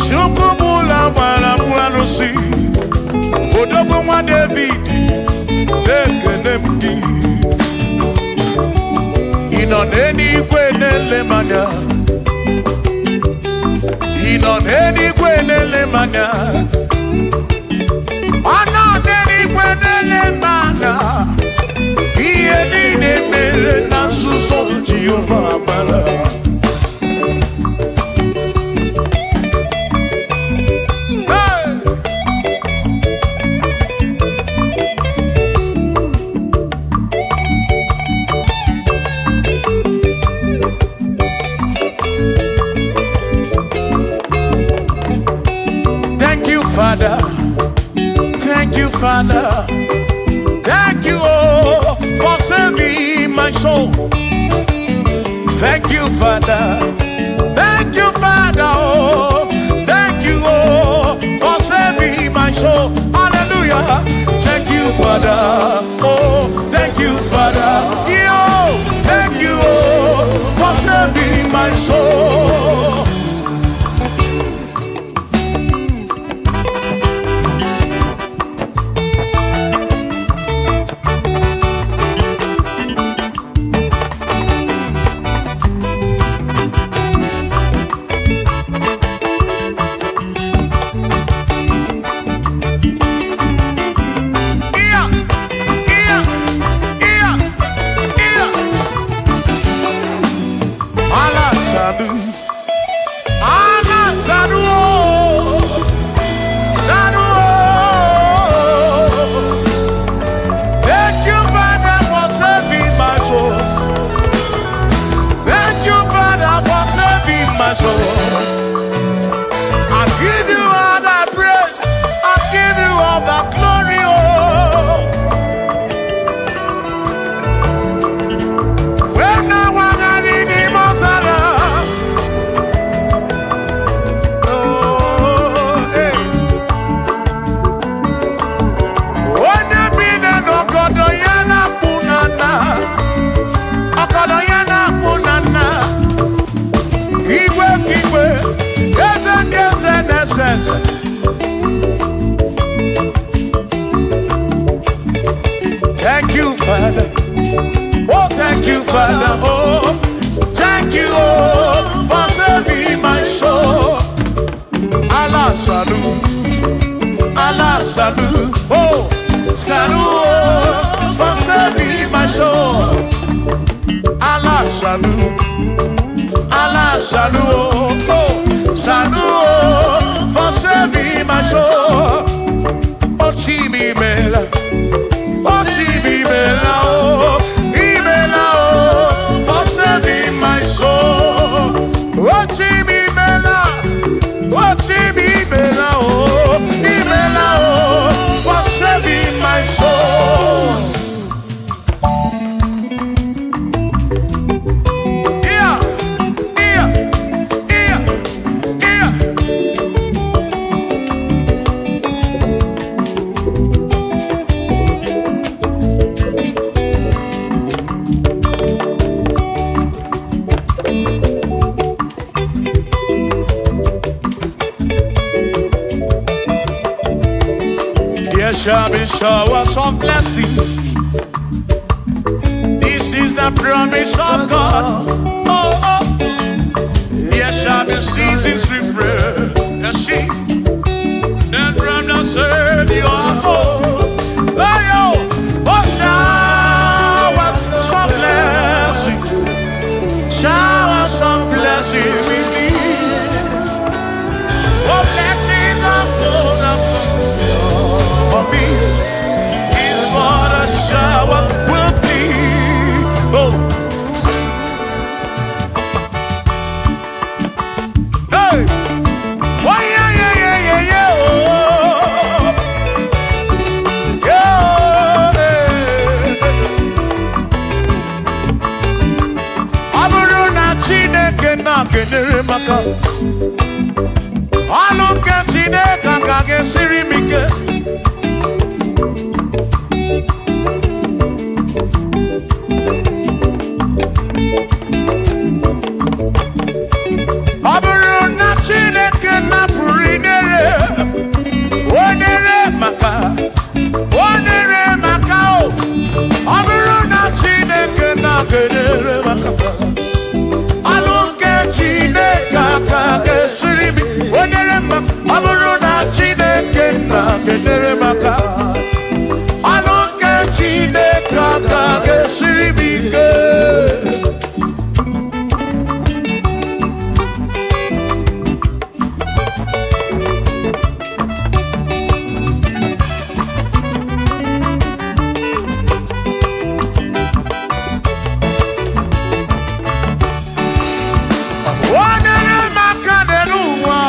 Chukwu bụ ụlọ gbara m arụsị. Odogwu nwa David, ekene m gị. Ị nọ n'eluigwe na-ele m anya. Ị nọ n'eluigwe na-ele m anya. Ọ nọ n'eluigwe na-ele m anya. Ihe niile mere na nzuzo Jehova mara. Hey! Thank you, Father. Thank you, Father. Thank you, oh, for saving my soul. Thank you, Father. Thank you, Father. Oh, thank you, oh, for saving my soul. Hallelujah. Thank you, Father. Oh, thank you, Father. Yo, thank you, oh, for saving my soul. Iya, iya, iya, iya. Allah sadu, Allah sadu, oh, sadu. Oh. Thank you, Father, for saving my soul. Thank you, Father, for saving my soul. I give you all the praise. I give you all the glory. Oh. When I was in the Mozara, oh, hey. Onye bi n'ọgọdọ ya na-akpụ na nna, ọgọdọ ya na-akpụ na nna. Igwe ka igwe, eze ndị eze na-ese ese. Thank you, Father. Oh, thank you, Father. Oh, thank you, oh, for saving my soul. Allah salu, Allah salu, oh, salu, oh, for saving my soul. Allah salu, Allah salu, oh, oh, salu, oh, for saving my soul. Oh, Chimi Mela. Oh, Chimi Mela, oh, Imela, oh, for saving my soul. Oh, Chimi Mela, oh, Chimi Mela, oh, Imela, oh, for saving my soul. Yeah, yeah, yeah, yeah. There shall be showers of blessing. This is the promise of God. Oh, oh. There shall be seasons refreshing. And from the Savior oh, oh, oh, showers of blessing. N'osimiri. Oh, blessings are full of for me is what a shower will be. Oh. Hey! Oh, yeah, yeah, yeah, yeah, yeah. Oh. Yeah. Ọ bụrụ na Chineke na-kenyere maka ọnụ nke Chineke aka ga-esiri m ike. Ọ bụrụ na Chineke napụrụ inere, o nyere maka, o nyere maka o. Ọ bụrụ na Chineke na-kenyere maka alụ nke Chineke aka ga-esiri m, o nyere maka. Ọ bụrụ na Chineke na-kenyere maka alụ nke Chineke aka ga-esiri m ike. O nyere m aka n'elu ụwa,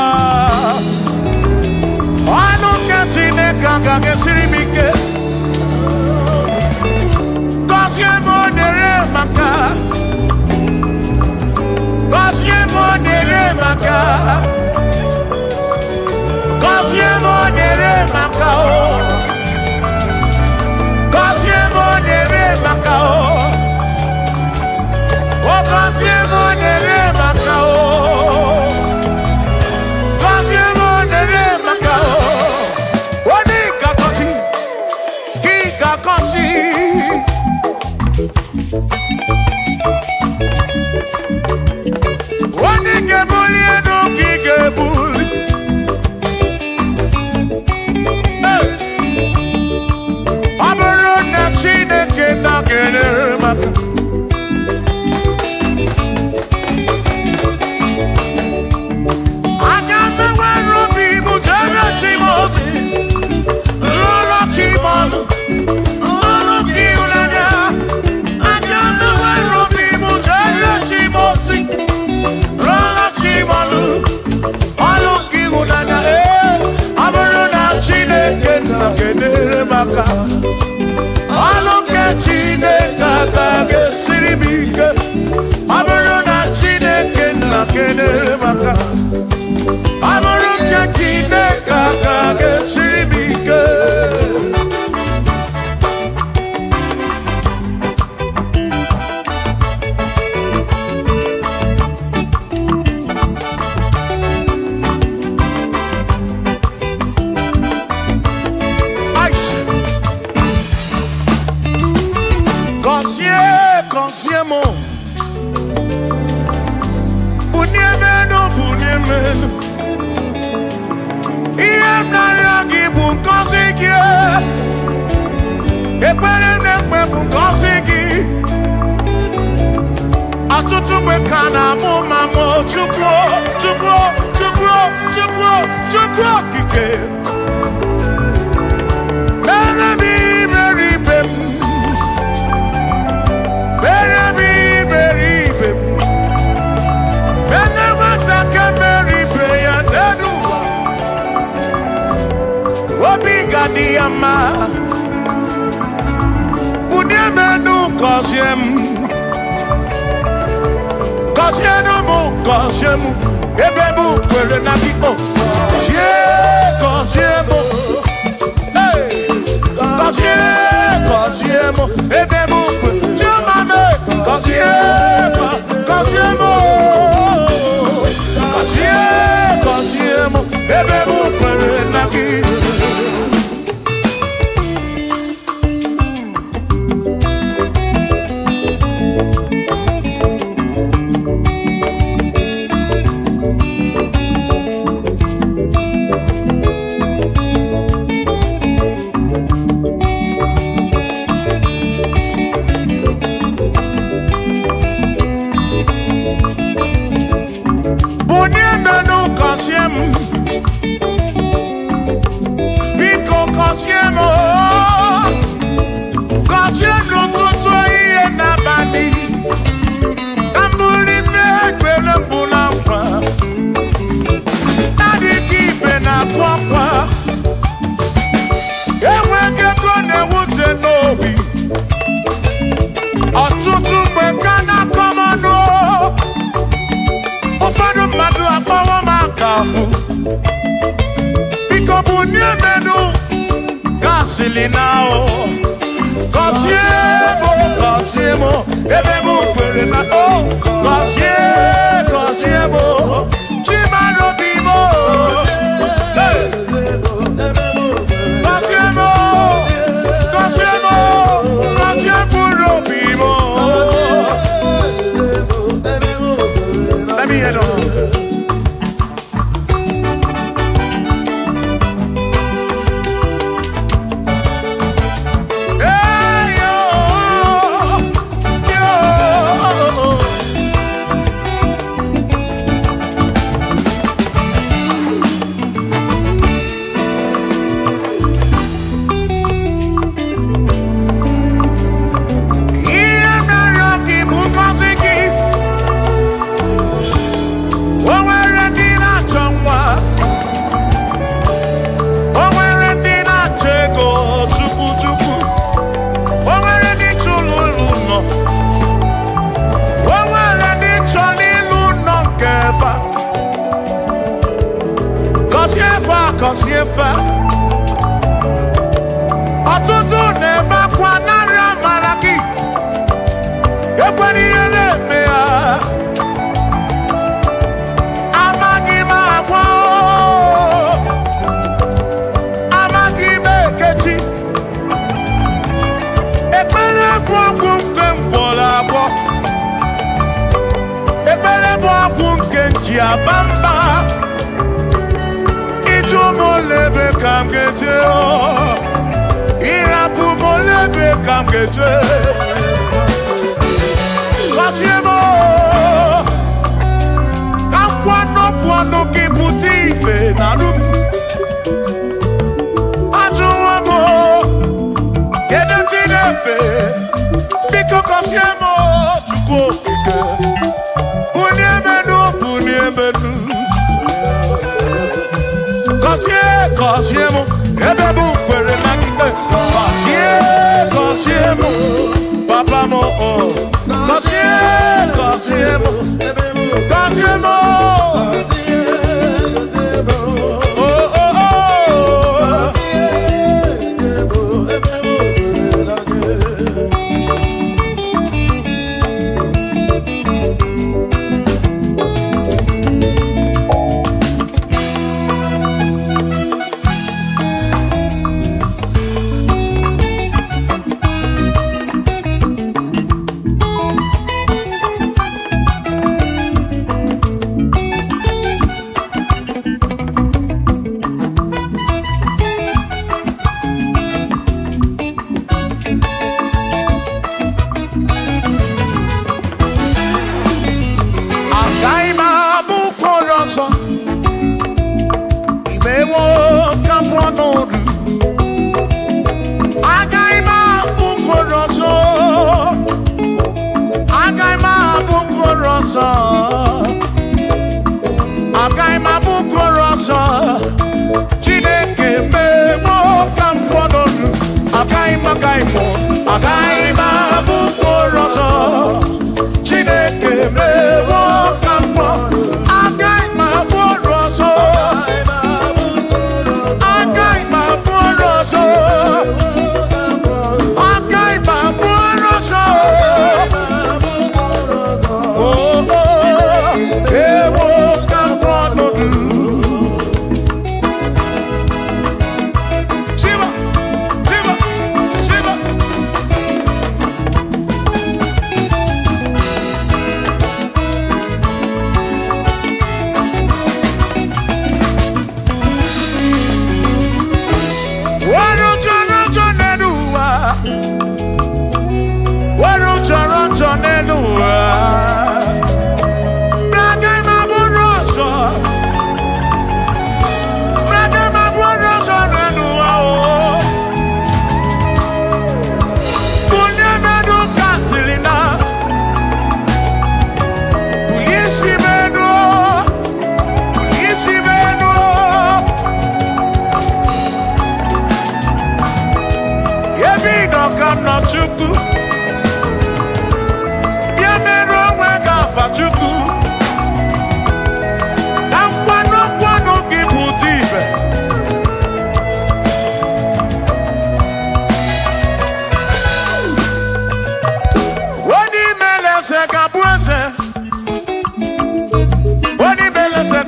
ọnụ nke Chineke agaghị esiri m ike. Gọzie m, o nyere m aka. Gọzie m, o nyere m aka. Gọzie m, o nyere m aka o. Gọzie m, o nyere m aka o. O gọzie m, o nyere m aka o. Gọzie m, o nyere m aka o. Onye ka gọzi, gị ka gọzi. Onye ga-ebuli elu ka ị ga-ebuli. Hey! Ọ bụrụ na Chineke na-enyere m aka, aga m enwere obi m jere chi m ozi, rụọrọ chi m ọrụ, ọrụ ka ịhụnanya. Aga m enwere obi m jere chi m ozi, rụọrọ chi m ọrụ, ọrụ ka ịhụnanya. Ee, ọ bụrụ na Chineke na-enyere m aka, ọrụ nke Chineke aka ga-esiri m ike. Ọ bụrụ na Chineke na-enyere m aka, ọ bụrụ nke Chineke aka ga-esiri m ike. Aisha. Gọzie, gọzie m. Bunie m elu, bunie m elu. Ihe m na-arịọ gị bụ ngọzi gị. Ekpere m na-ekpe bụ ngọzi gị. Ọtụtụ mgbe ka na-amụ ma mụ Chukwu, Chukwu, Chukwu, Chukwu, Chukwu okike. Mere m iberibe m. Mere m iberibe m. Mere nwata ka mere ibe ya n'elu ụwa. Obi ga-adị ya mma. Bunie m enu, gọzie m. Gọzienụ m, gọzie m. Ebe m kwere na gị o. Gọzie, gọzie m. Hey! Gọzie, gọzie m. Ebe m kwere. Chioma m, gọzie, gọzie m. Gọzie, gọzie m. Ebe m kwere na gị. Gọzili na o. Gọzie m, gọzie m, ebe m kwere na o. Gọzie, gọzie m, Chimarobi m. Hey! Gọzie m, gọzie m, gọzie mkpụrụ obi m. Let me hear them. Hey, yo, yo. Ihe mere gị bụ ngọzi gị. O nwere ndị na-achọ nwa. O nwere ndị na-achọ ego chukwu chukwu. O nwere ndị chọrọ ụlọ nọ. O nwere ndị chọrọ ịlụ nọ nke fa. Gọzie fa, gọzie fa. Ọtụtụ na-ebe akwa narị amara gị. Ekwela ihe na-eme ya. Amaghị m agwa o. Amaghị m ekechi. Ekpere bụ ọgwụ nke m gwọrọ agwọ. Ekpere bụ ọgwụ nke m ji aba mba. Ịjụ m ole ebe ka m ga-eje o. Ịrapụ m ole ebe ka m ga-eje. Gọzie m o. Ka m kwuo n'okwu ọnụ gị pụta ife na arụ m. Ajụwo m o. Kedu ndị na-efe? Biko gọzie m o, Chukwu okike. Bulie m elu, bulie m elu. Gọzie, gọzie m, ebe m kwere na gị. Gọzie, gọzie m, papa m o. Gọzie, gọzie m, gọzie m o. Oh, oh, oh. Agaghị m abụ ụkwụ ọzọ. Imewo ka m pụọ n'ọdụ. Agaghị m abụ ụkwụ ọzọ. Agaghị m abụ ụkwụ ọzọ. Agaghị m abụ ụkwụ ọzọ. Chineke mewo ka m pụọ n'ọdụ. Agaghị m, agaghị m, agaghị m abụ ụkwụ ọzọ. Chineke mewo ka m pụọ. Agaghị m abụ ọrụ ọzọ. Agaghị m abụ ọrụ ọzọ. Agaghị m abụ ọrụ ọzọ. Oh, oh, ewo ka m pụọ n'ọdụ. Shiva, Shiva, Shiva.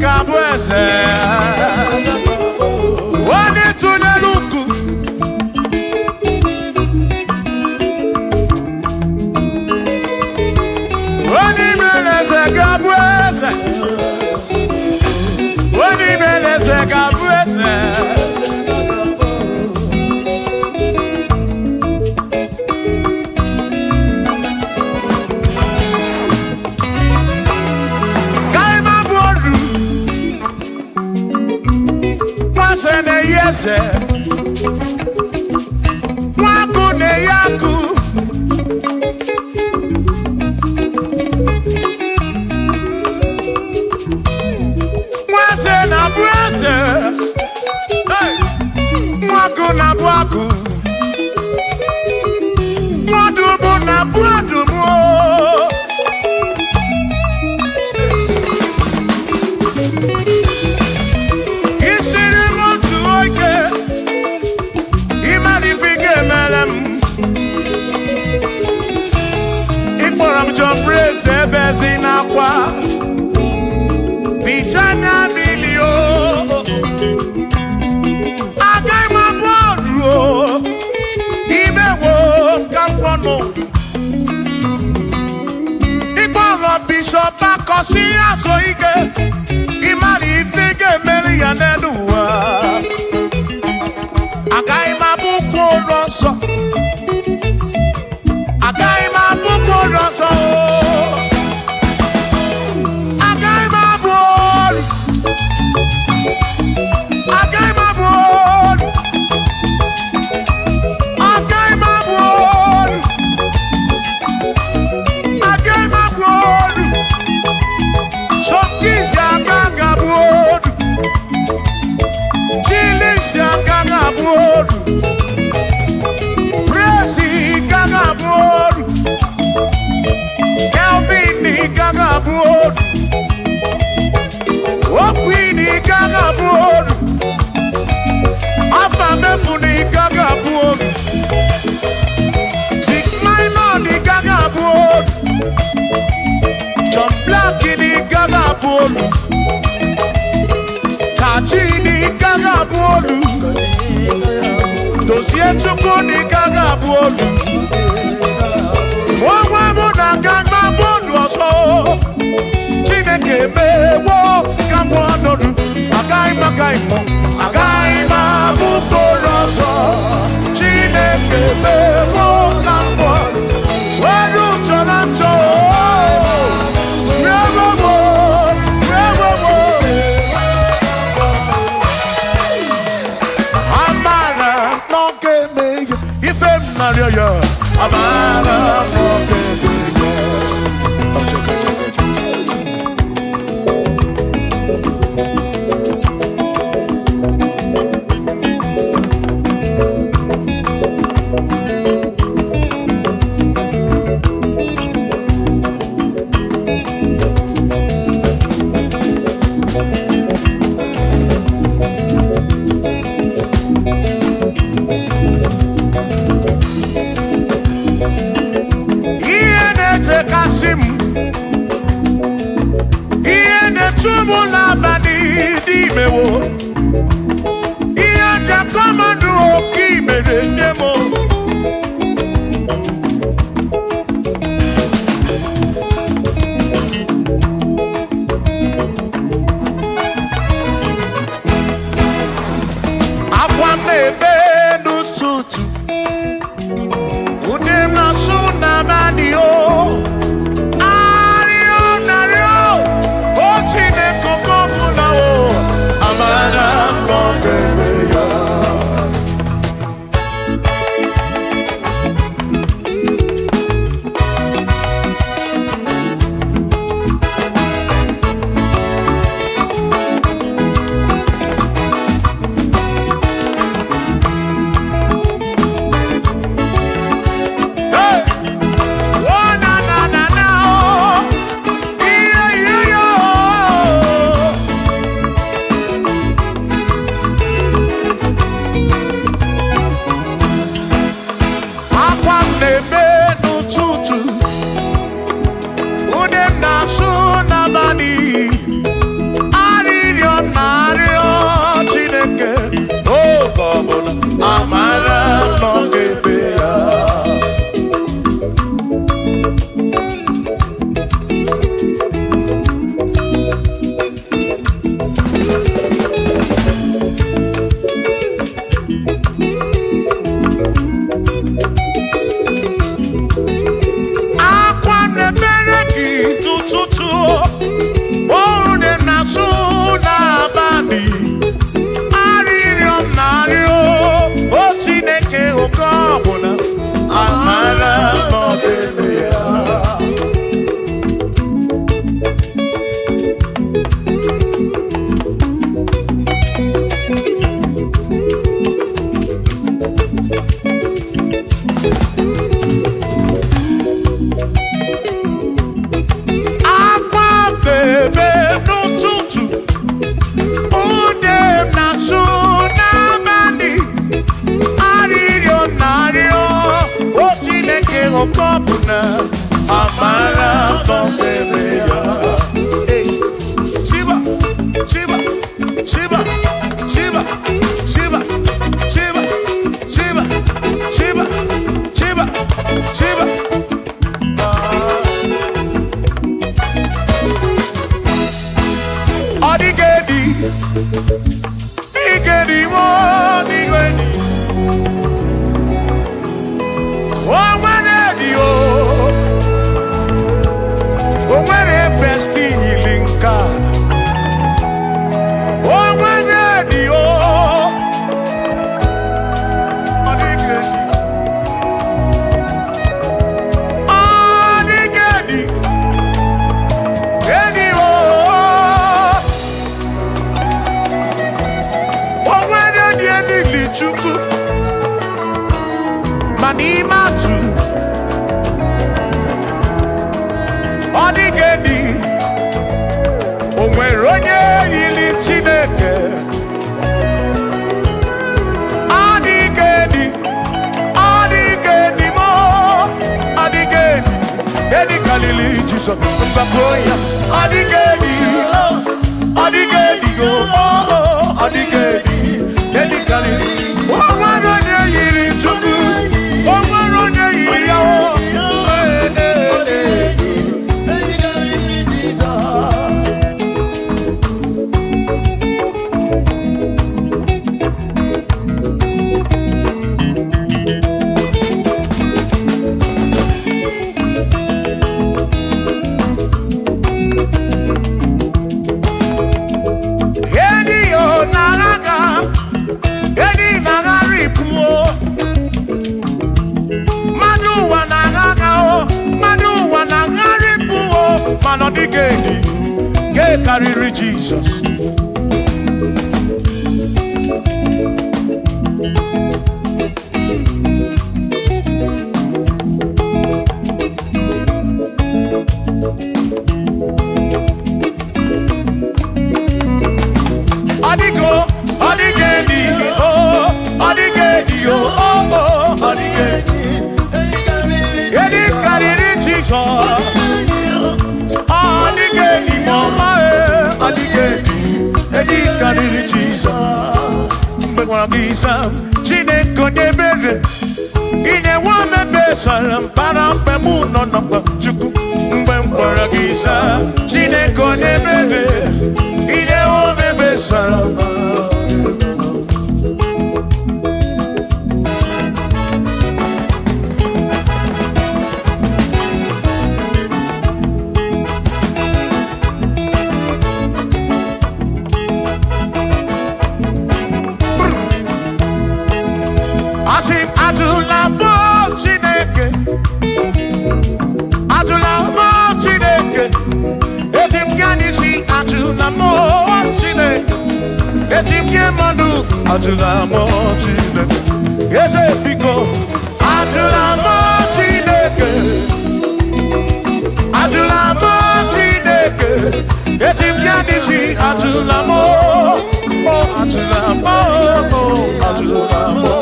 ga-abụ eze. Onye tụnyere ukwu onye mere eze ga-abụ eze. Onye mere eze ga-abụ eze. Kaima bụ oru nwase na-eyi eze, nwakụ na-eyi akụ. Nweze na-abụ eze. Hey! Nwakụ na-abụ akụ. Nwadụmụ na-abụ adụmụ o. Isiri m otu oge, ịmara ife ị ga-emere m. Ịkpọrọ m John Praise ebe ezi n'akwa. Bicha anya mmiri o. Agaghị m abụ ọrụ o. Imewo ka m kwọ n'ụdụ. Ịkpọrọ Bishọp Akọsị azụ ike. Ịmara ife ị ga-emere ya n'elu ụwa. Agaghị m abụ ụkwụ ụlọ nsọ. Agaghị m abụ ụkwụ ụlọ nsọ o. Agaghị m abụ ọrụ. Agaghị m abụ ọrụ. Agaghị m abụ ọrụ. Agaghị m abụ ọrụ. Sọkịsị aka ga-abụ ọrụ. Chilisi aka ga-abụ ọrụ. Presi ka ga-abụ ọrụ. Kelvin ka ga-abụ ọrụ. Okwini ka ga-abụ ọrụ. Afa mefu na ka ga-abụ ọrụ. Big Minor ka ga-abụ ọrụ. John Black ni ka ga-abụ ọrụ. Kachi ni ka ga-abụ ọrụ. Dozie Chukwu ni ka ga-abụ ọrụ. Onwe mụ na aka ga-abụ ọrụ ọzọ. Chineke mewo ka m ọnọdụ. Agaghị m, agaghị m, agaghị m abụ mkpụrụ ọzọ. Chineke mewo ka m ọnọdụ. Were chọrọ nchọ. Rewowo, rewowo. Amara na ọ ga-eme ya ife m narịọ ya. Amara na ọ ga-eme ya. Ọchọkọ, ọchọkọ, ọchọkọ. Ihe na-echekasị m, ihe na-echu m n'abalị n'imewo, ihe jakọmọdụ oke imere nne m. Akwa m na-ebe n'ụtụtụ, ụdị m na-asụ n'abalị o. Arịọ narịọ, o Chineke oke ọbụla o, amara m na ọ ga-eme ya. Oke ọ bụ na amara gbanwere ya. Hey. Shiba, Shiba, Shiba, Shiba, Shiba, Shiba, Shiba, Shiba, Shiba, Shiba. Ọ dịghị edi, dịghị edi, ọ dịghị edi. O nwere edi o, o nwere besti yiri nke a. O nwere edi o, ọ dịghị edi. Ọ dịghị edi, edi o. O nwere dị elili Chukwu ma n'ime atụ ọ dịghị edi. O nwere onye yiri Chineke. Ọ dịghị edi, ọ dịghị edi mo, ọ dịghị edi. Edi karịrị Jizọs mgbakọ ya. Ọ dịghị edi, ọ dịghị edi o, ọ dịghị edi. Edi karịrị. O nwere onye yiri Chukwu, o nwere onye yiri ya o. Ee, ee, ee. Edi yo naraga, edi nagari puo. Mmadụ ụwa na-agha o, mmadụ ụwa na-agharị pụo, mana ọ dịghị edi nke karịrị Jizọs. Ọ dịghị o, ọ dịghị edi o, ọ dịghị edi o, o, o, ọ dịghị edi. Edi karịrị Jizọs. Ọ dịghị edi ma ọma e, ọ dịghị edi. Edi karịrị Jizọs. Mgbe gwara gị sam, Chineke onye ebere, ị na-enwe omebe sara mbara mgbe mụ nọ n'ọkpa Chukwu. Mgbe m gwara gị sam, Chineke onye ebere, ị na-enwe omebe sara mbara. Asị m ajụla mụ Chineke, ajụla mụ Chineke, eji m gaa n'isi ajụla mụ Chineke, eji m gị mmadụ ajụla mụ Chineke, eze biko ajụla mụ Chineke, ajụla mụ Chineke, eji m gaa n'isi ajụla mụ, o ajụla mụ, o ajụla mụ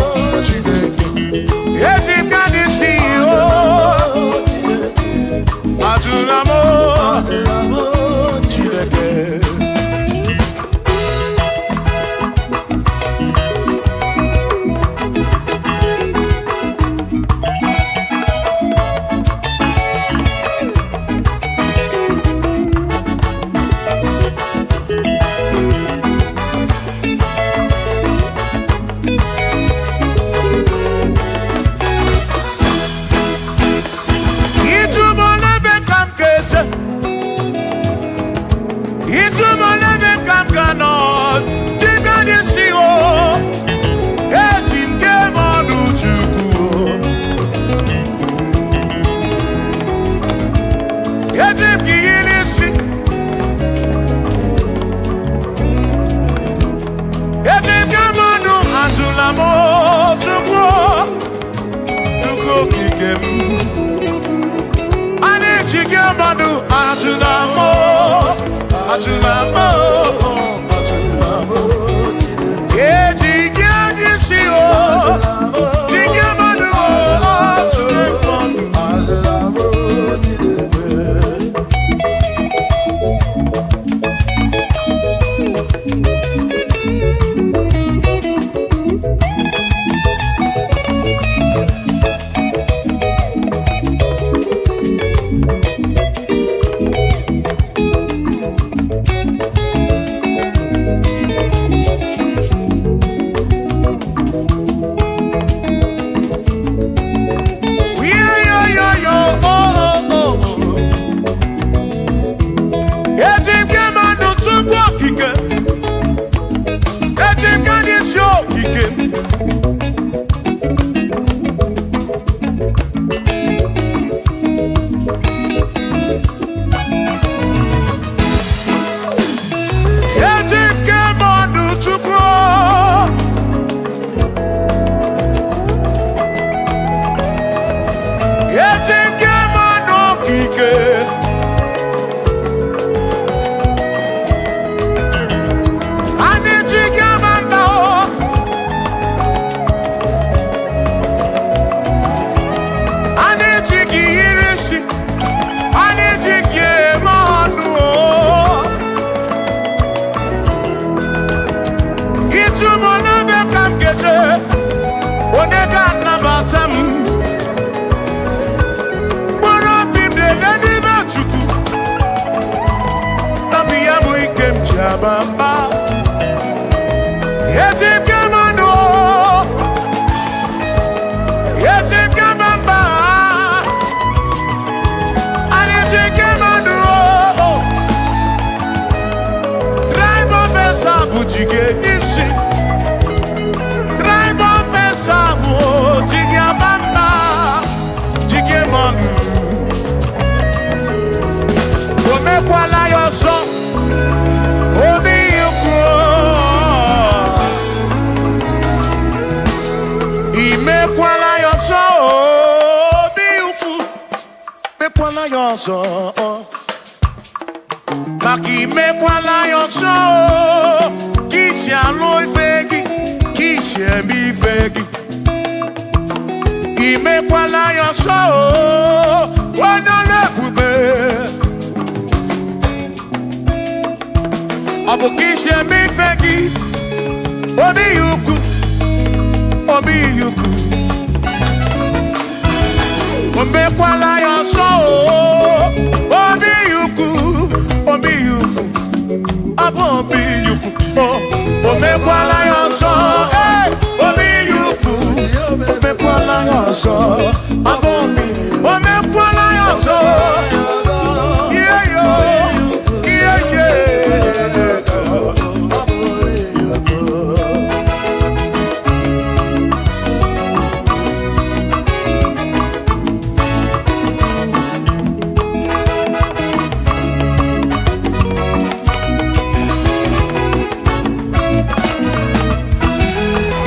Chineke. Eji m gaa n'isi o, ajụla mụ Chineke. Ijumọ n'ebe ka m ga-eje, ijumọ n'ebe ka m ga-anọ, jiga n'isi o, eji m gee m ọnụ Chukwu o. Eji m gị yiri isi, eji m gee m ọnụ ajụla m o, Chukwu o, Chukwu okike m. A na-eji gị mmadụ ajụla m o, ajụla m o, ajụla m o. Eji gị anya isi o, ji gị mmadụ o, ajụla m. Ya bụ ike m ji aba mba. Eji m gị mmanụ, eji m gị mba, anyị ji gị mmanụ. Tribe of Esau ji gị n'isi. Tribe of Esau ji gị aba mba, ji gị mmanụ. O mekwala ya ọzọ, obi ukwu. Imekwala ya ọzọ, obi ukwu. Mekwala ya ọzọ, maka imekwala ya ọzọ. Ka isi alụ ife gị, ka isi eme ife gị, imekwala ya ọzọ, onye ọrụ ebube. Ọ bụ ka isi eme ife gị, obi ya ukwu, obi ya ukwu. O mekwala ya ọzọ, obi ya ukwu, obi ya ukwu. Ọ bụ obi ya ukwu. O mekwala ya ọzọ. Ee, obi ya ukwu. O mekwala ya ọzọ. Ọ bụ obi. O mekwala ya ọzọ. Ihe yo, ihe ye.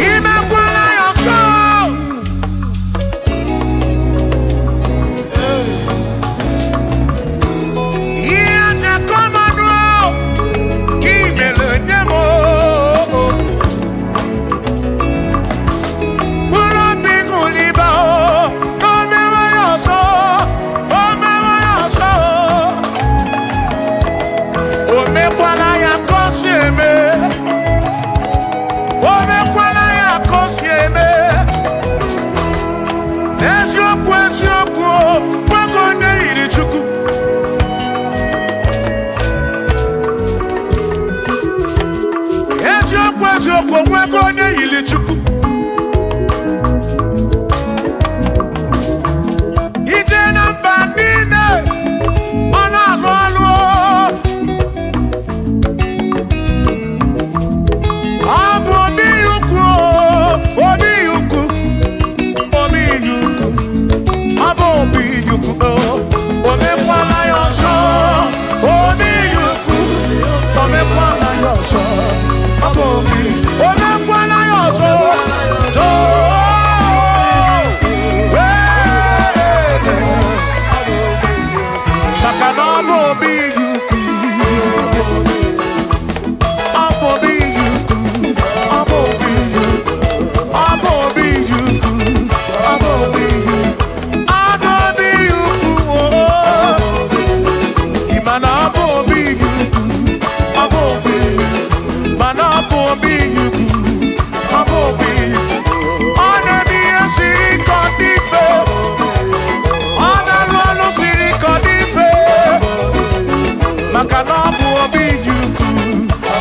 Imekwala ya ọzọ. Ihe aja kọmanụ ka imere nye m. Mkpụrụ obi ṅụliba o mewe ya ọzọ, o mewe ya ọzọ. O mekwala ya ka o si eme. O mekwala ya ka o si eme. Eziokwu, eziokwu, nwoke onye yiri Chukwu. Eziokwu, eziokwu, nwoke onye yiri Chukwu. Ije na mba niile, ọ na-alụ ọlụ. Ọ bụ obi ukwu, obi ukwu, obi ukwu. Ọ bụ obi ukwu. O mekwala ya ọzọ, obi ukwu. O mekwala ya ọzọ. Ọ bụ obi. O mekwala ya ọzọ. Ee. Maka na ọ bụ obi ukwu. Ọ bụ obi ukwu. Ọ bụ obi ukwu. Ọ bụ obi ukwu. Ọ bụ obi ukwu. Ọ bụ obi ukwu. Ị ma na ọ bụ obi ukwu. Ọ bụ obi ukwu. Mana ọ bụ obi ukwu. Ọ bụ obi ukwu. Ọ na-eme ihe siri ike ọ dị mfe. Ọ na-alụ ọlụ siri ike ọ dị mfe. Maka na ọ bụ obi ukwu.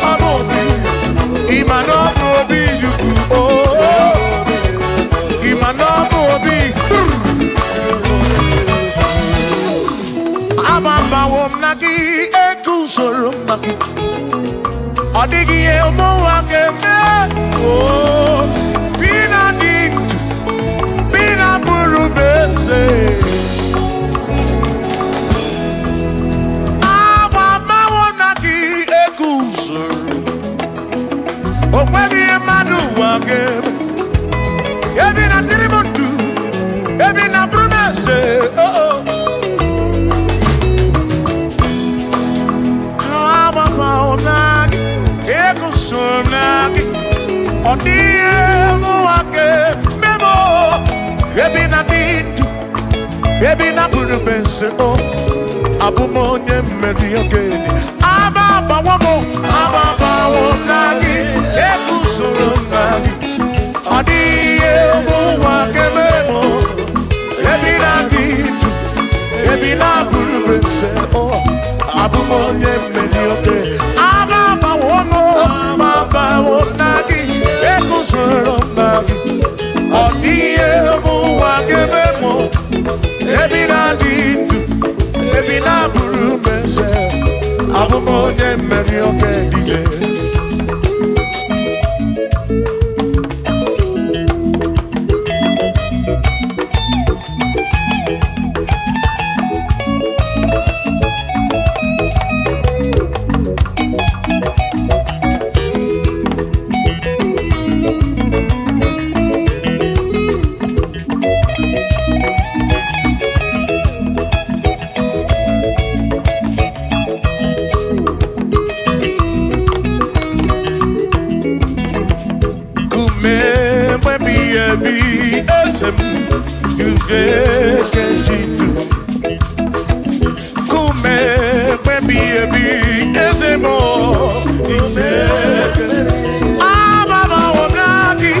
Ọ bụ obi. Ị ma na ọ bụ obi ukwu. Oh. Ị ma na ọ bụ obi. Agbabawo m na gị, eguzoro m na gị. Ọ dịghị ihe ụmụnwa ga-eme. Oo, bi na dị ndụ, bi na bụrụ m eze. Agbabawo m na gị, eguzoro. O nweghị ihe mmadụ ụwa ga-eme. Ebi na dịrị m ndụ, ebi na bụrụ m eze. Oh, oh. Agbabawo m na gị, eguzoro m na gị. Ọ dịghị ihe mụnwa ga-eme m. Ebi na dị ndụ, ebi na bụrụ m eze. O abụ m onye mmeri okenye. Aba agbawo m, aba agbawo m na gị, eguzoro m na gị. Ọ dịghị ihe mụnwa ga-eme m. Ebi na dị ndụ, ebi na bụrụ m eze. O abụ m onye mmeri oke. na-abụrụ m eze, abụ m onye mmeri oge niile. Kume mgbe ebi eze m uge kejidu. Kume mgbe ebi eze m ime. Amama womnagi,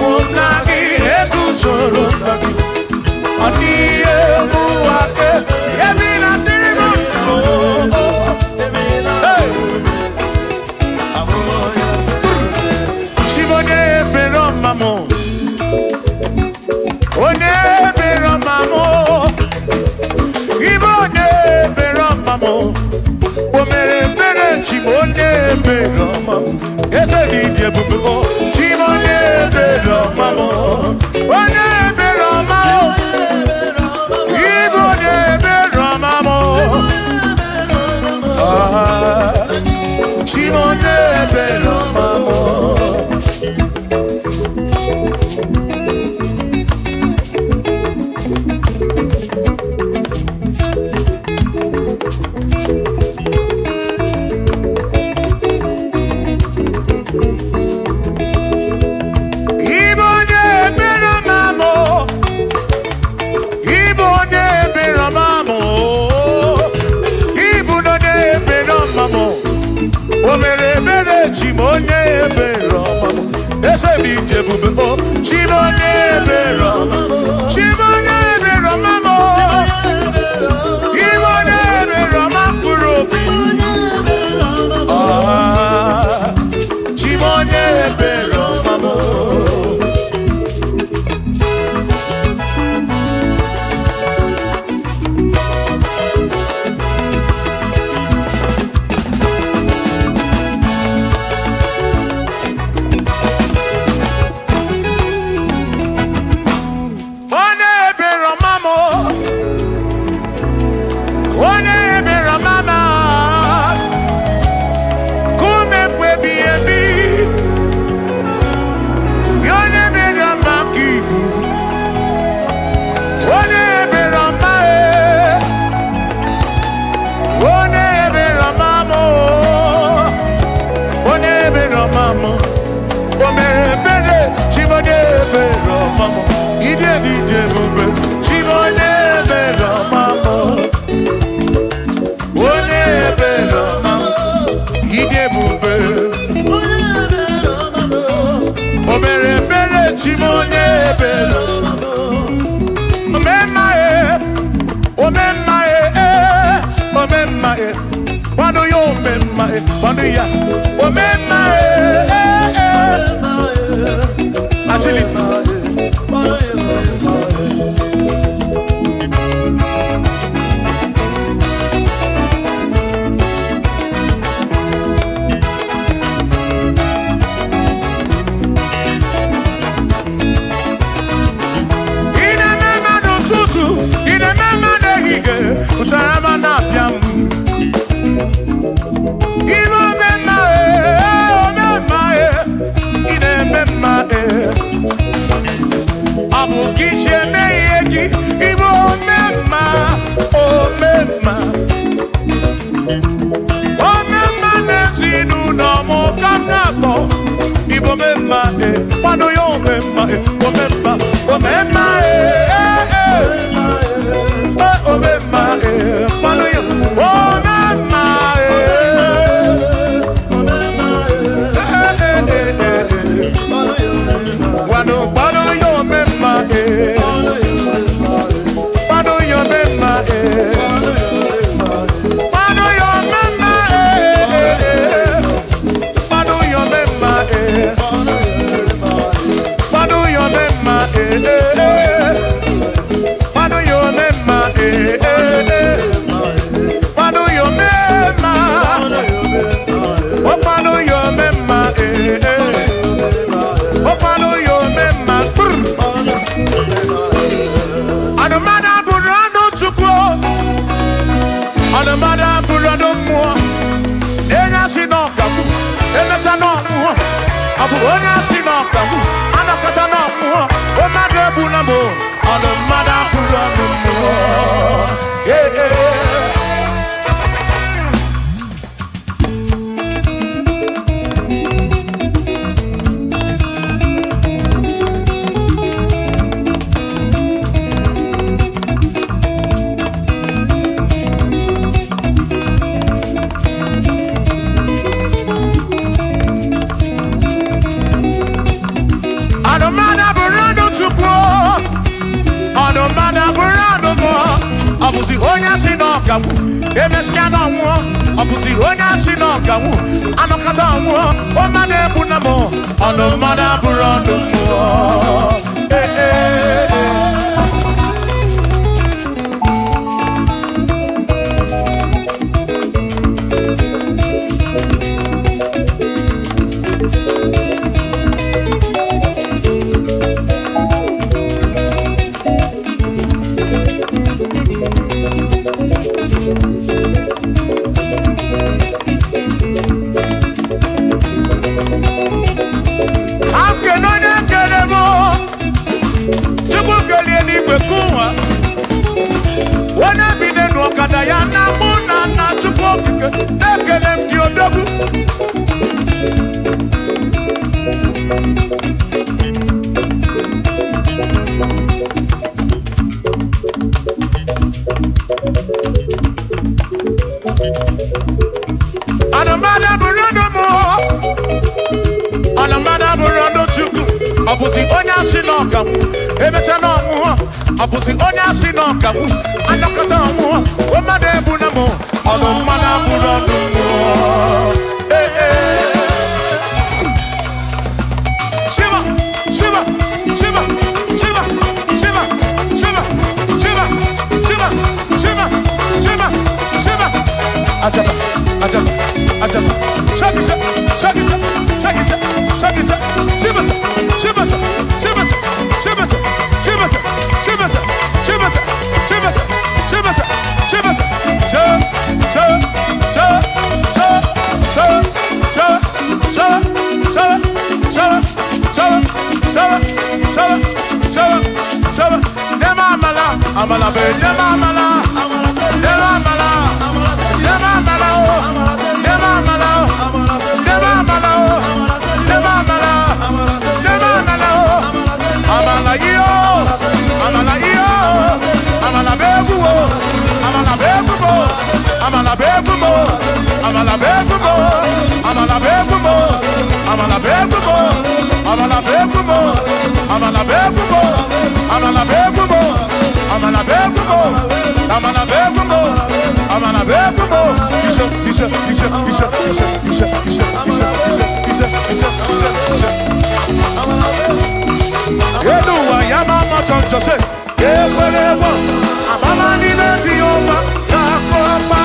womnagi eguzoro nagi. Ọ dịghị egwu ake, ebi na dịrị m ndụ. Hey! Chibonye ebere ọma m, onye ebere ọma m, ibe onye ebere ọma m, o mere ebere chibo onye ebere ọma m, eze dị dị ebube o, chibo onye ebere ọma m, onye ebere ọma m, ibe onye ebere ọma m, ah, chibo onye ebere ọma m. Ibo onye ebere ọma m, Ibo onye ebere ọma m, Ibu onye ebere ọma m, o mere ebere chi m onye ebere ọma m, eze m ije ebube o, chi m onye ebere ọma m, chi m onye ebere ọma m, Ibo onye ebere ọma mkpụrụ obi, ah, chi m onye ebere ọma m. Onye ebere ọma m, onye ebere ọma m, kume mgbe ebighị ebi, gị onye ebere ọma ka ibu, onye ebere ọma e, onye ebere ọma m, onye ebere ọma m, o mere ebere chi m onye ebere ọma m, ide dị dị ebube chi m onye ebere ọma m, onye ebere ọma m, ide ebube, o mere ebere chi m onye ebere omemma e, omemma e, omemma e, kwado ya omemma e, kwado ya omemma e, agility. Ị na-eme mma n'ụtụtụ, ị na-eme mma n'ehihie, ụtara ma na-apịa m. Ị na-eme mma ee, omemma ee, ị na-eme mma ee. Ọ bụ ka isi eme ihe gị, ịbụ omemma, omemma. Omemma n'ezinụlọ m ka m na-akpọ. Ịbụ omemma ee, kwado ya omemma ee, omemma, omemma ee, ee, ee. Eh, omemma ee, kwado ya omemma ee. Eh, eh, eh, eh, eh. Kwado, kwado ya omemma ee. Kwado ya omemma ee. Kwado ya omemma ee, ee, ee. Kwado ya omemma ee. Kwado ya omemma ee, ee, ee. onye asị na ọkagbu anakọta na ọmụọ mmadụ egbula m ọnụ mmadụ abụrụ ọnụ mmụọ. Ee, ee. Ọnụmmadụ abụrụ ọnụ Chukwu, ọnụmmadụ abụrụ ọnụ mmụọ. Ọ bụzi onye asị na ọkagbu emesịa na ọnwụọ. Ọ bụzi onye asị na ọkagbu anọkọta ọnwụọ. Ọmmadụ egbu na m ọnụmmadụ abụrụ ọnụ mmụọ. Ee, ee, ee. Akene onye kere m, Chukwu kelie n'igwe kụwa onye bi n'elu ọkada ya na mụ na nna Chukwu okike na-ekele m gị odogwu. Anụmanụ bụrụ ọnụ mụ, ọnụmmadụ abụrụ ọnụ Chukwu. Ọ bụzi onye asị na ọkagbu emecha na ọnwụọ. Ọ bụzi onye asị na ọkagbu anọkọta ọnwụọ. Mmadụ egbu na mụ ọnụ mmadụ abụrụ ọnụ mmụọ. Ee, ee. Shiva, shiva, shiva, shiva, shiva, shiva, shiva, shiva, shiva, shiva, shiva. Ajaba, ajaba, ajaba. Shaki, shaki, shaki, shaki, shaki, shaki. Shiva, shiva, shiva, shiva, shiva, shiva, shiva, shiva, shiva, shiva. Sha, sha, sha, sha, sha, sha, sha, sha, sha, sha, sha, sha, sha, sha. Nema amala, amala be, nema amala, nema amala, nema amala o, nema amala o, nema amala o, nema amala, nema amala o, amala iyo, amala iyo, amala be egwu o, amala be egwu mo, amala be egwu mo, amala be egwu mo, amala be egwu mo, amala be egwu mo, amala be egwu mo, amala be egwu mo, amala be egwu mo, amala be egwu mo, amala be egwu mo, amala be egwu mo. Ishe, ishe, ishe, ishe, ishe, ishe, ishe, ishe, ishe, ishe, ishe, ishe, ishe. Elu ụwa ya ma ama chọnchọ se ekwere egwu amama ndị na-eti ya ụma ga-akụ ọkpa.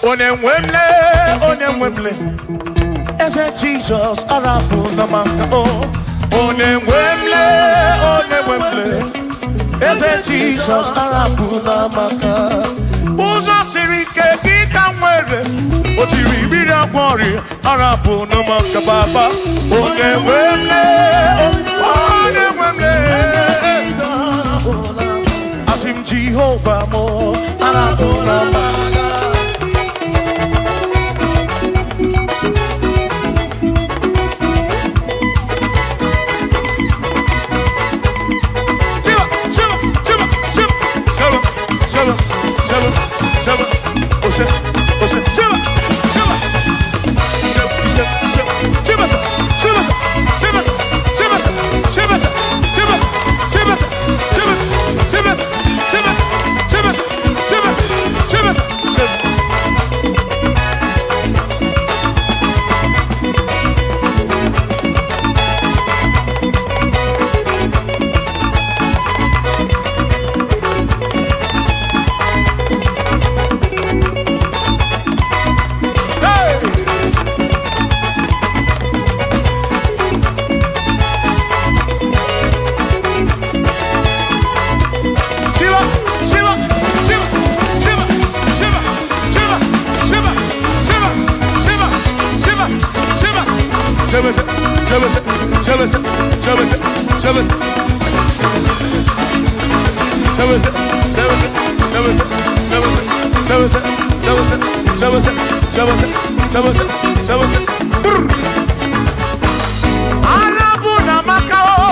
Onye nwe m lee, onye nwe m lee, eze Jizọs arapụ na maka o. Onye nwe m lee, onye nwe m lee, eze Jizọs arapụ na maka. Ụzọ siri ike gị ka m nwere, o tiri mmiri agwọ ọrịa arapụ na maka baba. Onye nwe m lee, onye nwe m lee, asị m Jehova mụ arapụ na maka. Shiva, Shiva, Shiva, Shiva, Shiva, Shebese, shebese, shebese, shebese, shebese. Shebese, shebese, shebese, shebese, shebese, shebese, shebese, shebese, shebese, shebese. Brr. Arabu na maka o.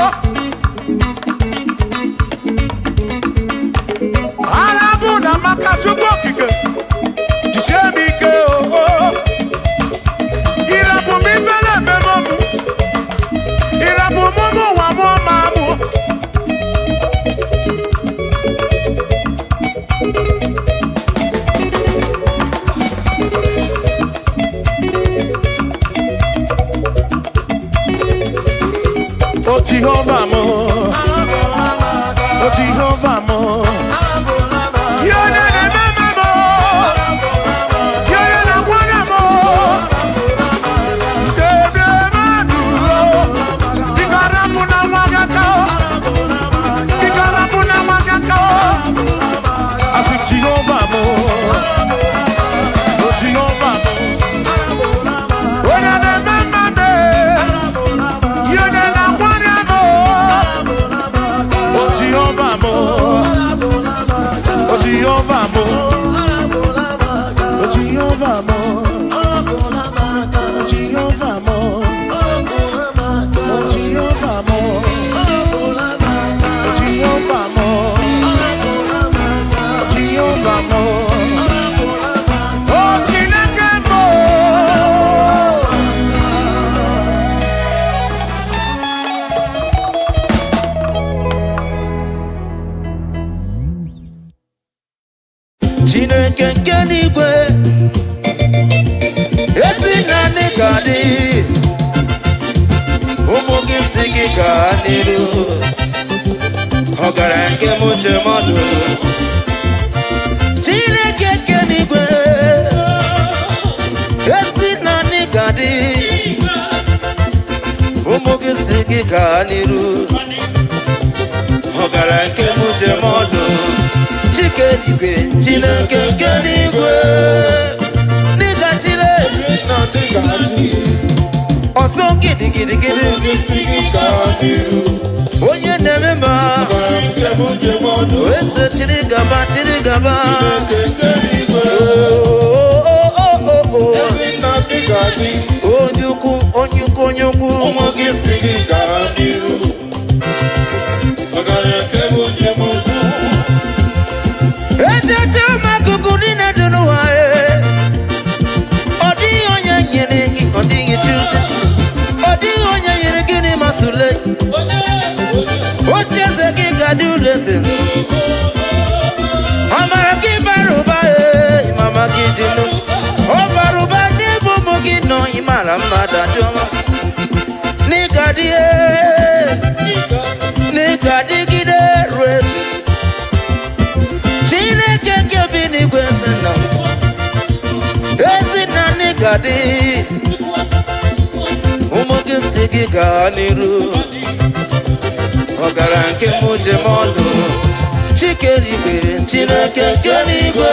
Arabu na maka Chukwu okike. Jisie m ike o. O. Irapụ m ifele ememe mụ. Irapụ m ụmụ ụwa mụọ ma mụ. O Jehova mo. O Jehova mo. Gị onye na-eme eme mo. Gị onye na-agwọ ọrịa mo. Debe mmadụ o. Biko rapụ na nwa gị aka o. Biko rapụ na nwa gị aka o. Asị Jehova mo. O Jehova mo. Onye na-eme mma me. Gị onye na-agwọ ọrịa mo. O Jehova mo. O Jehova mo. O Jehova mo. O Jehova mo. O Jehova mo. O Jehova mo. O Jehova mo. O Chineke mo. Chineke nke n'igwe ezi naanị ka dị ụmụ gị si gị gaa n'iru ọgaranya nke m uche mmadụ. Chineke nke n'igwe ezi naanị ka dị ụmụ gị si gị gaa n'iru ọgaranya nke m uche mmadụ. Chike igwe, Chineke nke n'igwe, n'ịga Chineke ọsọ gidigidigidi, onye na-eme ma eze chiri gaba chiri gaba. Oh, oh, oh, oh, oh. Onye ukwu, onye ukwu, onye ukwu, ụmụ gị si gị. Ejeje ụmụ akụkụ niile dị n'ụwa e. Ọ dịghị onye nyere gị, ọ dịghị chi ụdị. Ọ dịghị onye nyere gị n'ịma tụle. Oche eze gị ga-adị ụlọ eze. Amara gị bara ụba e, mama gị dị nụ. Ọ bara ụba n'ebe ụmụ gị nọ, ịmara mmadụ adị ọma. N'ịga dị e, n'ịga dịgide ruo eze. Chineke nke bi n'igwe sị na ezi na nị ga-adị ụmụ gị si gị gaa n'iru ọgara nke m ji m ọdụ Chike igwe, Chineke nke n'igwe,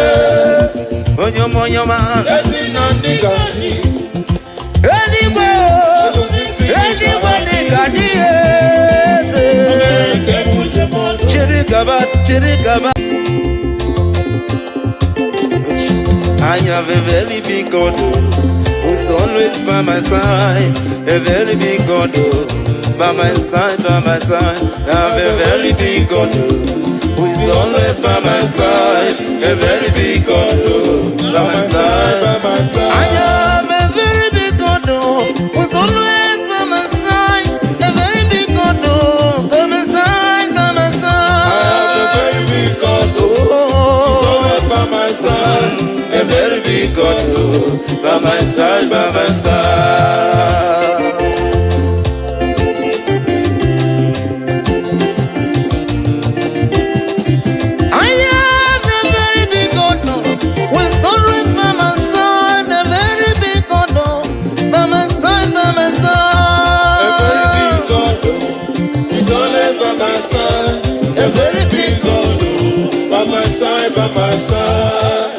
onye ọma, onye ọma. Eluigwe o, eluigwe na ị ga-adị eze. Chiri gaba, chiri gaba. I have a very big God oh, who's always by my side. A very big God oh, by my side, by my side. I have a very big God oh, who is always by my side. A very big God oh, by my side. I have a very big God oh, who's always by my side. A very big God oh, by my side, by my side. Oh. A very big God oh, by my side, by my side. I have a very big God oh, with always by my side. A very big God oh, by my side, by my side. A very big God. By my side, by my side.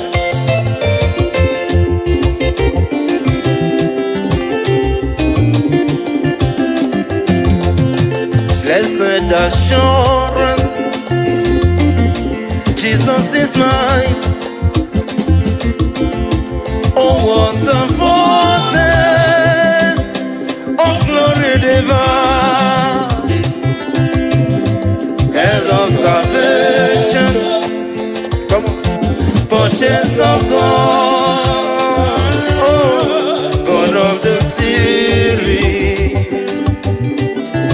Conscience of God, oh, born of the Spirit,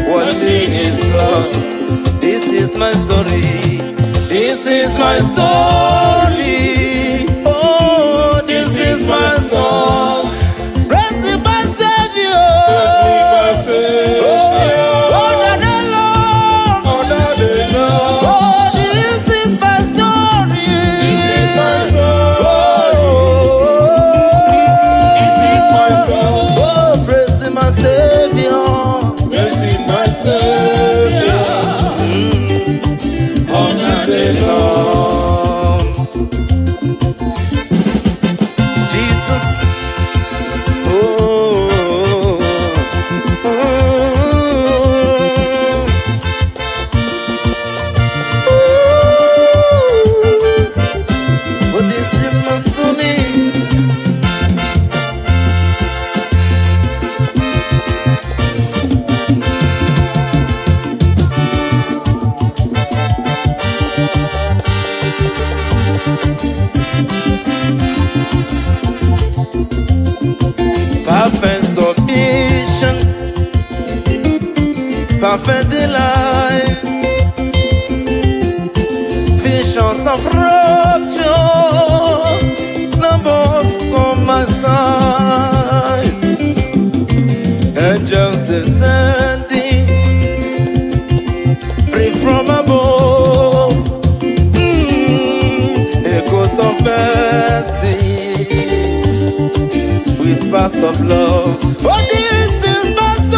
washing His blood. This is my story. This is my story. Oh, this is my song. Praise my Savior. Oh, oh, the Lord. Oh, this is my story. Oh, oh, praise my Savior. Lord. Jesus. Oh, oh, oh. Oh, this is my story. Perfect submission, perfect delight, visions of rapture, numbers on my side, angels descending, bring from above, echoes of mercy, whispers of love. Oh, this is my story.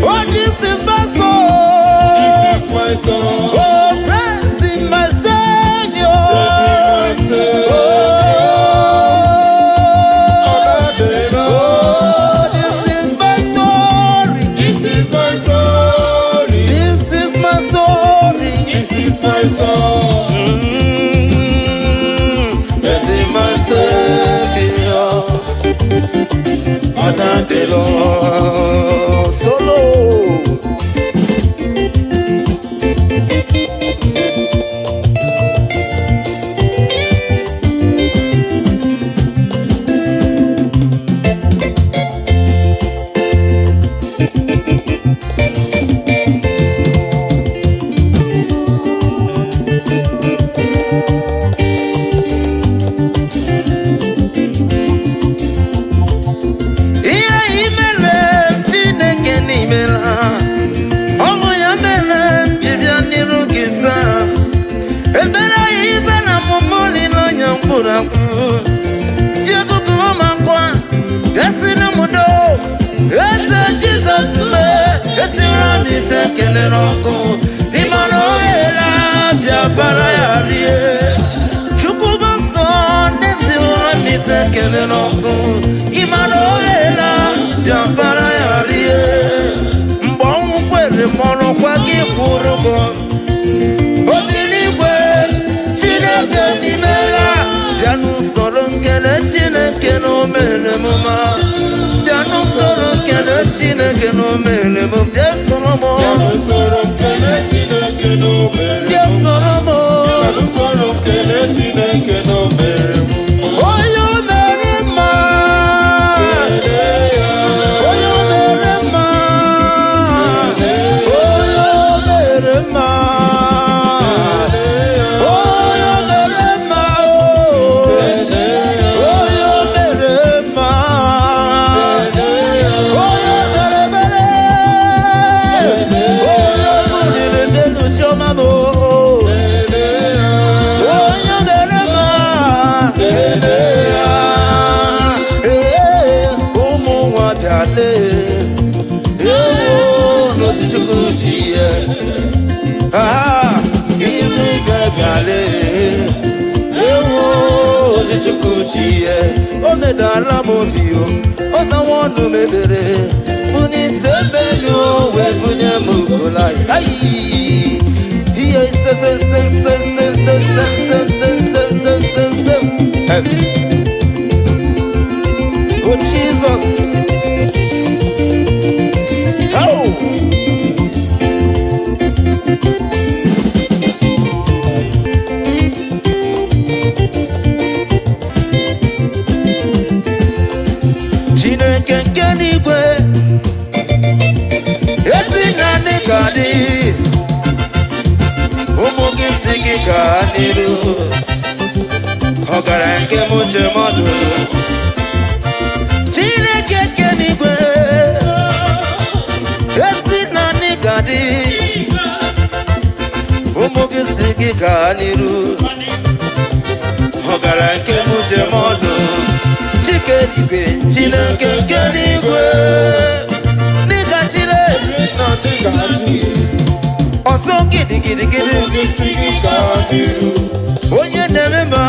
Oh, this is my song. Oh, praising my Savior. Oh, oh, this is my story. This is my story. This is my story. This is my song. Praising my Savior. Honor the Lord. Solo. Ihe imere Chineke n'imela, ọmụ ya mere m ji bịa n'iru gị taa. Ebere ya ibe na mụmụ olileanya mkpụrụ akwụ ji gụgụrụ m akwa esiri m do eze Jizọs mee esiri m ite ekele n'ọkụ ịmara oghela bịa bara ya rie. Chukwu bụ nsọ na-esiwara m ite ekele n'ọkụ ịmara oghela bịa bara ya rie. Mgbe ọnwụ kwere m ọrụkwa gị kwụrụ ụgwọ obi n'igwe. Chineke n'imela, bịa n'usoro nkele Chineke na o mere m mma. Bịa n'usoro nkele Chineke na o mere m. Bịa soro m. Usoro nkele Chineke na o mere. Bịa soro m. Usoro nkele Chineke na o mere m. Onye o mere mma. Kelee ya. Onye o mere mma. Onye o mere mma. Onye o mere mma o. Onye o mere mma. Onye o zere ebere. Onye o buliri n'elu chiọma m o. Onye o mere mma, kelee ya. Ee, ụmụ nwa bịale ewo n'otu Chukwu ji ya. Ah, igwe bịale ewo otu Chukwu ji ya. O medala m obi o, ọ zawa ọnụ mebere bunite melu o wee bunye m ukolai. Ai! Ihe ise se se se se se se se se se se se se F. Oh Jesus. Oh! n'iru, ọgaranya nke m uche mọdụ. Chineke nke n'igwe, esi na n'ịga dị, ụmụ gị si gị gaa n'iru, ọgaranya nke m uche mọdụ. Chike n'igwe, Chineke nke n'igwe, n'ịga Chineke ọsọ gidigidigidi, onye na-eme ma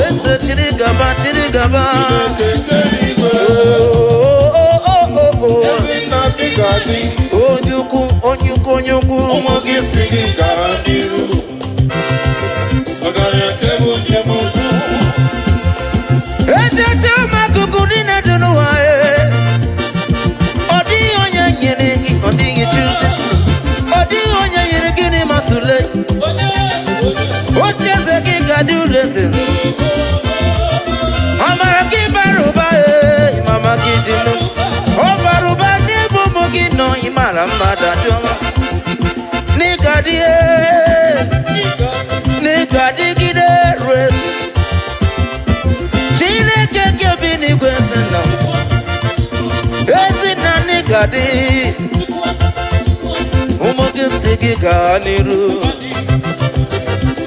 eze, chiri gaba, chiri gaba. Oh, oh, oh, oh, oh. Onye ukwu, onye ukwu, onye ukwu, ụmụ gị si gị. Ejeje ụmụ akụkụ niile dị n'ụwa, e ọ dịghị onye nyere gị, ọ dịghị chi, ọ dịghị onye nyere gị n'ịma tụle. Oche eze gị ga-adị ụlọ eze. Amara gị bara ụba, ee, mama gị dị nnukwu. Ọ bara ụba n'ebe ụmụ gị nọ, ịmara mmadụ adịọma. N'ịga dị, ee, n'ịga dịgide ruo eze. Chineke nke bi n'igwe sị na ezi na n'ịga dị, ụmụ gị si gị gaa n'iru,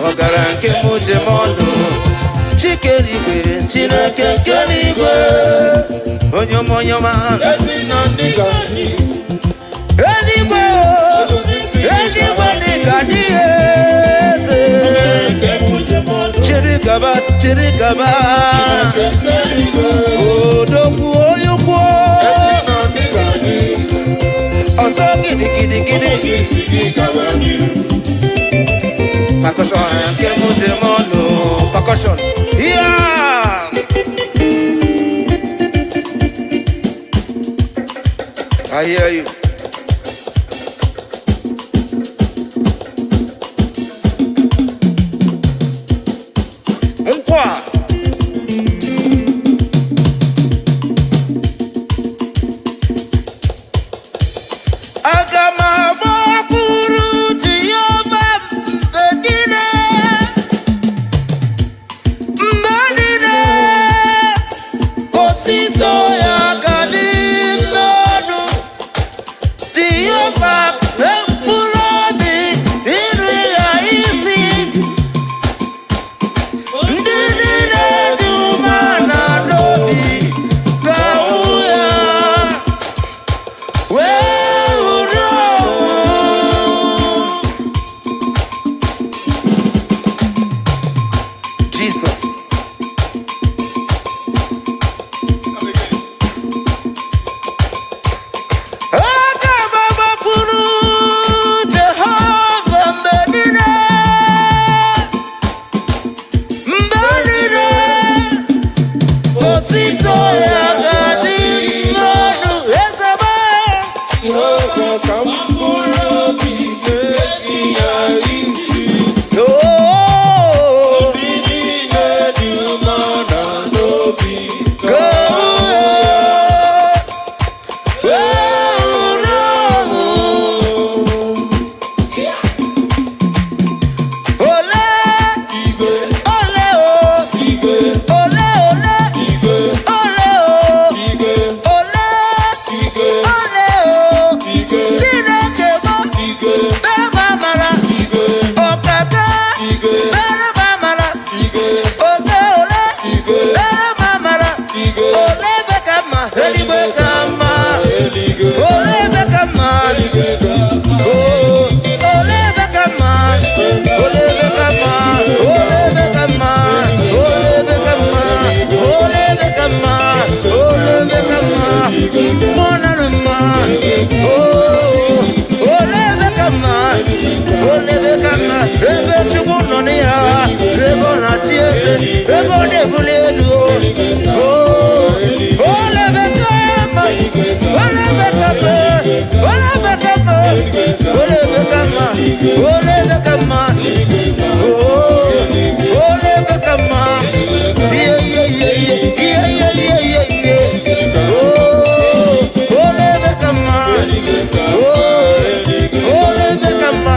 ọgara nke m ji m ọnụ. Chike n'igwe, Chineke nke n'igwe, onye ọma, onye ọma. Eluigwe o, eluigwe n'ịga dị, eze. Chiri gaba, chiri gaba. Odogwu, onye ukwu. Ọzọ gidigidigidi. Percussion nke m ji m ọnụ. Percussion. Yeah! I hear you. Nkwa. Aga m agbakwuru Jehova mgbe niile, mgbe niile, otito ya ga dị m n'ọnụ. Jehova, mkpụrụ obi iru ya isi, ndị niile dị umeala n'obi ga-ahụ ya wee hụrụ ọhụ. Jesus. Aga m agbakwuru Jehova mgbe niile, mgbe niile, otito ya ga-adị m n'ọnụ. Eze m. Oh, go, oh, no. Ole, ole, oh, ole, ole, ole, oh, ole, ole, oh. Chineke m, mee m amara, ọkaka, mere m amara, ole, ole, mere m amara, ole ebe ka mma, eluigwe ka mma, ole ebe ka mma, oh, ole ebe ka mma, ole ebe ka mma, ole ebe ka mma, ole ebe ka mma, ole ebe ka mma, ole ebe ka mma, mmụọ nara mma, oh, ole ebe ka mma, ole ebe ka mma, ebe Chukwu nọ na ya, ebe ọ na-achị eze, ebe ọ na-ebuli elu, oh, ole ebe ka mma, ole ebe ka mma, ole ebe ka mma, ole ebe ka mma, ole ebe ka mma, oh, ole ebe ka mma, iye iye iye iye iye iye iye iye iye, oh, ole ebe ka mma, oh, ole ebe ka mma.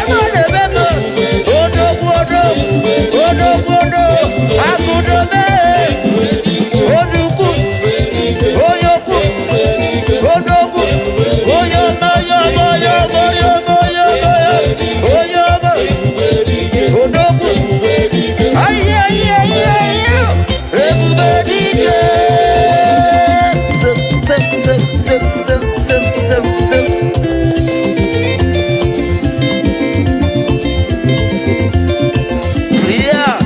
Ebe ọ na-eme m. Odogwu odogwu. Odogwu odogwu. Akụdobe. Odukwu. Onye okwu. Odogwu. Onye ọma, onye ọma, onye ọma, onye ọma, onye ọma, onye ọma. Odogwu. Ayi, ayi, ayi, ayi. Ebube dike. Sep, sep, sep, sep, sep, sep, sep, sep. Yeah.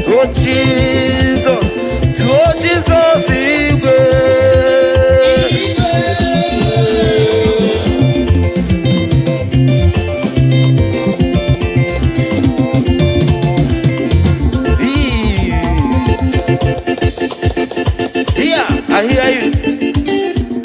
Oh Jesus, oh Jesus, igwe. Yeah, I hear you.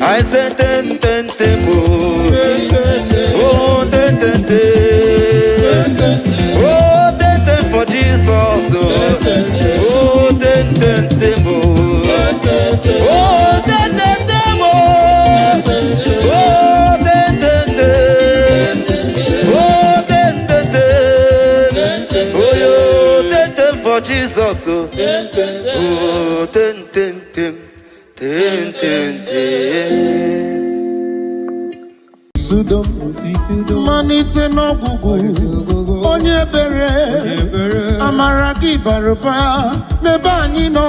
I say ten ten ten oh, oh ten ten ten, oh ten ten for Jesus oh, oh ten ten ten oh, oh ten ten ten oh, oh ten ten ten, oh ten ten ten, oh yo ten ten for Jesus oh, oh ten ten ten, ten ten ten. Sodom, malite n'ọgwụgwụ, onye ebere, amara gị bara ụba n'ebe anyị nọ,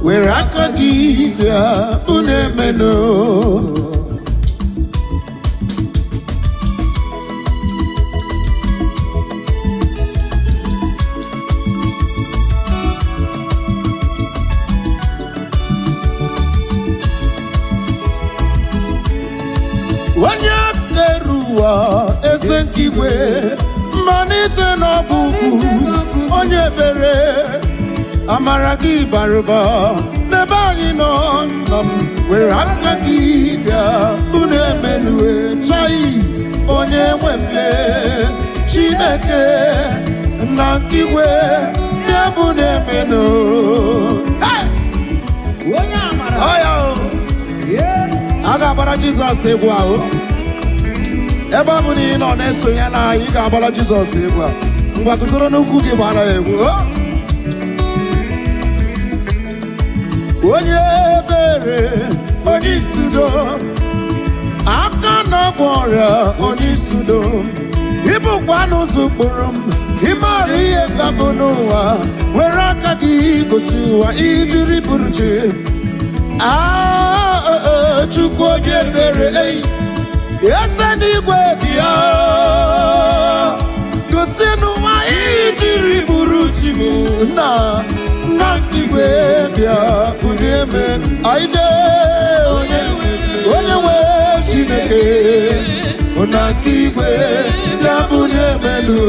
were aka gị bịa unu emenụ. Onye kere ụwa, eze nke igwe, mmalite n'ọgwụgwụ, onye ebere, amara gị bara ụba n'ebe anyị nọ. Nna m, were aka gị bịa unu emelue chai. Onye nwe mle, Chineke na nke igwe, bịa bụ na-emenụ. Hey! Onye amara. Ọ ya o. A ga-agbara Jizọs egwu ahụ. Ebe ọ bụ na ị nọ na-esonye na anyị, ị ga-agbara Jizọs egwu a. Ngwa, guzoro n'ukwu gị, gbara ya egwu. O! Onye ebere, onye isudo, aka na-agwọ ọrịa, onye isudo, ịbụkwa n'ụzọ ụkpụrụ m, ịmara ihe ga-abụ n'ụwa, were aka gị gosi ụwa ijiri bụrụ chi. Ah, oh, oh, Chukwu obi ebere, ei, eze n'igwe bịa gosi n'ụwa ijiri bụrụ chi m. Nna, nna nke igwe, bịa bụrụ eme aide. Onye, onye nwe Chineke, nna nke igwe, bịa bụrụ emelu.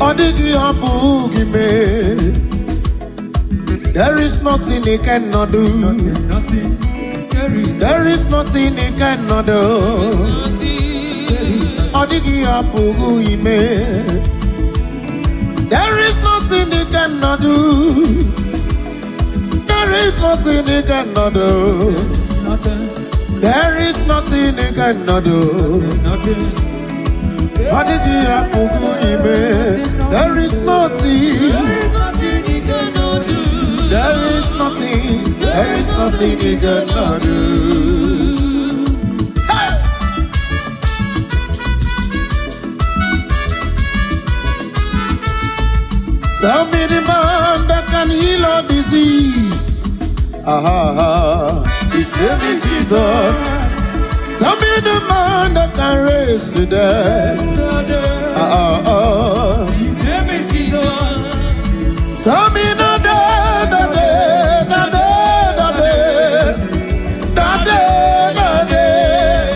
Ọ dịghị ọ bụ gị mee. There is nothing he cannot do. There is nothing he cannot do. Ọ dịghị ọ pụghị ime. There is nothing he cannot do. There is nothing he cannot do. There is nothing he cannot do. Ọ dịghị apụghị ime. There is nothing. There is nothing. There is nothing he cannot do. Hey! Tell me the man that can heal all disease. Aha, his name is Jesus. Tell me the man that can raise the dead. Ah, ah, ah. Tell me the day, the day, the day, the day, the day, the day,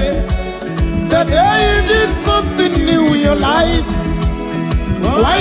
the day you did something new in your life. Why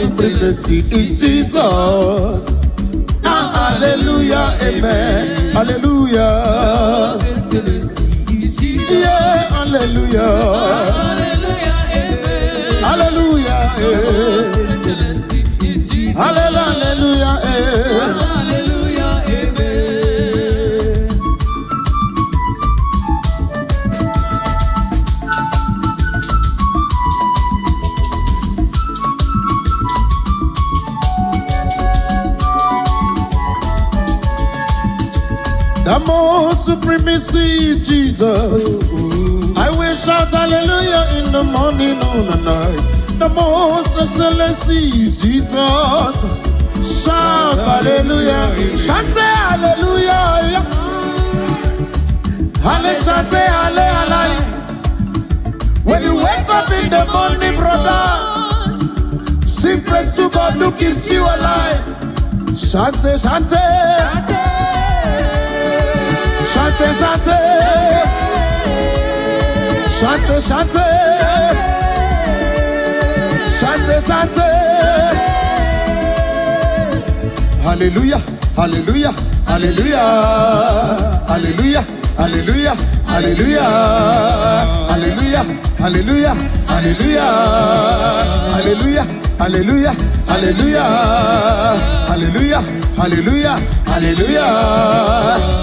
Supremacy is Jesus. Ah, hallelujah, amen. Hallelujah. Yeah, hallelujah. Hallelujah. Eh. Hallelujah, hallelujah. Eh. The most supremacy is Jesus. I will shout hallelujah in the morning, on the night. The most excellency is Jesus. Shout hallelujah. Shout hallelujah. Halle, shout halle, halle. When you wake up in the morning, brother, sing praise to God who keeps you alive. Chante, chante. Chante, chante. Chante, chante. Chante, chante. Hallelujah, hallelujah, hallelujah, hallelujah, hallelujah, hallelujah, hallelujah, hallelujah, hallelujah, hallelujah, hallelujah, hallelujah, hallelujah, hallelujah, hallelujah,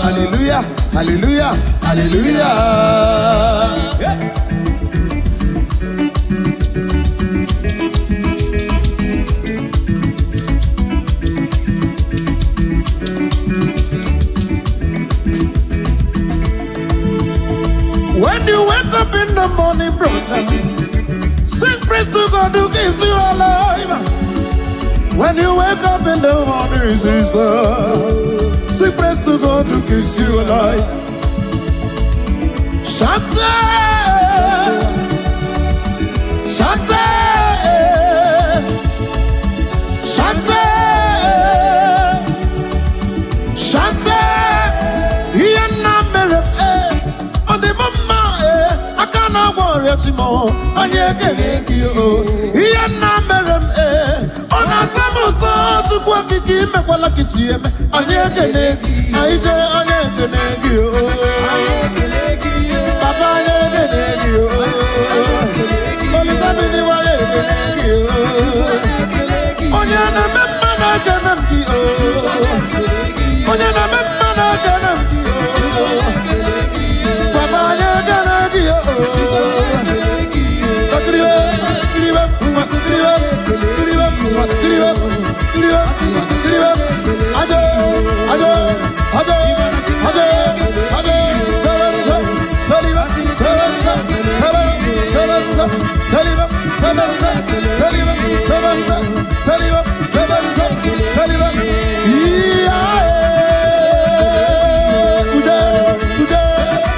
hallelujah, hallelujah, hallelujah. Yeah. When you wake up in the morning, brother, sing praise to God who keeps you alive. When you wake up in the morning, sister, sing praise to God who keeps you alive. Shout, shout, shout, shout, ihe nna mere m ee, ọ dị m mma ee, aka na-agwọ ọrịa chi m anyị ekele gị o. Ihe nna mere m ee, ọ na-asa m ụsọ. Chukwu Okike, imekwala ka isi eme, anyị ekele gị. Anyị jee, anyị ekele gị o. Papa, anyị ekele gị o. Olisa bi n'igwe, anyị ekele gị o. Onye na-eme mma, na-ekele m gị o. Onye na-eme mma, na-ekele m gị o. Papa, anyị ekele gị o. Kiribe, kiribe, nwa, kiribe, kiribe, nwa, kiribe, kiribe, kiribe. Aje, aje, aje, aje, aje. Seven, seven, seliba, seven, seven, seven, seven, seven, seliba, seven, seven, seliba, seven, seven, seliba, seven, seven, seliba. Iya, eh. Uje, uje,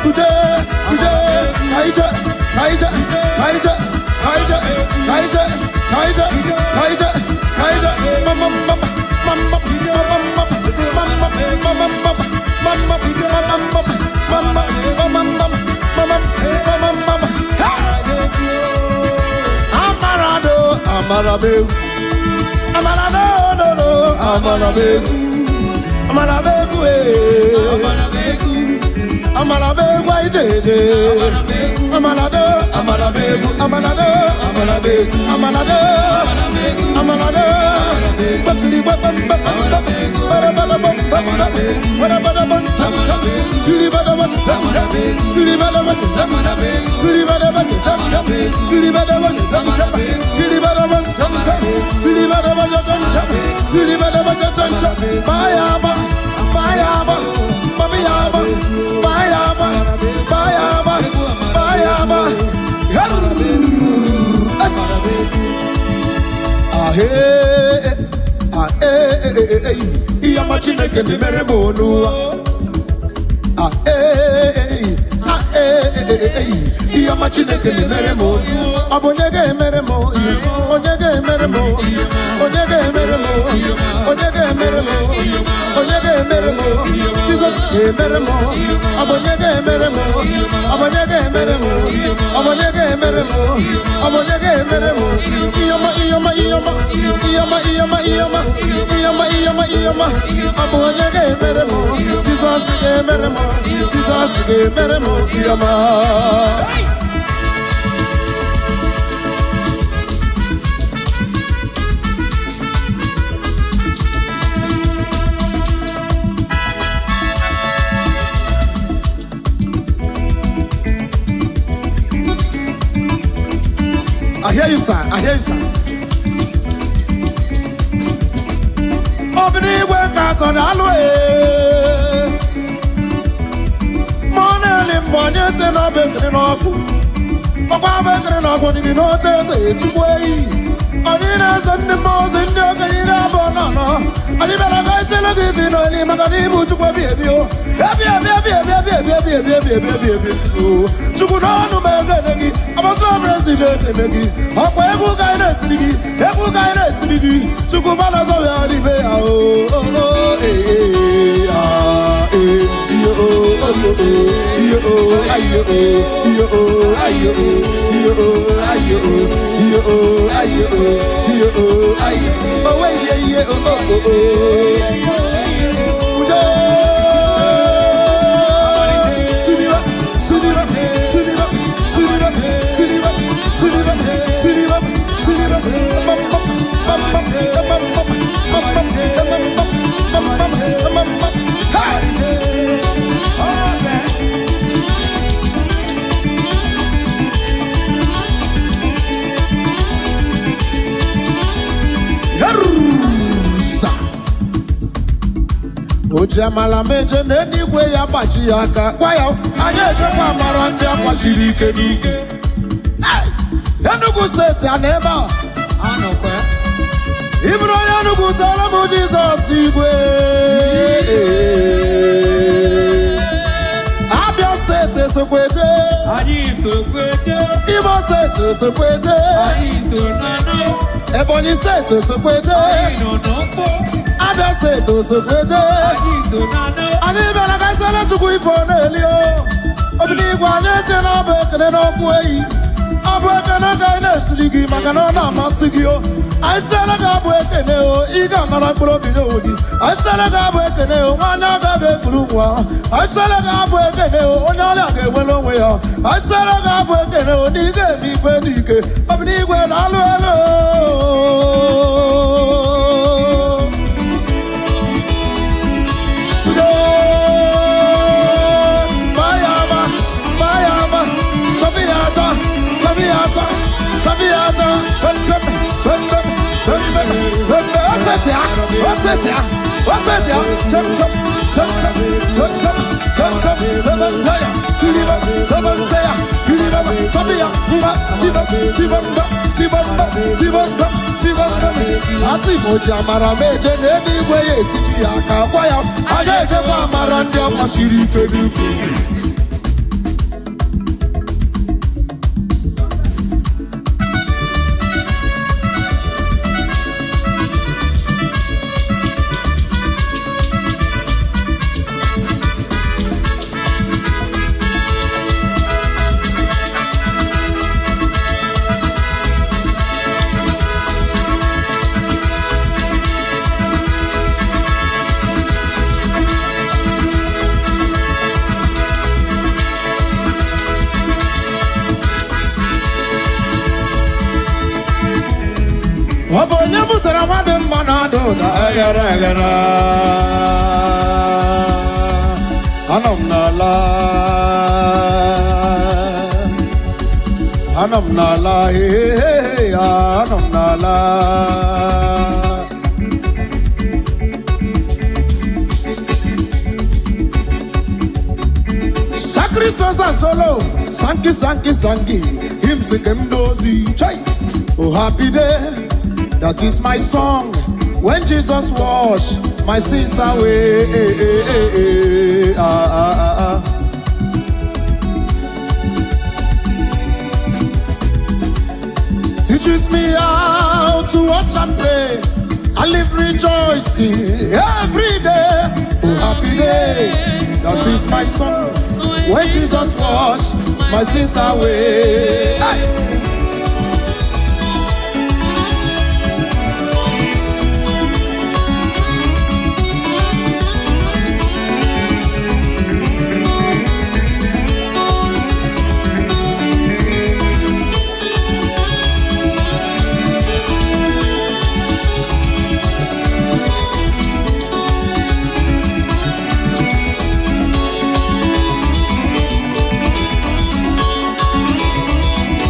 uje, uje. Kaije, kaije, kaije, kaije, kaije, kaije, kaije, kaije. Mama, mama, mama, mama, mama, mama, mama, mama, mama, mama, mama, mama, mama, mama, mama. Hey! Amarado, amarabe, amarado, no, no, amarabe, amarabe, eh. Amarabe, why did Amarado, amarabe, amarado, amarabe, amarado, amarado. Bakili, ba ba ba ba ba, ba ba ba ba ba ba, ba ba ba ba tam tam, gili ba ba ba tam tam, gili ba ba tam tam, gili ba ba tam tam, gili ba ba tam tam, gili ba ba tam tam, gili ba ba tam tam, gili ba ba tam tam. Bayaba, bayaba, bayaba, bayaba, bayaba, bayaba. Ahe, ah, eh, eh, eh, eh, ihe ọma Chineke na-emere m n'ụwa. Ah, eh, eh, ah, eh, eh, eh, ihe ọma Chineke na-emere m. Ọ bụ onye ga-emere m? Onye ga-emere m? Onye ga-emere m? Onye ga-emere m? Onye ga-emere m? Jizọs. Ga-emere m? Ọ bụ onye ga-emere m? Ọ bụ onye ga-emere m? Ọ bụ onye ga-emere m? Ọ bụ onye ga-emere m? Iyoma, iyoma, iyoma, iyoma, iyoma, iyoma, iyoma, iyoma, iyoma. Ọ bụ onye ga-emere m? Jizọs ga-emere m. Jizọs ga-emere m iyoma. I hear you, sir. I hear you, sir. Obìnrin igwe nke atọ na-alụ ee. Ma ọ na-eli mbọ onye si na ọba ekiri n'ọkụ. Ọkwa ọba ekiri n'ọkụ dị gị n'oche eze Chukwu eyi. Anyị na-eze ndị mmụọ ozi, ndị okenye 24. Anyị bịara ka isi elu gị bi n'oli maka na ịbụ Chukwu ebi ebi o. Ebi ebi ebi ebi ebi ebi ebi ebi ebi ebi ebi ebi Chukwu. Chukwu n'ọnụ m ekene gị. Agbasara m esi na-ekene gị. Ọkwa egwu ka anyị na-esiri gị. Egwu ka anyị na-esiri gị. Chukwu gbana zọbịa n'ibe ya o. O, o, ee, ee, ah, ee, iyo, o, o, o, o, iyo, o, ayo, o, iyo, o, ayo, o, iyo, o, ayo, o, iyo, o, ayo, o, iyo, o, ayo, o, we, ye, ye, o, o, o, o. Uje! Siniba, siniba, siniba, siniba, siniba, siniba, siniba, siniba, bam, bam, bam, bam, bam, bam, bam, bam, bam, bam, bam, bam, bam, bam. Hey! Yerusa. O ji amala meje n'eluigwe ya gbaji ya aka gwa ya anyị ejekwa amara ndị akwachiri ike n'ike. Hey! Enugu Steeti a na ebe a. Ị bụrụ onye Enugu, tọrọ m Jizọs igwe. Abia Steeti esokweje. Imo Steeti esokweje. Ebonyi Steeti esokweje. Abia Steeti osokweje. Anyị bịara ka isele Chukwu ife ọ na-eli o. Obido igwe anyị si na ọ bụ ekene n'ọkụ eyi. Ọ bụ ekene ka anyị na-esiri gị maka na ọ na-amasị gị o. Anyị siere gị abụ ekene o, ị ga-anara mkpụrụ obi n'onwe gị. Anyị siere gị abụ ekene o, nwaanyị agaghị ekuru nwa. Anyị siere gị abụ ekene o, onye ọrịa ga-enwere onwe ya. Anyị siere gị abụ ekene o, na ị ga-eme ikpe n'ike. Obido igwe na-alụ elu o. Udo! Bayama, bayama, chabiata, chabiata, chabiata, pem, pem, pem, pem, pem, pem, pem, pem. Osetia, osetia, osetia, chop, chop, chop, chop, chop, chop, chop, chop, seven saya, kiliba, seven saya, kiliba, chabia, mba, chiba, chibamba, chibamba, chibamba, chibamba. Asị m oji amara m eje n'eluigwe ya etiti ya aka gwa ya anyị ejekwa amara ndị akwasiri ike n'ukwu. Ọ bụ onye butere nwa dị mma na-ada ụda eghere eghere. Anọ m n'ala, anọ m n'ala, ee, anọ m n'ala. Sacrifice solo, sanki sanki sanki, hymns kem dozi chai. Oh, happy day, that is my song. When Jesus wash my sins away, eh, eh, eh, eh, ah, ah, ah, ah. Teaches me how to watch and pray. I live rejoicing every day. Oh, happy day, that is my song. When Jesus washed my sins away. Hey!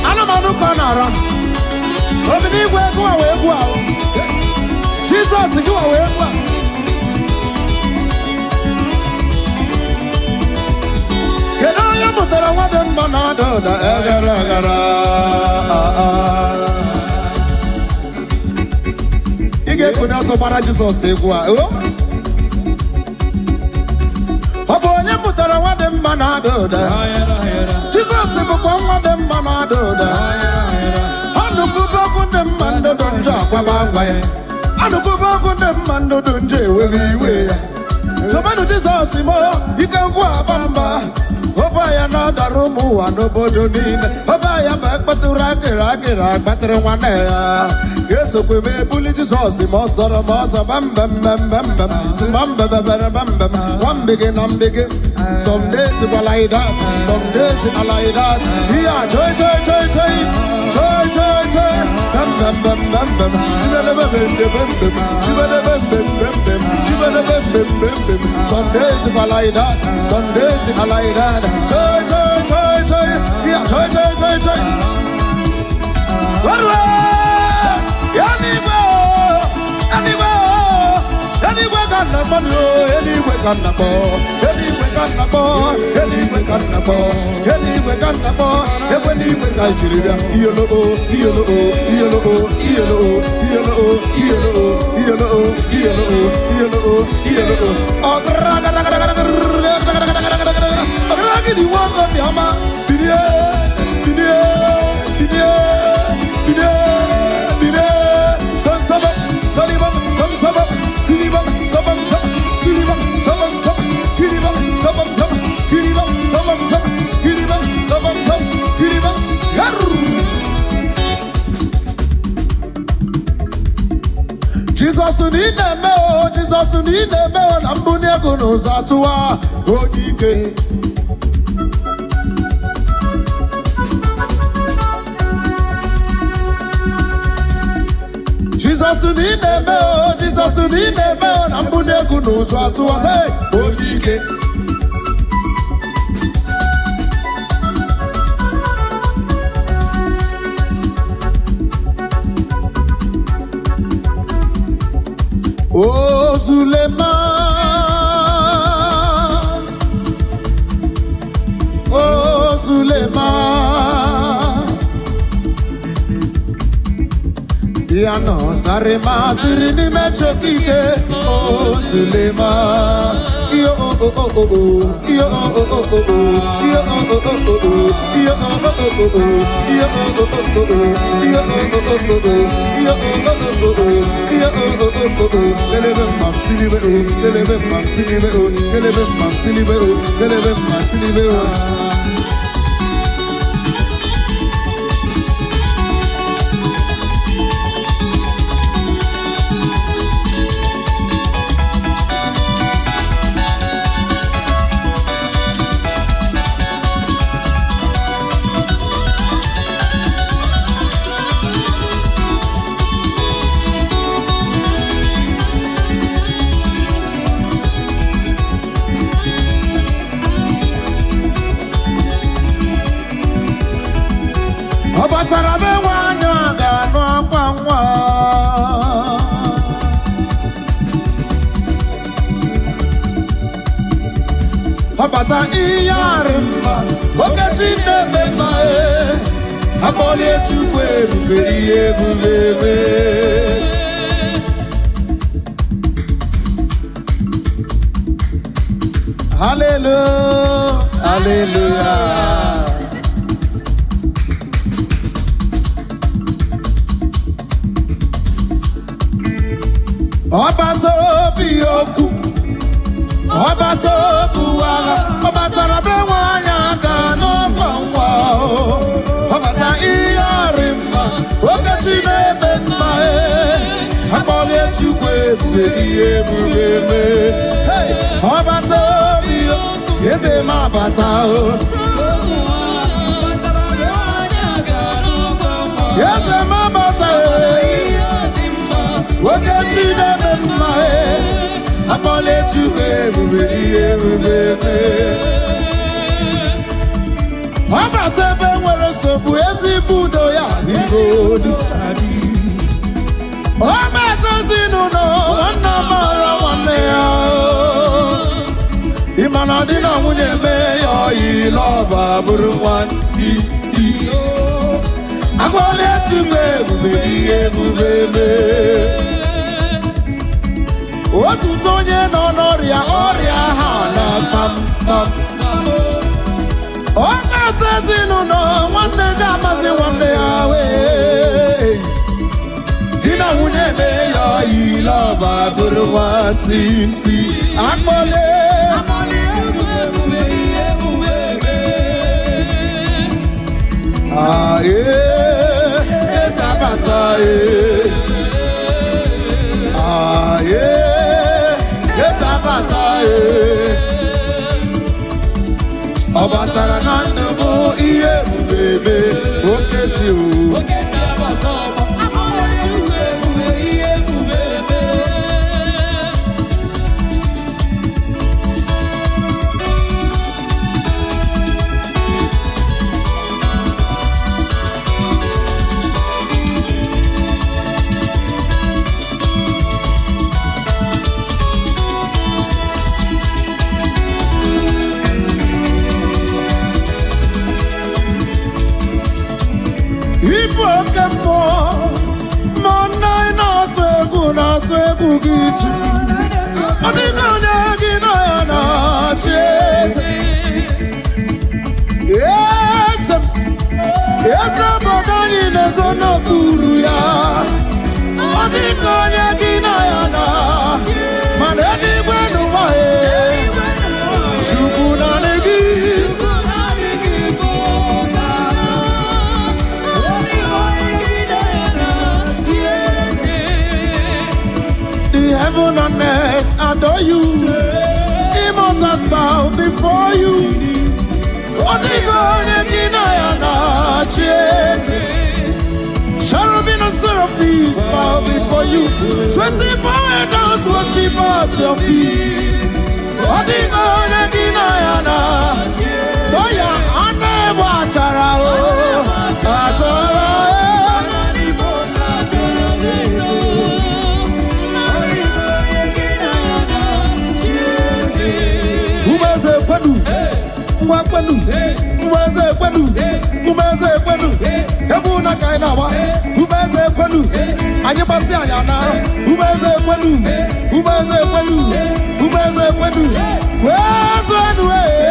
Anụmanụ ka ọ na-ara obi n'igwe gụwa wee gwu ahụ. Jizọs gụwa wee gwu a. Kedu onye mụtara nwa dị mma na ada ụda eghere eghere? Ah, ah. Ị ga-ekunye ọtọ gbara Jizọs egwu a o? Ọ bụ onye mụtara nwa dị mma na ada ụda. Jizọs bụkwa nwa dị mma na ada ụda. Anụkụbe okwu ndị mma ndụdụ njọ akwaba agwa ya. Anụkụbe okwu ndị mma ndụdụ njọ ewewe iwe ya. Tobenụ Jizọs mo ike ngwu aba mba. Ofe ya na-adara ụmụ ụwa n'obodo niile. Ofe ya bụ ekpetụrụ akịrị akịrị akpatịrị nwanne ya. Esokwe m ebuli Jizọs ma ọ sọrọ ma ọsọ bambam bambam bam tụmbambebebere bambam nwambigi na mbigi. Some days it like that, some days it like that. Yeah, joy, joy, joy, joy, joy, joy, joy. Bam, bam, bam, bam, bam. Chibele, bam, bam, bam, bam. Chibele, bam, bam, bam, bam. Chibele, bam, bam, bam, bam. Some days it like that, some days it like that. Joy, joy, joy, joy. Yeah, joy, joy, joy, joy. Warwe! Anywhere, anywhere, anywhere ka nna mmadụ, eluigwe ka nna kpọ, eluigwe ka nna kpọ, eluigwe ka nna kpọ, eluigwe ka nna kpọ, ekwe n'igwe ka jiri bịa. Iyolo iyolo iyolo iyolo iyolo iyolo iyolo iyolo iyolo iyolo. Ọgịrịgịrịgịrịgịrịgịrịgịrịgịrịgịrị nwoke obiọma, bilie, bilie, bilie, bilie, bilie. Sọnsọbọ, sọlịbọ, sọmsọbọ, bilibọ, sọbọmsọ, bilibọ, sọbọmsọ, bilibọ, sọbọmsọ, bilibọ, sọbọmsọ, bilibọ, sọbọmsọ, bilibọ. Yarr! Jizọs na ị na-eme o, Jizọs na ị na-eme o, na mbunye ego n'ụzọ atụwa onye ike. Jizọs na ị na-eme o, Jizọs na ị na-eme o, na mbunye ego n'ụzọ atụwa sị onye ike. O Zulema, O Zulema, Piano sarima sirini mechokike. O Zulema, Iyo o o o o o, Iyo o o o o o, Iyo o o o o o, Iyo o o o o o, Iyo o o o o o, Iyo o o o o o, Iyo o o o o o, Iyo o o o o o. Elebe mam silibe o, elebe mam silibe o, elebe mam silibe o, elebe mam silibe o. Ọ batara be nwanyị a ga-anụ akwa nwa. Ọ bata ihe arị mma, okechi na-eme mma e. Akpọlie Chukwu ebube ihe ebube eme. Hallelujah, hallelujah. Ọba tó bí okú. Ọbata obu agha, ọ batara be nwaanyị aka n'ọkwa nwa o. Ọbata ihe ọrị mma, okechi na-eme mma e. Akpọlie Chukwu ebube ihe ebube mee. Hey! Ọbata obi o, eze m abata o. Eze m abata e. Okechi na-eme mma e. Akpọlie Chukwu ebube ihe ebube mee. Ọ bata ebe nwere nsogbu, ezigbo udo ya adịgodu. Ọ bata ezinụlọ, nwanne mara nwanne ya. Ị ma na di na nwunye mee ya ọyị lọba bụrụ nwa ti ti. Agwọla Chukwu ebube ihe ebube mee. Otutu onye nọ n'ọrịa, ọrịa ha na kpamkpam. Ọ na-ata ezinụlọ, nwanne gị amazi nwanne ya wee. Di na nwunye mee ya ọyị lọba bụrụ nwa tinti. Akpọle ah, ee, eze abata ee. Ah, ee, eze abata ee. Ọ batara na ndụ m ihe ebube mee okechi o. Ịbụ oke mmụọ, mmụọ nna anyị na-atụ egwu na-atụ egwu gị chi. Ọ dịghị onye gị na ya na-achị eze. Eze m, eze obodo anyị na-ezo n'okpuru ya. Ọ dịghị onye gị na ya na, mana eluigwe n'ụwa e, Chukwu naanị gị. The heaven and earth adore you. Immortals bow before you. Ọ dịghị onye gị na ya na-achị eze. Cherubim and seraphims bow before you. 24 elders worship at your feet. Ọ dịghị onye gị na ya na Dọya anụ egbu achara o achara e. Umeze kwenu, ngwa kwenu, umeze kwenu, umeze kwenu, egwu na ka anyị na-agba, umeze kwenu, anyị gbasị anya na, umeze kwenu, umeze kwenu, umeze kwenu, wezuenu ee.